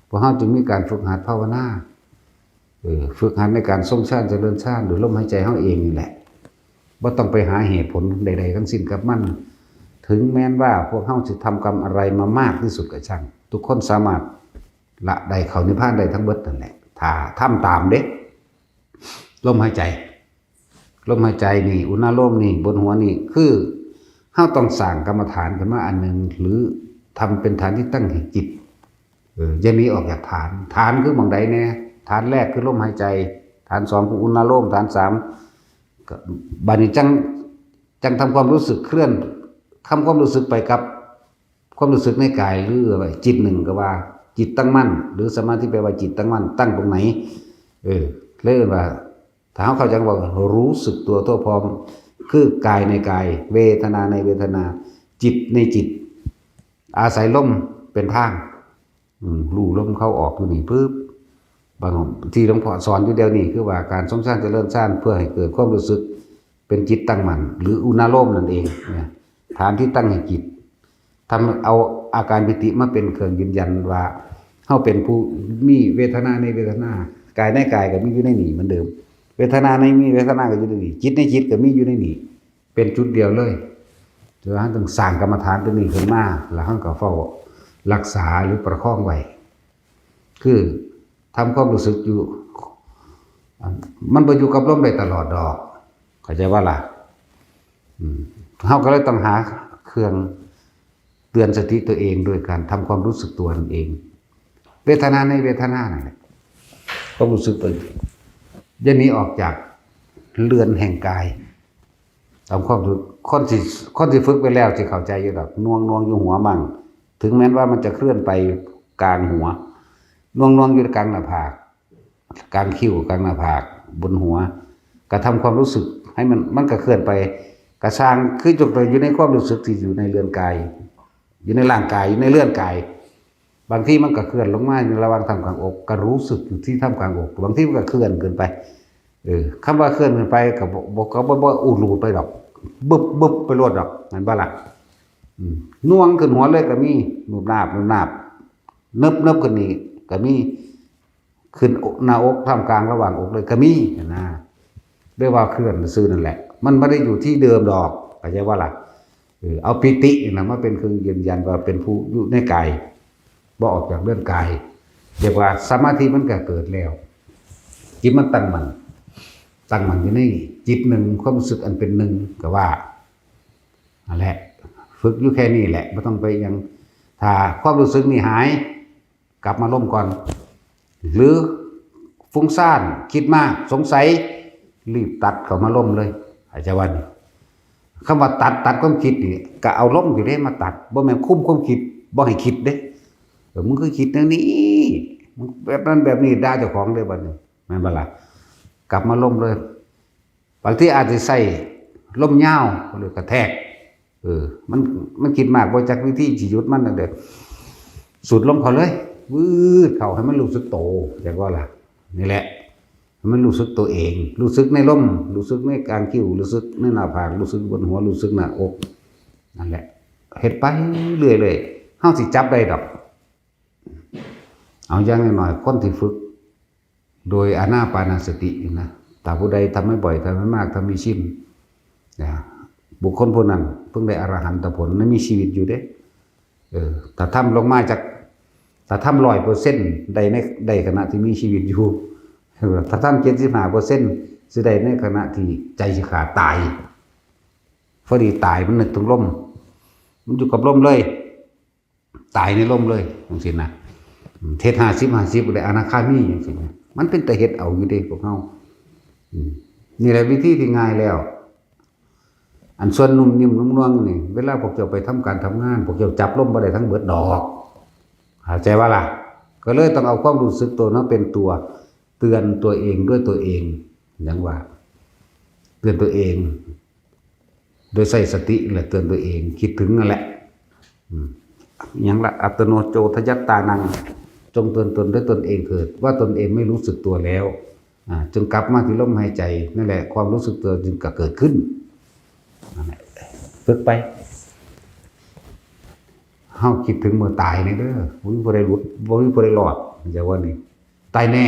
ພວກເຮົາຈຶ່ງມີການຝຶກຫັດພາວະນາ ເອີ ຝຶກຫັດໃນການຊົງຊານຈະເລີນຊານ ໂດຍລົມຫາຍໃຈເຮົາເອງນີ້ແຫຼະ ບໍ່ຕ້ອງໄປຫາເຫດຜົນໃດໆທັງສິ້ນກັບມັນ. ເຖິງແມ່ນວ່າພວກເຮົາຊິທຳກຳອະໄລມາມາກທີ່ສຸດກໍຊ່າງ ທຸກຄົນສາມາດລະໄດ້ເຂົ້ານິບພານໄດ້ທັງເບິດນັ້ນແຫຼະ ຖ້າທຳຕາມເດ້. ລົມຫາຍໃຈ ລົມຫາຍໃຈນີ້ ອຸນາໂລມນີ້ ບົນຫົວນີ້ ຄືເຮົາຕ້ອງສ້າງກຳມະຖານຂຶ້ນມາອັນໜຶ່ງ ຫຼື ທຳເປັນຖານທີ່ຕັ້ງແຫ່ງຈິດ ເອີ ຢ່າໜີອອກຈາກຖານ. ຖານຄືໝ່ອງໃດແດ່? ຖານແລກຄືລົມຫາຍໃຈ, ຖານສອງຄືອຸນາໂລມ, ຖານສາມ ກໍ ບາດນີ້ຈັ່ງ ຈັ່ງທຳຄວາມຮູ້ສຶກເຄື່ອນ ທຳຄວາມຮູ້ສຶກໄປກັບຄວາມຮູ້ສຶກໃນກາຍ ຫຼືວ່າຈິດໜຶ່ງກໍວ່າ ຈິດຕັ້ງໝັ້ນ ຫຼືສະມາທິແປວ່າຈິດຕັ້ງໝັ້ນ ຕັ້ງຕົງໃນ ເອີ ເລີຍເອີ້ນວ່າ ຖ້າເຮົາເຂົ້າໃຈຄຳວ່າຮູ້ສຶກຕົວທົ່ວພ້ອມ ຄືກາຍໃນກາຍ ເວທະນາໃນເວທະນາ ຈິດໃນຈິດ ອາໄສລົມເປັນທາງ ອືມ ຮູ້ລົມເຂົ້າອອກຢູ່ນີ້ປຶບ ບາງທີ່ຫຼວງພໍ່ສອນຢູ່ດຽວນີ້ ຄືວ່າການຊົງຊານຈະເລີນຊານ ເພື່ອໃຫ້ເກີດຄວາມຮູ້ສຶກເປັນຈິດຕັ້ງໝັ້ນ ຫຼືອຸນາໂລມນັ້ນເອງນະ ຖານທີ່ຕັ້ງແຫ່ງຈິດ ທຳເອົາອາການປີຕິມາເປັນເຄື່ອງຢືນຢັນວ່າ ເຮົາເປັນຜູ້ມີເວທະນາໃນເວທະນາ ກາຍໃນກາຍກໍມີຢູ່ໃນນີ້ເໝືອນເດີມ ເວທະນາໃນມີເວທະນາກໍຢູ່ໃນນີ້ ຈິດໃນຈິດກໍມີຢູ່ໃນນີ້ ເປັນຈຸດດຽວເລີຍ. ແຕ່ວ່າເຮົາຕ້ອງສ້າງກຳມະຖານຕົວນີ້ຂຶ້ນມາ ແລ້ວເຮົາກໍເຝົ້າຮັກສາ ຫຼື ປະຄອງໄວ້ ຄືທຳຄວາມຮູ້ສຶກຢູ່ ມັນບໍ່ຢູ່ກັບລົມໄດ້ຕະຫຼອດດອກ ເຂົ້າໃຈບໍ່ລະ? ອືມ ເຮົາກໍເລີຍຕ້ອງຫາເຄື່ອງເຕືອນສະຕິຕົວເອງ ໂດຍການທຳຄວາມຮູ້ສຶກຕົວນັ້ນເອງ ເວທະນາໃນເວທະນານັ້ນແຫຼະ ຄວາມຮູ້ສຶກຕົວ ຢ່າໜີອອກຈາກເຮືອນແຫ່ງກາຍ ຕາມຄວາມ ຄົນທີ່ ຄົນທີ່ຝຶກໄປແລ້ວຊິເຂົ້າໃຈຢູ່ດອກ ໜ່ວງໆຢູ່ຫົວໝັ້ງ ເຖິງແມ່ນວ່າມັນຈະເຄື່ອນໄປກາງຫົວ ໜ່ວງໆຢູ່ກາງໜ້າຜາກ ກາງຄິ້ວ ກາງໜ້າຜາກ ບົນຫົວ ກະທຳຄວາມຮູ້ສຶກໃຫ້ມັນ ມັນກະເຄື່ອນໄປ ກະຊ່າງ ຄືຍົກຕົວ ຢູ່ໃນຄວາມຮູ້ສຶກທີ່ຢູ່ໃນເຮືອນກາຍ ຢູ່ໃນຮ່າງກາຍ ຢູ່ໃນເຮືອນກາຍ ບາງທີມັນກະເຄື່ອນລົງມາຢູ່ລະຫວ່າງຖ້ຳກາງອົກ ກະຮູ້ສຶກຢູ່ທີ່ຖ້ຳກາງອົກ ບາງທີມັນກະເຄື່ອນຂຶ້ນໄປ ເອີ ຄຳວ່າເຄື່ອນຂຶ້ນໄປກະບໍ່ ບໍ່ ກະບໍ່ ບໍ່ອູດລູດໄປດອກ ບຶບ ບຶບໄປໂລດດອກ ແມ່ນບໍ່ລະ? ອືມ ໜ່ວງຂຶ້ນຫົວເລີຍກະມີ ໜູບໜາບ ໜູບໜາບ ເນີບ ເນີບຂຶ້ນນີ້ກະມີ ຂຶ້ນໜ້າອົກ ທ່າມກາງລະຫວ່າງອົກເລີຍກະມີຫັ້ນນະ ເລີຍວ່າເຄື່ອນຊື່ນັ້ນແຫຼະ ມັນບໍ່ໄດ້ຢູ່ທີ່ເດີມດອກ ເຂົ້າໃຈບໍ່ລະ? ເອີ ເອົາປີຕິນີ້ນະມາເປັນເຄື່ອງຢືນຢັນວ່າເປັນຜູ້ຢູ່ໃນກາຍ ບໍ່ອອກຈາກເຮືອນກາຍ ຮຽກວ່າສະມາທິມັນກະເກີດແລ້ວ ຈິດມັນຕັ້ງໝັ້ນ ຕັ້ງໝັ້ນຢູ່ໃນຈິດໜຶ່ງ ຄວາມຮູ້ສຶກອັນເປັນໜຶ່ງກະວ່າ ນັ້ນແຫຼະ ຝຶກຢູ່ແຄ່ນີ້ແຫຼະ ບໍ່ຕ້ອງໄປຫຍັງ ຖ້າຄວາມຮູ້ສຶກນີ້ຫາຍ ກັບມາລົມກ່ອນ ຫຼືຟຸ້ງຊານ ຄິດມາກ ສົງໄສ ຣີບຕັດເຂົ້າມາລົມເລີຍ ອາຈານວ່ານີ້ ຄຳວ່າຕັດ ຕັດຄວາມຄິດນີ້ ກະເອົາລົມນີ້ເດ້ມາຕັດ ບໍ່ແມ່ນຄຸມຄວາມຄິດ ບໍ່ໃຫ້ຄິດເດ້ ເອີ ມຶງຄືຄິດແນວນີ້ ມຶງແບບນັ້ນແບບນີ້ ດ່າເຈົ້າຂອງເດ້ບັດນີ້ ແມ່ນບໍ່ລະ? ກັບມາລົມເລີຍ ບາງທີອາດຊິໃຊ້ລົມຍາວ ຫຼືກະແທກ ເອີ ມັນ ມັນຄິດມາກ ບໍ່ຈັກວິທີຊິຢຸດມັນ ຈັ່ງໃດ ສູດລົມເຂົ້າເລີຍ ວືດເຂົ້າ ໃຫ້ມັນຮູ້ສຶກໂຕ ເຫັນບໍ່ລະ? ນີ້ແຫຼະ ໃຫ້ມັນຮູ້ສຶກຕົວເອງ ຮູ້ສຶກໃນລົມ ຮູ້ສຶກໃນກາງຄິ້ວ ຮູ້ສຶກໃນໜ້າຜາກ ຮູ້ສຶກບົນຫົວ ຮູ້ສຶກໜ້າອົກ ນັ້ນແຫຼະ ເຮັດໄປເລື້ອຍໆ ເຮົາຊິຈັບໄດ້ດອກ. ເອົາ ຢ່າງໜ້ອຍໆ ຄົນທີ່ຝຶກໂດຍອານາປານະສະຕິນີ້ນະ ຖ້າຜູ້ໃດທຳໃຫ້ບ່ອຍ ທຳໃຫ້ມາກ ທຳໃຫ້ຊິນນະ ບຸກຄົນຜູ້ນັ້ນເພິ່ງໄດ້ອະລະຫັນຕະຜົນ ໃນມີຊີວິດຢູ່ເດ້. ເອີ ຖ້າທຳລົງມາຈັກ ຖ້າທຳຮ້ອຍເປີເຊັນ ໄດ້ໃນ ໄດ້ຂະນະທີ່ມີຊີວິດຢູ່ ຖ້າທຳເຈັດສິບຫ້າເປີເຊັນ ຊິໄດ້ໃນຂະນະທີ່ໃຈຊິຂາດຕາຍ ພໍດີຕາຍ ມັນນຶກເຖິງລົມ ມັນຢູ່ກັບລົມເລີຍ. ຕາຍໃນລົມເລີຍ ຈັ່ງຊີ້ນະ ເຮັດຫ້າສິບ ຫ້າສິບ ໄດ້ອະນາຄາມີ ຈັ່ງຊີ້ນະ ມັນເປັນຕາເຮັດເອົາຢູ່ເດ້ພວກເຮົາ. ອືມ ນີ້ແຫຼະວິທີທີ່ງ່າຍແລ້ວ ອັນສ່ວນນຸ້ມນິ້ມນຸ້ມນວງນີ້ ເວລາພວກເຈົ້າໄປທຳການທຳງານ ພວກເຈົ້າຈັບລົມບໍ່ໄດ້ທັງເບິດດອກ ເຂົ້າໃຈບໍ່ລະ? ກໍເລີຍຕ້ອງເອົາຄວາມຮູ້ສຶກຕົວມາເປັນຕົວເຕືອນຕົວເອງດ້ວຍຕົວເອງ ຫຍັງວ່າ ເຕືອນຕົວເອງ ໂດຍໃຊ້ສະຕິ ແລະ ເຕືອນຕົວເອງ ຄິດເຖິງນັ້ນແຫຼະ ອືມ ຫຍັງລະ ອັດຕະໂນໂຈທະຍັດຕານັງ ຈົ່ງເຕືອນຕົນດ້ວຍຕົນເອງເຖີດ ວ່າຕົນເອງໄມ່ຮູ້ສຶກຕົວແລ້ວ ອາ ຈຶ່ງກັບມາທີ່ລົມຫາຍໃຈ ນັ້ນແຫຼະ ຄວາມຮູ້ສຶກຕົວຈຶ່ງກະເກີດຂຶ້ນ. ນັ້ນແຫຼະ ຝຶກໄປ. ເຮົາຄິດເຖິງມື້ຕາຍນີ້ເດີ ບໍ່ມີຜູ້ໃດຫຼຸດ ບໍ່ມີຜູ້ໃດລອດ ເຈົ້າວ່ານີ້ ຕາຍແນ່.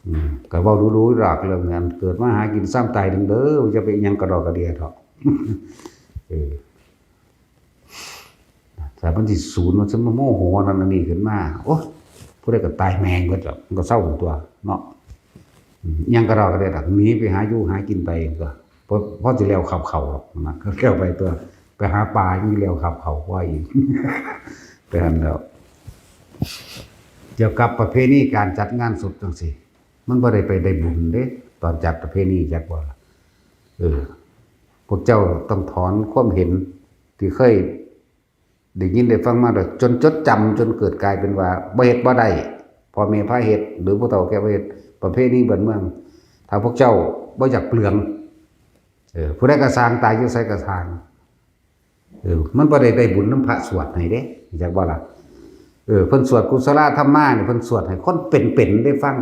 ອືມ ກໍເວົ້າດູໆດອກເລື່ອງນັ້ນ ເກີດມາຫາກິນຊາມຕາຍໜຶ່ງເດີ ຢ່າໄປອີ່ຫຍັງກະດອກກະເດຍເຖາະ. ເອີ ຖ້າມັນຊິສູນ ມັນຊິມາໂມໂຫນັ້ນອັນນີ້ຂຶ້ນມາ ໂອ້ຍ ຜູ້ໃດກໍຕາຍແມ່ງເບິດແລ້ວ ມັນກໍເຊົາຕົວະເນາະ. ອືມ ຫຍັງກະດອກກະເດຍດອກ ໜີໄປຫາຢູ່ຫາກິນໄປ ກໍພໍ ພໍຊິແລ້ວຄາບເຂົ້າດອກນະ ແລ້ວໄປຕົວະ ໄປຫາປາຍັງຊິແລ້ວຄາບເຂົ້າກວ່າອີກ ໄປຫັ້ນແລ້ວ. ກ່ຽວກັບປະເພນີການຈັດງານສົບຈັ່ງຊີ້ ມັນບໍ່ໄດ້ໄປໄດ້ບຸນເດ້ ຕອນຈັດປະເພນີ ຈັກບໍ່ລະ? ເອີ ພວກເຈົ້າຕ້ອງຖອນຄວາມເຫັນທີ່ເຄີຍ ໄດ້ຍິນໄດ້ຟັງມາໂດຍ ຈົນຈົດຈຳ ຈົນເກີດກາຍເປັນວ່າບໍ່ເຮັດບໍ່ໄດ້ ພໍ່ແມ່ພາເຮັດ ຫຼືຜູ້ເຖົ້າແກ່ພາເຮັດ ປະເພນີບ້ານເມືອງ. ຖ້າພວກເຈົ້າບໍ່ຢາກເປືອງ ເອີ ຜູ້ໃດກໍຊ່າງ ຕາຍຢູ່ໃສກໍຊ່າງ ເອີ ມັນບໍ່ໄດ້ໄດ້ບຸນນຳພະສວດໃຫ້ເດ້ ຮູ້ຈັກບໍ່ລະ? ເອີ ເພິ່ນສວດກຸສະລະທຳມານີ້ ເພິ່ນສວດໃຫ້ຄົນເປັນໆໄດ້ຟັງ.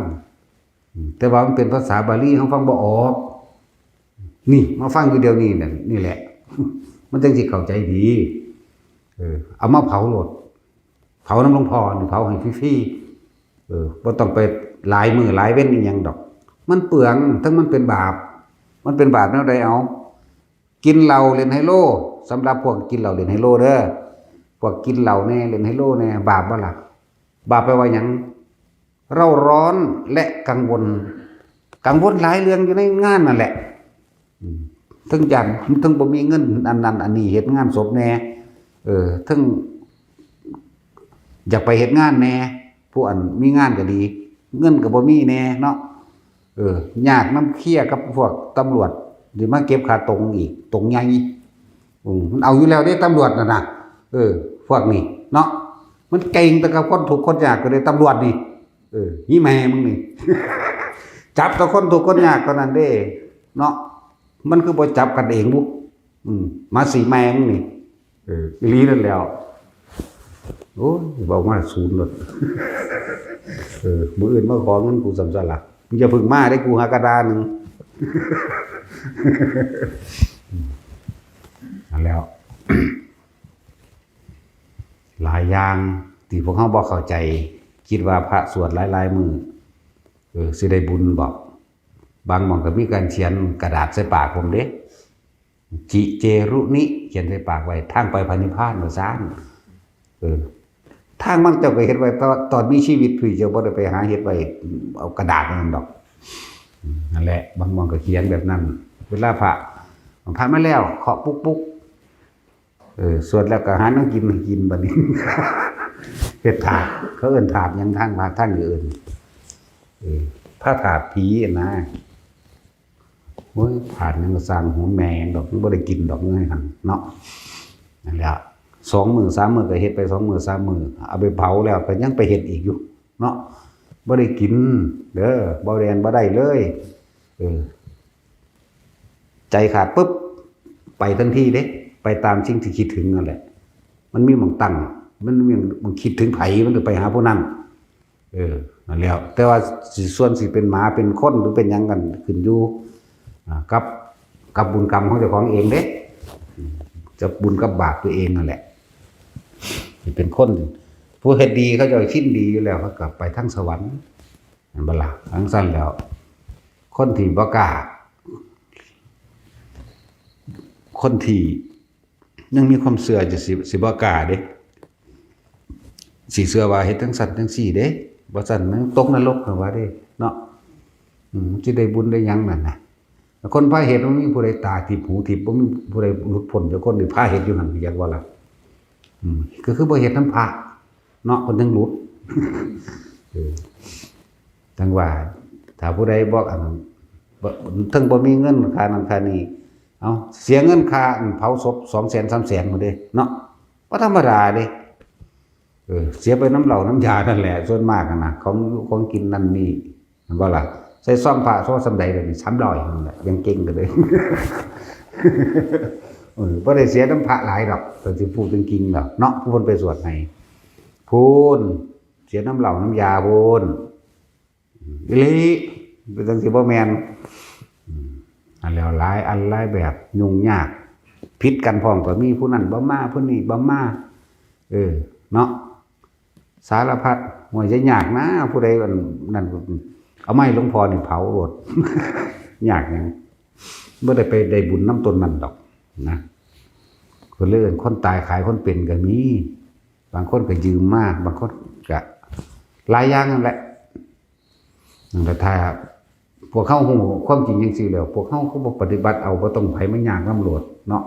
ອືມ ແຕ່ວ່າມັນເປັນພາສາບາລີ ເຮົາຟັງບໍ່ອອກ. ນີ້ມາຟັງຢູ່ດຽວນີ້ແຫຼະ ນີ້ແຫຼະ ມັນຈັ່ງຊິເຂົ້າໃຈດີ. ເອີ ເອົາມາເຜົາໂລດ ເຜົານຳຫຼວງພໍ່ນີ້ ເຜົາໃຫ້ຟຣີໆ. ເອີ ບໍ່ຕ້ອງໄປຫຼາຍມື້ຫຼາຍເວັນອີ່ຫຍັງດອກ ມັນເປືອງ ເຖິງມັນເປັນບາບ. ມັນເປັນບາບແນວໃດເອົາ? ກິນເຫຼົ້າເລ່ນໄຮໂລ ສຳລັບພວກກິນເຫຼົ້າເລ່ນໄຮໂລເດີ ພວກກິນເຫຼົ້າແດ່ ເລ່ນໄຮໂລແດ່ ບາບບໍ່ລະ? ບາບແປວ່າຫຍັງ? ເລົ່າຮ້ອນ ແລະ ກັງວົນ ກັງວົນຫຼາຍເລື່ອງຢູ່ໃນງານນັ້ນແຫຼະ. ອືມ ເຖິງຢ້ານ ເຖິງບໍ່ມີເງິນອັນນັ້ນອັນນີ້ເຮັດງານສົບແດ່ ເອີ ເຖິງຢາກໄປເຮັດງານແດ່ ຜູ້ອັນມີງານກໍດີ ເງິນກໍບໍ່ມີແດ່ເນາະ. ເອີ ຍາກນຳເຄຍກັບພວກຕຳຫຼວດ ຊິມາເກັບຄ່າຕົງອີກ ຕົງໃຫຍ່. ອືມ ມັນເອົາຢູ່ແລ້ວເດ້ ຕຳຫຼວດນັ້ນນະ. ເອີ ພວກນີ້ເນາະ ມັນເກັ່ງແຕ່ກັບຄົນທຸກຄົນຍາກກໍໄດ້ ຕຳຫຼວດນີ້. ເອີ ອີ່ແມ່ມຶງນີ້ ຈັບແຕ່ຄົນທຸກຄົນຍາກເທົ່ານັ້ນເດ້ເນາະ ມັນຄືບໍ່ຈັບກັນເອງບຸ? ອືມ ມາສີແມ່ມຶງນີ້. ເອີ ອີ່ຫຼີນັ້ນແຫຼ້ວ. ໂອ້ຍ ເວົ້າມາສູນໂລດ. ເອີ ມື້ອື່ນມາຂໍເງິນກູຊ້ຳຊັ້ນລະ ຢ່າເພິ່ງມາເດ້ ກູຫາກະດາໜຶ່ງ. ນັ້ນແຫຼ້ວ ຫຼາຍຢ່າງທີ່ພວກເຮົາບໍ່ເຂົ້າໃຈ ຄິດວ່າພະສວດຫຼາຍໆມື້ ເອີ ຊິໄດ້ບຸນບໍ? ບາງໝ່ອງກໍມີການຂຽນກະດາດໃສ່ປາກຜົມເດ້ ຈິເຈຣຸນິ ຂຽນໃສ່ປາກໄວ້ ທາງໄປພະນິບພານ ວ່າຊັ້ນ. ເອີ ທາງບາງເຈົ້າກໍເຮັດໄວ້ ແຕ່ວ່າຕອນມີຊີວິດພຸ້ນ ເຈົ້າບໍ່ໄດ້ໄປຫາເຮັດໄວ້ ເອົາກະດາດນັ້ນດອກ. ອືມ ນັ້ນແຫຼະ ບາງໝ່ອງກໍຂຽນແບບນັ້ນ ເວລາພະ ພະມາແລ້ວ ເຄາະປຸກໆ ເອີ ສວດແລ້ວກໍຫາແນວກິນໃຫ້ກິນບັດນີ້ ເຮັດຖາດ ເຂົາເອີ້ນຖາດຫຍັງ ທາງພາກທາງອື່ນ ເອີ ພະທາດຜີຫັ້ນນະ. ໂອ້ຍ ຖາດຫຍັງກໍຊ່າງ ຫົວແມ່ຫຍັງດອກ ມັນບໍ່ໄດ້ກິນດອກ ເງິນຫັ້ນເນາະ. ນັ້ນແຫຼະ ສອງມື້ສາມມື້ກໍເຮັດໄປ ສອງມື້ສາມມື້ ເອົາໄປເຜົາແລ້ວກໍຍັງໄປເຮັດອີກຢູ່ເນາະ ບໍ່ໄດ້ກິນເດີ ບໍ່ແລ່ນບໍ່ໄດ້ເລີຍ. ເອີ ໃຈຂາດປຶບ ໄປທັນທີເດ້ ໄປຕາມສິ່ງທີ່ຄິດເຖິງນັ້ນແຫຼະ. ມັນມີໝ່ອງຕັ້ງ ມັນມີໝ່ອງຄິດເຖິງໃຜ ມັນກໍໄປຫາຜູ້ນັ້ນ. ເອີ ນັ້ນແຫຼ້ວ ແຕ່ວ່າຊິ ສ່ວນຊິເປັນໝາເປັນຄົນ ຫຼືເປັນຫຍັງນັ້ນ ຂຶ້ນຢູ່ ອາ ກັບ ກັບບຸນກຳຂອງເຈົ້າຂອງເອງເດ້ ອາ ກັບບຸນກັບບາບຕົວເອງນັ້ນແຫຼະ. ຊິເປັນຄົນ ຜູ້ເຮັດດີ ເຂົາເຈົ້າຊິນດີຢູ່ແລ້ວ ເຂົາກໍໄປທາງສະຫວັນ ແມ່ນບໍ່ລະ? ຈັ່ງຊັ້ນແລ້ວ ຄົນທີ່ບໍ່ກ້າ ຄົນທີ່ຍັງມີຄວາມເຊື່ອ ຈະຊິ ຊິບໍ່ກ້າເດ້ ຊິເຊື່ອວ່າເຮັດຈັ່ງຊັ້ນຈັ່ງຊີ້ເດ້ ບໍ່ຊັ້ນມັນຕົກນະລົກ ເພິ່ນວ່າເດ້ເນາະ. ອືມ ຊິໄດ້ບຸນໄດ້ຫຍັງນັ້ນນະ ຄົນພາເຮັດ ບໍ່ມີຜູ້ໃດຕາທິບຫູທິບ ບໍ່ມີຜູ້ໃດຫຼຸດພົ້ນຈັກຄົນ ທີ່ພາເຮັດຢູ່ຫັ້ນ ຢາກວ່າລະ. ອືມ ກໍຄືບໍ່ເຮັດນຳພະເນາະ ເພິ່ນຈັ່ງຫຼຸດ. ເອີ ຈັ່ງວ່າ ຖ້າຜູ້ໃດບໍ່ ອັນ ບໍ່ ເທິງບໍ່ມີເງິນຄ່ານັ້ນຄ່ານີ້ ເອົາ ເສຍເງິນຄ່າ ອັນ ເຜົາສົບ ສອງແສນ ສາມແສນພຸ້ນເດ້ເນາະ ບໍ່ທຳມະດາເດ້. ເອີ ເສຍໄປນຳເຫຼົ້ານຳຢານັ້ນແຫຼະ ສ່ວນມາກຫັ້ນນະ ຂອງຢູ່ຂອງກິນນັ້ນນີ້ ແມ່ນບໍ່ລະ? ໃສ່ຊອງພະໂຊສ່ຳໃດດຽວນີ້ ສາມຮ້ອຍນັ້ນແຫຼະ ຍັງເກັ່ງກັນເລີຍ. ເອີ ບໍ່ໄດ້ເສຍນຳພະຫຼາຍດອກ ຖ້າຊິເວົ້າຈິງໆແລ້ວເນາະ ຜູ້ເພິ່ນໄປສວດໃຫ້ພຸ້ນ ເສຍນຳເຫຼົ້ານຳຢາພຸ້ນ. ອີ່ຫຼີ ເປັນຈັ່ງຊີ້ບໍ່ແມ່ນ. ອືມ ອັນແລ້ວຫຼາຍອັນຫຼາຍແບບ ຫຍຸ້ງຍາກ ຜິດກັນພ້ອມກໍມີ ຜູ້ນັ້ນບໍ່ມາ ຜູ້ນີ້ບໍ່ມາ ເອີ ເນາະ ສາລະພັດ. ໂອ້ຍ ຢ່າຍາກນາ ຜູ້ໃດອັນນັ້ນ ເອົາໄມ້ຫຼວງພໍ່ນີ້ເຜົາໂລດ ຍາກຫຍັງ ບໍ່ໄດ້ໄປໄດ້ບຸນນຳຕົ້ນນັ້ນດອກນະ. ເພິ່ນເລີຍເອີ້ນ ຄົນຕາຍຂາຍຄົນເປັນກໍມີ ບາງຄົນກໍຢືມມາ ບາງຄົນກໍຫຼາຍຢ່າງນັ້ນແຫຼະ. ນັ້ນລະ ຖ້າພວກເຮົາຮູ້ຄວາມຈິງຈັ່ງຊີ້ແລ້ວ ພວກເຮົາກໍບໍ່ປະຕິບັດເອົາ ບໍ່ຕ້ອງໃຜມາຍາກນຳໂລດເນາະ.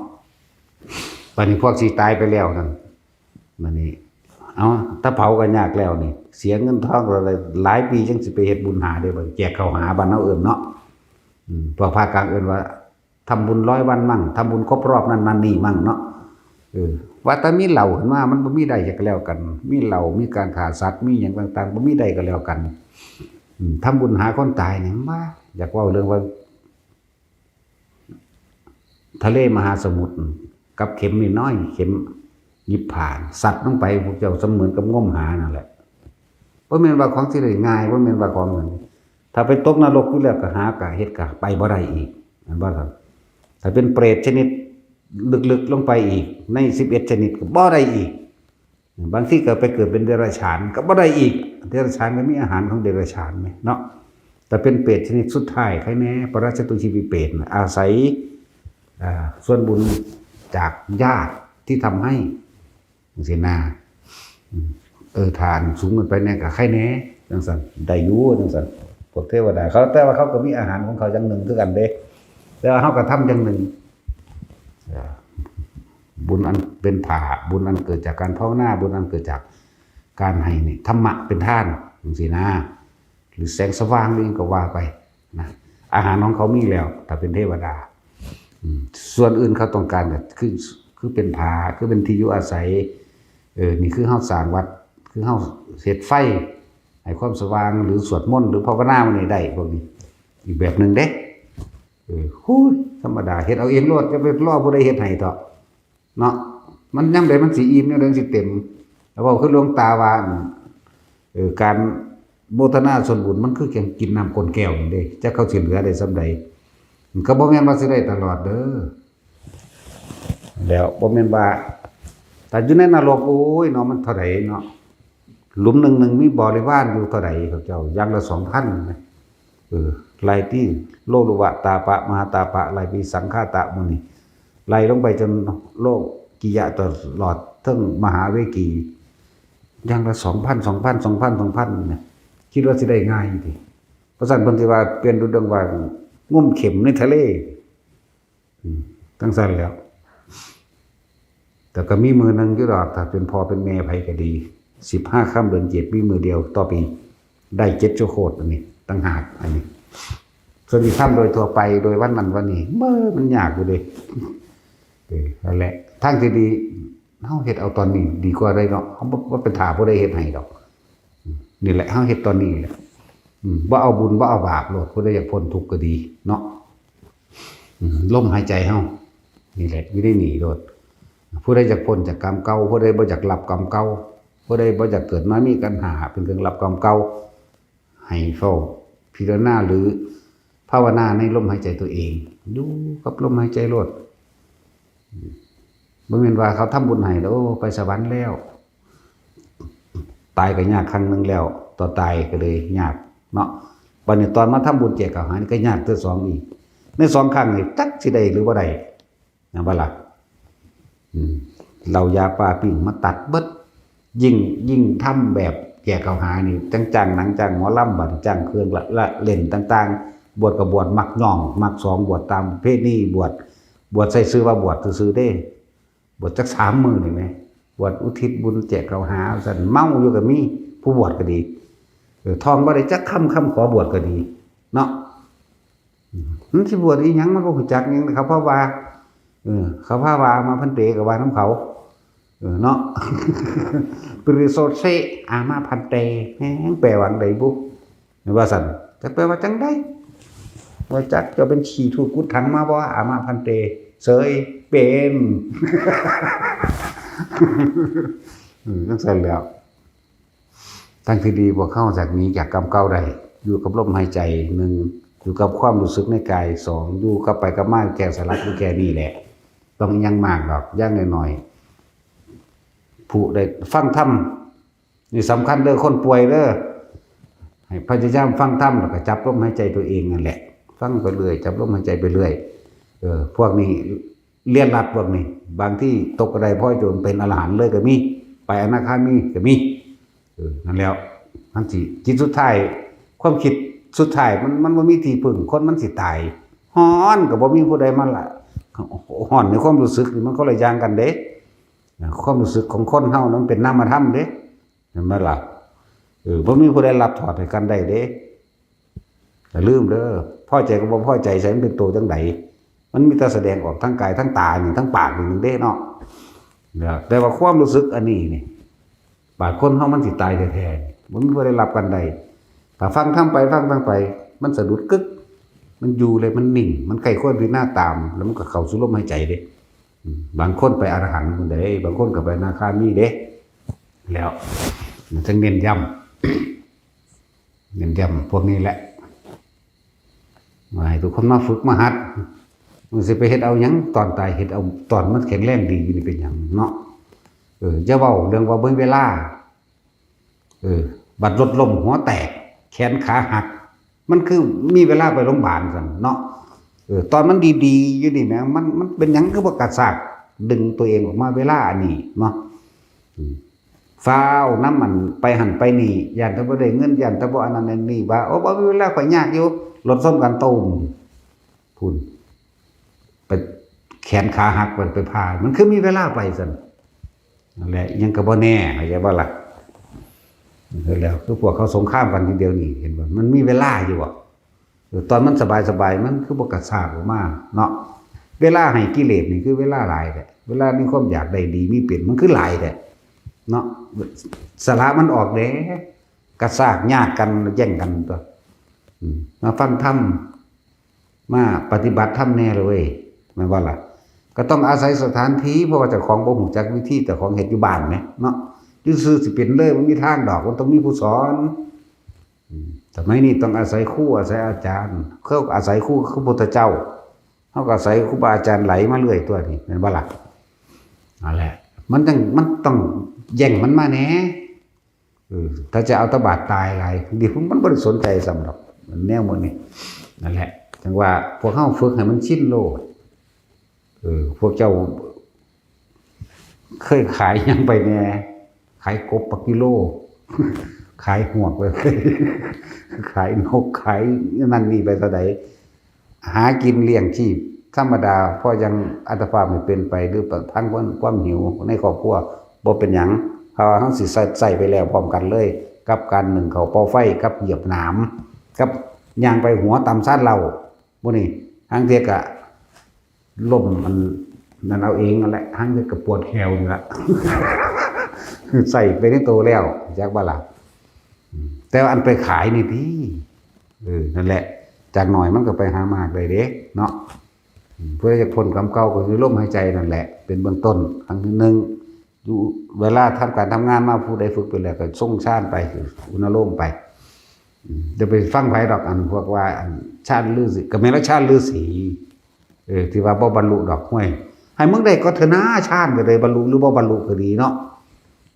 ບາດນີ້ພວກຊິຕາຍໄປແລ້ວນັ້ນ ບາດນີ້ ເອົາ ຖ້າເຜົາກໍຍາກແລ້ວນີ້ ເສຍເງິນທອງຫຼາຍປີ ຈັ່ງຊິໄປເຮັດບຸນຫາເດ້ ບາດແຈກເຂົ້າຫາ ບ້ານເຮົາເອີ້ນເນາະ. ອືມ ພວກພາກກາງເອີ້ນວ່າ ທຳບຸນຮ້ອຍວັນມັ່ງ ທຳບຸນຄົບຮອບນັ້ນນັ້ນນີ້ມັ່ງເນາະ. ເອີ ວ່າແຕ່ມີເຫຼົ້າຂຶ້ນມາ ມັນບໍ່ມີໄດ້ກໍແລ້ວກັນ ມີເຫຼົ້າ ມີການຂ້າສັດ ມີຫຍັງຕ່າງໆ ບໍ່ມີໄດ້ກໍແລ້ວກັນ. ອືມ ທຳບຸນຫາຄົນຕາຍນີ້ ມາ ຢາກເວົ້າເລື່ອງວ່າ ທະເລມະຫາສະໝຸດ ກັບເຂັມນ້ອຍໆ ເຂັມຫຍິບຜ່ານ ສັດລົງໄປ ພວກເຈົ້າສະເໝືອນກັບງົມຫານັ້ນແຫຼະ. ບໍ່ແມ່ນວ່າຂອງຊິໄດ້ງ່າຍ ບໍ່ແມ່ນວ່າຂອງນັ້ນ ຖ້າໄປຕົກນະລົກຢູ່ແລ້ວ ກໍຫາ ກໍເຮັດ ກໍໄປບໍ່ໄດ້ອີກ ແມ່ນບໍ່? ຖ້າເປັນເປຣດຊະນິດ ເລິກໆລົງໄປອີກໃນສິບເອັດຊະນິດກໍບໍ່ໄດ້ອີກ. ບາງທີກໍໄປເກີດເປັນເດຍລະສະຖານກໍບໍ່ໄດ້ອີກ. ເດຍລະສະຖານກໍມີອາຫານຂອງເດຍລະສະຖານແມ່ນເນາະ. ແຕ່ເປັນເປຣດຊະນິດສຸດທ້າຍ ໃຄແນ່ ປະລາຊະຕຸຊີວິເປດ ອາໄສ ເອີ ສ່ວນບຸນຈາກຍາດທີ່ທຳໃຫ້ ຈັ່ງຊີ້ນາ. ເອີ ຖ້າອັນສູງຂຶ້ນໄປແນ່ກໍໃຄແນ່ ຈັ່ງຊັ້ນ ໄດ້ຢູ່ ຈັ່ງຊັ້ນ. ພວກເທວະດາເຂົາ ແຕ່ວ່າເຂົາກໍມີອາຫານຂອງເຂົາຢ່າງໜຶ່ງຄືກັນເດ້ ແຕ່ວ່າເຮົາກໍທຳຢ່າງໜຶ່ງ. ເອີ ບຸນອັນເປັນຜາ ບຸນອັນເກີດຈາກການພາວະນາ ບຸນອັນເກີດຈາກການໃຫ້ນີ້ ທຳມະເປັນທານ ຈັ່ງຊີ້ນາ. ຫຼືແສງສະຫວ່າງນີ້ກໍວ່າໄປນະ ອາຫານຂອງເຂົາມີແລ້ວ ຖ້າເປັນເທວະດາ. ອືມ ສ່ວນອື່ນເຂົາຕ້ອງການກໍຄື ຄືເປັນຜ້າ ຄືເປັນທີ່ຢູ່ອາໄສ. ເອີ ນີ້ຄືເຮົາສ້າງວັດ ຄືເຮົາເຮັດໄຟໃຫ້ຄວາມສະຫວ່າງ ຫຼືສວດມົນ ຫຼືພາວະນາ ມັນນີ້ໄດ້ ພວກນີ້ອີກແບບໜຶ່ງເດ້. ເອີ ໂອ້ຍ ທຳມະດາ ເຮັດເອົາເອງໂລດ ຢ່າໄປລໍຜູ້ໃດເຮັດໃຫ້ເຖາະ. ເນາະ ມັນຍາມໃດມັນຊິອີ່ມ ຍາມໃດມັນຊິເຕັມ. ແລ້ວເວົ້າຄືຫຼວງຕາວ່າ ເອີ ການໂມທະນາສ່ວນບຸນ ມັນຄືຈັ່ງກິນນ້ຳກົ້ນແກ້ວນີ້ເດ້ ຈັກເຂົາຊິເຫຼືອໄດ້ສ່ຳໃດ. ມັນກໍບໍ່ແມ່ນວ່າຊິໄດ້ຕະຫຼອດເດີ. ແລ້ວບໍ່ແມ່ນວ່າ ຖ້າຢູ່ໃນນະລົກ ໂອ້ຍເນາະ ມັນເທົ່າໃດເນາະ. ຫຼຸມໜຶ່ງໜຶ່ງມີບໍລິວານຢູ່ເທົ່າໃດ ພວກເຈົ້າ ຢ່າງລະສອງພັນນະ. ເອີ ໄລ່ຕິ ໂລລຸວະຕາປະ ມະຫາຕາປະ ໄລ່ໄປສັງຄາຕະ ໝູ່ນີ້ ໄລ່ລົງໄປຈົນໂລກິຍະຕະຫຼອດເຖິງມະຫາເວກີ ຢ່າງລະສອງພັນ ສອງພັນ ສອງພັນ ສອງພັນ ນີ້ນະ ຄິດວ່າຊິໄດ້ງ່າຍຕິ? ເພາະຊັ້ນເພິ່ນຊິວ່າປ່ຽນດູເລື່ອງວ່າງຸ້ມເຂັມໃນທະເລ. ອືມ ຈັ່ງຊັ້ນແຫຼ້ວ. ແຕ່ກໍມີມື້ໜຶ່ງຢູ່ດອກ ຖ້າເປັນພໍ່ເປັນແມ່ໃຜກໍດີ ສິບຫ້າຄ່ຳເດືອນເຈັດ ມີມື້ດຽວຕໍ່ປີ ໄດ້ເຈັດໂຊໂຄດ ອັນນີ້ຕ່າງຫາກ ອັນນີ້. ສ່ວນທີ່ທຳໂດຍທົ່ວໄປ ໂດຍວັນນັ້ນວັນນີ້ ເບິ່ງ ມັນຍາກຢູ່ເດ້. ເອີ ນັ້ນແຫຼະ ທາງທີ່ດີ ເຮົາເຮັດເອົາຕອນນີ້ດີກວ່າເດ້ເນາະ. ເຮົາບໍ່ ບໍ່ໄປຖ້າຜູ້ໃດເຮັດໃຫ້ດອກ. ອືມ ນີ້ແຫຼະ ເຮົາເຮັດຕອນນີ້ແຫຼະ. ອືມ ບໍ່ເອົາບຸນ ບໍ່ເອົາບາບໂລດ ຜູ້ໃດຢາກພົ້ນທຸກກໍດີເນາະ. ອືມ ລົມຫາຍໃຈເຮົານີ້ແຫຼະ ຢູ່ໃນນີ້ໂລດ. ຜູ້ໃດຢາກພົ້ນຈາກກຳເກົ່າ ຜູ້ໃດບໍ່ຢາກຮັບກຳເກົ່າ ຜູ້ໃດບໍ່ຢາກເກີດມາມີຂັນຫ້າເປັນເຄື່ອງຮັບກຳເກົ່າ ໃຫ້ເຝົ້າພິຈາລະນາ ຫຼື ພາວະນາໃນລົມຫາຍໃຈຕົວເອງ ຢູ່ກັບລົມຫາຍໃຈໂລດ. ບໍ່ແມ່ນວ່າເຂົາທຳບຸນໃຫ້ແລ້ວ ໂອ້ ໄປສະຫວັນແລ້ວ ຕາຍກໍຍາກຄັ້ງໜຶ່ງແລ້ວ ຕໍ່ຕາຍກໍເລີຍຍາກເນາະ. ບັດນີ້ຕອນມາທຳບຸນແຈກເຂົ້າຫານີ້ກໍຍາກເທື່ອສອງອີກ. ໃນສອງຄັ້ງນີ້ຈັກຊິໄດ້ຫຼືບໍ່ໄດ້ ແມ່ນບໍ່ລະ? ອືມ ເຫຼົ້າຢາປາປີ້ງມາຕັດເບິດ. ຍິ່ງ ຍິ່ງທຳແບບແຈກເຂົ້າຫານີ້ ຈັ່ງຈ້າງໜັງ ຈ້າງໝໍລຳ ບັດນີ້ຈ້າງເຄື່ອງລະ ລະເຫຼັ້ນຕ່າງໆ. ບວດກໍບວດມັກຍ້ອງມັກສອງ ບວດຕາມປະເພນີ ບວດ ບວດໃສ່ຊື່ວ່າບວດຊື່ໆເດ້. ບວດຈັກສາມມື້ນີ້ແໝ ບວດອຸທິດບຸນແຈກເຂົ້າຫາວ່າຊັ້ນ. ເມົາຢູ່ກໍມີ ຜູ້ບວດກໍດີ ເອີ ທ່ອງບໍ່ໄດ້ຈັກຄຳ ຄຳຂໍບວດກໍດີເນາະ. ມັນຊິບວດອີ່ຫຍັງ ມັນບໍ່ຮູ້ຈັກຫຍັງ ເຂົາພາວ່າ ເອີ ເຂົາພາວ່າ ອາມາພັນເຕ ກໍວ່ານຳເຂົາ ເອີ ເນາະ. ປະລິໂສດເຊ ອາມາພັນເຕ ແມ່ນແປວ່າຈັ່ງໃດບຸ? ວ່າຊັ້ນ ຈັກແປວ່າຈັ່ງໃດ? ບໍ່ຈັກ. ເຈົ້າເປັນຂີ້ທູດກຸດຖັງມາບໍ່? ອາມາພັນເຕ ເສີຍເປັນ ເອີ ຈັ່ງຊັ້ນແຫຼ້ວ. ທາງທີ່ດີພວກເຮົາຈະໜີຈາກກຳເກົ່າໄດ້ ຢູ່ກັບລົມຫາຍໃຈໜຶ່ງ ຢູ່ກັບຄວາມຮູ້ສຶກໃນກາຍ ສອງ ຢູ່ກັບໄປກັບມາ ແກ່ສະຫຼັດຢູ່ແຄ່ນີ້ແຫຼະ ຕ້ອງອີຫຍັງມາກດອກ ຢ່າງໜ້ອຍໆ ຜູ້ໄດ້ຟັງທຳ ນີ້ສຳຄັນເດີ ຄົນປ່ວຍເດີ ໃຫ້ພະຍາຍາມຟັງທຳ ແລ້ວກໍຈັບລົມຫາຍໃຈຕົວເອງນັ້ນແຫຼະ ຟັງໄປເລື້ອຍ ຈັບລົມຫາຍໃຈໄປເລື້ອຍ ເອີ ພວກນີ້ລຽນລັດພວກນີ້ ບາງທີຕົກກະໄດພ້ອຍໂຈນເປັນອະລະຫັນເລີຍກໍມີ ໄປອະນາຄາມີກໍມີ ເອີ ນັ້ນແຫຼ້ວ ມັນຊິ ຈິດສຸດທ້າຍ ຄວາມຄິດສຸດທ້າຍ ມັນ ມັນບໍ່ມີທີ່ເພິ່ງ ຄົນມັນຊິຕາຍ ຮ້ອນກໍບໍ່ມີຜູ້ໃດມາລະ ຮ້ອນໃນຄວາມຮູ້ສຶກນີ້ ມັນຄົນລະຢ່າງກັນເດ້ ຄວາມຮູ້ສຶກຂອງຄົນເຮົານັ້ນເປັນນາມະທຳເດ້ ເຫັນບໍ່ລະ? ເອີ ບໍ່ມີຜູ້ໃດລັດຖອດໃຫ້ກັນໄດ້ເດ້ ຢ່າລືມເດີ ພໍໃຈກັບບໍ່ພໍໃຈໃສ່ ມັນເປັນໂຕຈັ່ງໃດ? ມັນມີແຕ່ສະແດງອອກທາງກາຍ ທາງຕານີ້ ທາງປາກນີ້ໜຶ່ງເດ້ເນາະ ແຕ່ວ່າຄວາມຮູ້ສຶກອັນນີ້ນີ້ ບາດຄົນເຮົາມັນຊິຕາຍແທ້ໆ ບໍ່ມີຜູ້ໃດລັດກັນໄດ້ ຖ້າຟັງທຳໄປ ຟັງທຳໄປ ມັນສະດຸດກຶກ ມັນຢູ່ເລີຍ ມັນນິ່ງ ມັນໃກ້ຄວນພິນາຕາມ ແລ້ວມັນກໍເຂົ້າສູ່ລົມຫາຍໃຈເດ້ ອືມ ບາງຄົນໄປອະລະຫັນພຸ້ນເດ້ ບາງຄົນກໍໄປອະນາຄາມີເດ້ ແລ້ວ ມັນຈຶ່ງເນັ້ນຢ້ຳ ເນັ້ນຢ້ຳພວກນີ້ແຫຼະ ວ່າໃຫ້ທຸກຄົນມາຝຶກມາຫັດ ມັນຊິໄປເຮັດເອົາຫຍັງ ຕອນຕາຍເຮັດເອົາ ຕອນມັນແຂງແຮງດີຢູ່ນີ້ເປັນຫຍັງເນາະ ເອີ ຢ່າເວົ້າເລື່ອງວ່າບໍ່ມີເວລາ ເອີ ບັດລົດລົ້ມຫົວແຕກ ແຂນຂາຫັກ ມັນຄືມີເວລາໄປໂຮງບານຊັ້ນເນາະ ເອີ ຕອນມັນດີໆຢູ່ນີ້ແໝ ມັນ ມັນເປັນຫຍັງຄືບໍ່ກະຊາກດຶງຕົວເອງອອກມາເວລາອັນນີ້ເນາະ ອືມ ຟ້າວນຳອັນໄປຫັ້ນໄປນີ້ ຢ້ານແຕ່ບໍ່ໄດ້ເງິນ ຢ້ານແຕ່ບໍ່ອັນນັ້ນອັນນີ້ ວ່າ ໂອ້ ບໍ່ມີເວລາ ຂ້ອຍຍາກຢູ່ ລົດຊົນກັນ ຕຸ້ມ ພຸ້ນ ໄປແຂນຂາຫັກ ໄປ ໄປຜ່າ ມັນຄືມີເວລາໄປຊັ້ນ ນັ້ນແຫຼະ ຫຍັງກໍບໍ່ແນ່ ເຂົ້າໃຈບໍ່ລະ? ແລ້ວຄືພວກເຂົາສົງຄາມກັນຢູ່ດຽວນີ້ ເຫັນບໍ່? ມັນມີເວລາຢູ່ບໍ່? ເອີ ຕອນມັນສະບາຍໆ ມັນຄືບໍ່ກະຊາກອອກມາເນາະ ເວລາໃຫ້ກິເລດນີ້ຄືເວລາຫຼາຍແທ້ ເວລາມີຄວາມຢາກໄດ້ດີມີເປັນ ມັນຄືຫຼາຍແທ້ເນາະ ສະຫຼະມັນອອກແດ່ ກະຊາກຍາດກັນ ແຍ່ງກັນຕົວະ ອືມ ມາຟັງທຳ ມາປະຕິບັດທຳແດ່ເລີຍເວີຍ ແມ່ນບໍ່ລະ? ກໍຕ້ອງອາໄສສະຖານທີ່ ເພາະວ່າເຈົ້າຂອງບໍ່ຮູ້ຈັກວິທີ ເຈົ້າຂອງເຮັດຢູ່ບ້ານແໝເນາະ ຢູ່ຊື່ຊິເປັນເລີຍ ບໍ່ມີທາງດອກ ມັນຕ້ອງມີຜູ້ສອນ ອືມ ສະໄໝນີ້ຕ້ອງອາໄສຄູ ອາໄສອາຈານ ເຂົາອາໄສຄູຄືພຸດທະເຈົ້າ ເຮົາກໍອາໄສຄູບາອາຈານໄຫຼມາເລື້ອຍຕົວະນີ້ ແມ່ນບໍ່ລະ? ນັ້ນແຫຼະ ມັນຈັ່ງ ມັນຕ້ອງແຍ່ງມັນມາແດ່ ເອີ ຖ້າຈະເອົາແຕ່ບາດຕາຍຫຼາຍ ດຽວມັນບໍ່ໄດ້ສົນໃຈຊ້ຳດອກ ແນວໝູ່ນີ້ ນັ້ນແຫຼະ ຈັ່ງວ່າພວກເຮົາຝຶກໃຫ້ມັນຊິນໂລດ ເອີ ພວກເຈົ້າເຄີຍຂາຍຫຍັງໄປແດ່? ຂາຍກົບປັກກິໂລ ຂາຍຫວກໄປ ຂາຍນົກ ຂາຍນັ້ນນີ້ໄປເທົ່າໃດ? ຫາກິນລ້ຽງຊີບທຳມະດາ ພໍຍັງອັດຕະພາບໃຫ້ເປັນໄປ ຫຼືປະທັງຄວາມ ຄວາມຫິວໃນຄອບຄົວ ບໍ່ເປັນຫຍັງ ເພາະວ່າເຮົາຊິໃຊ້ ໃຊ້ໄປແລ້ວພ້ອມກັນເລີຍ ກັບການໜຶ້ງເຂົ້າເປົ່າໄຟ ກັບຢຽບໜາມ ກັບຍ່າງໄປຫົວຕຳຊານເຫຼົ້າ ມື້ນີ້ ຫາງເທື່ອກະລົ້ມອັນນັ້ນເອົາເອງນັ້ນແຫຼະ ຫາງເທື່ອກະປວດແຂ້ວນີ້ລະ ໃຊ້ໄປໃນໂຕແລ້ວ ຈັກບໍ່ລະ? ອືມ ແຕ່ວ່າອັນໄປຂາຍນີ້ຕິ ເອີ ນັ້ນແຫຼະ ຈັກໜ້ອຍມັນກໍໄປຫາມາກໄດ້ເດ້ເນາະ ອືມ ຜູ້ໃດຢາກພົ້ນກຳເກົ່າກໍຄືລົມຫາຍໃຈນັ້ນແຫຼະ ເປັນເບື້ອງຕົ້ນ ຄັ້ງທີໜຶ່ງ ຢູ່ເວລາທຳການທຳງານມາ ຜູ້ໃດຝຶກໄປແລ້ວກໍຊົງຊານໄປ ອຸນະໂລມໄປ ອືມ ຢ່າໄປຟັງໃຜດອກ ອັນພວກວ່າ ອັນຊານລືສີ ກໍແມ່ນລະຊານລືສີ ເອີ ທີ່ວ່າບໍ່ບັນລຸດອກ ຫ້ວຍ ໃຫ້ມຶງໄດ້ກໍເທີນາ ຊານກໍໄດ້ບັນລຸ ຫຼືບໍ່ບັນລຸກໍດີເນາະ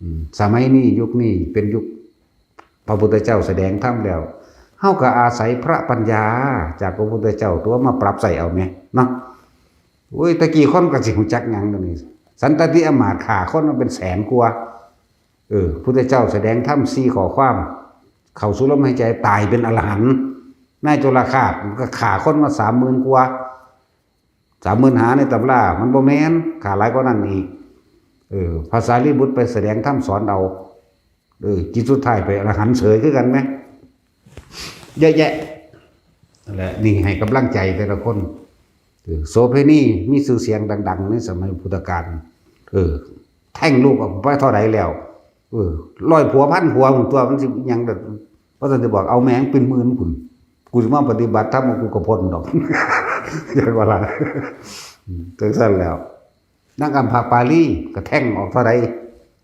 ອືມ ສະໄໝນີ້ ຍຸກນີ້ເປັນຍຸກ ພະພຸດທະເຈົ້າສະແດງທຳແລ້ວ ເຮົາກໍອາໄສພະປັນຍາຈາກພະພຸດທະເຈົ້າຕົວະມາປັບໃຊ້ເອົາແມເນາະ ໂອ້ຍ ແຕ່ກີ້ຄົນກໍຊິຮູ້ຈັກຫຍັງດຽວນີ້ ສັນຕະຕິອາມາດຂ້າຄົນມາເປັນແສນກວ່າ ເອີ ພຸດທະເຈົ້າສະແດງທຳສີ່ຂໍ້ຄວາມ ເຂົ້າສູ່ລົມຫາຍໃຈ ຕາຍເປັນອະລະຫັນ ນາຍໂຈລະຄາດມັນກໍຂ້າຄົນມາສາມໝື່ນກວ່າ ສາມໝື່ນຫ້າໃນຕຳລາ ມັນບໍ່ແມ່ນ ຂ້າຫຼາຍກວ່ານັ້ນອີກ ເອີ ພະສາລີບຸດໄປສະແດງທຳສອນເອົາ ເອີ ຈິດສຸດທ້າຍໄປອະລະຫັນເສີຍຄືກັນແມ ເຍອະແຍະ ແລະ ນີ້ໃຫ້ກຳລັງໃຈແຕ່ລະຄົນ ເອີ ໂສເພນີມີຊື່ສຽງດັງໆ ໃນສະໄໝພຸດທະການ ເອີ ແທ້ງລູກອອກໄປເທົ່າໃດແລ້ວ ເອີ ຮ້ອຍຜົວພັນຜົວພຸ້ນຕົວະ ມັນຊິຫຍັງ ວ່າຊັ້ນຊິບອກ ເອົາແມ່ງເປັນໝື່ນພຸ້ນ ກູຊິມາປະຕິບັດທຳ ກູກໍພົ້ນດອກ ເຫັນບໍ່ລະ ອືມ ຈັ່ງຊັ້ນແລ້ວ ນາງອຳພະປາລີກໍແທ້ງອອກເທົ່າໃດ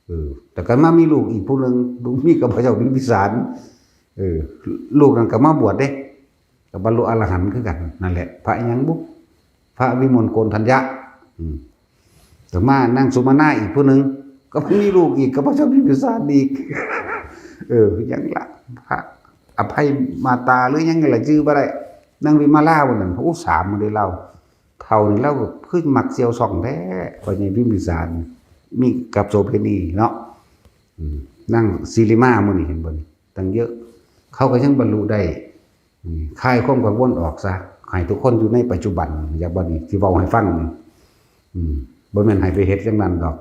ເອີ ແຕ່ກໍມາມີລູກອີກຜູ້ໜຶ່ງ ລູກມີກັບພະເຈົ້າພິມພິສານ ເອີ ລູກນັ້ນກໍມາບວດເດ້ ກໍບັນລຸອະລະຫັນຄືກັນ ນັ້ນແຫຼະ ພະຫຍັງບຸ ພະວິມົນໂກນທັນຍະ ອືມ ກໍມານາງສຸມານາອີກຜູ້ໜຶ່ງ ກໍມາມີລູກອີກ ກໍພະເຈົ້າພິມພິສານອີກ ເອີ ຫຍັງລະ ພະອະໄພມາຕາ ຫຼືຫຍັງລະ ຈື່ບໍ່ໄດ້ ນາງວິມາລາ ຜູ້ນັ້ນ ໂອ້ ສາມໝົດເດ້ລາວ ເຖົ້ານີ້ລາວກໍຄືມັກສ່ຽວຊ່ອງແທ້ ພໍ່ໃຫຍ່ພິມພິສານ ມີກັບໂສເພນີເນາະ ອືມ ນາງສີລິມາ ມື້ນີ້ເຫັນບໍ່ນີ້ ຕັ້ງເຍອະ ເຂົາກໍຍັງບັນລຸໄດ້ ອືມ ຄາຍຄວາມກັງວົນອອກຊະ ໃຫ້ທຸກຄົນຢູ່ໃນປັດຈຸບັນ ຢາກບໍ່ນີ້ ທີ່ເວົ້າໃຫ້ຟັງນີ້ ອືມ ບໍ່ແມ່ນໃຫ້ໄປເຮັດຈັ່ງນັ້ນດອກ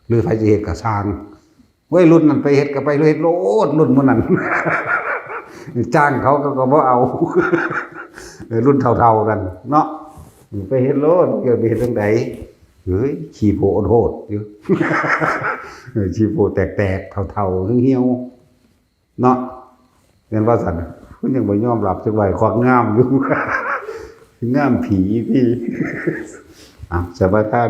ຫຼືໃຜຊິເຮັດກໍຊ່າງ ໄວລຸ້ນນັ້ນໄປເຮັດກໍໄປເຮັດໂລດ ລຸ້ນໝູ່ນັ້ນ ຈ້າງເຂົາ ເຂົາກໍບໍ່ເອົາ ເອີ ລຸ້ນເຖົ້າໆກັນເນາະ ໄປເຮັດໂລດ ຈະໄປເຮັດຈັ່ງໃດ ເອີຍ ຂີ້ໂພໂອດໂຮດຢູ່ ເອີ ຂີ້ໂພແຕກໆ ເຖົ້າໆ ຫ່ຽວໆ ເນາະ ແມ່ນວ່າຊັ້ນ ເພິ່ນຍັງບໍ່ຍອມຮັບຈັກວ່າຄວາມງາມຢູ່ ງາມຜີຕິ ອ່ະ ສະມາທານ.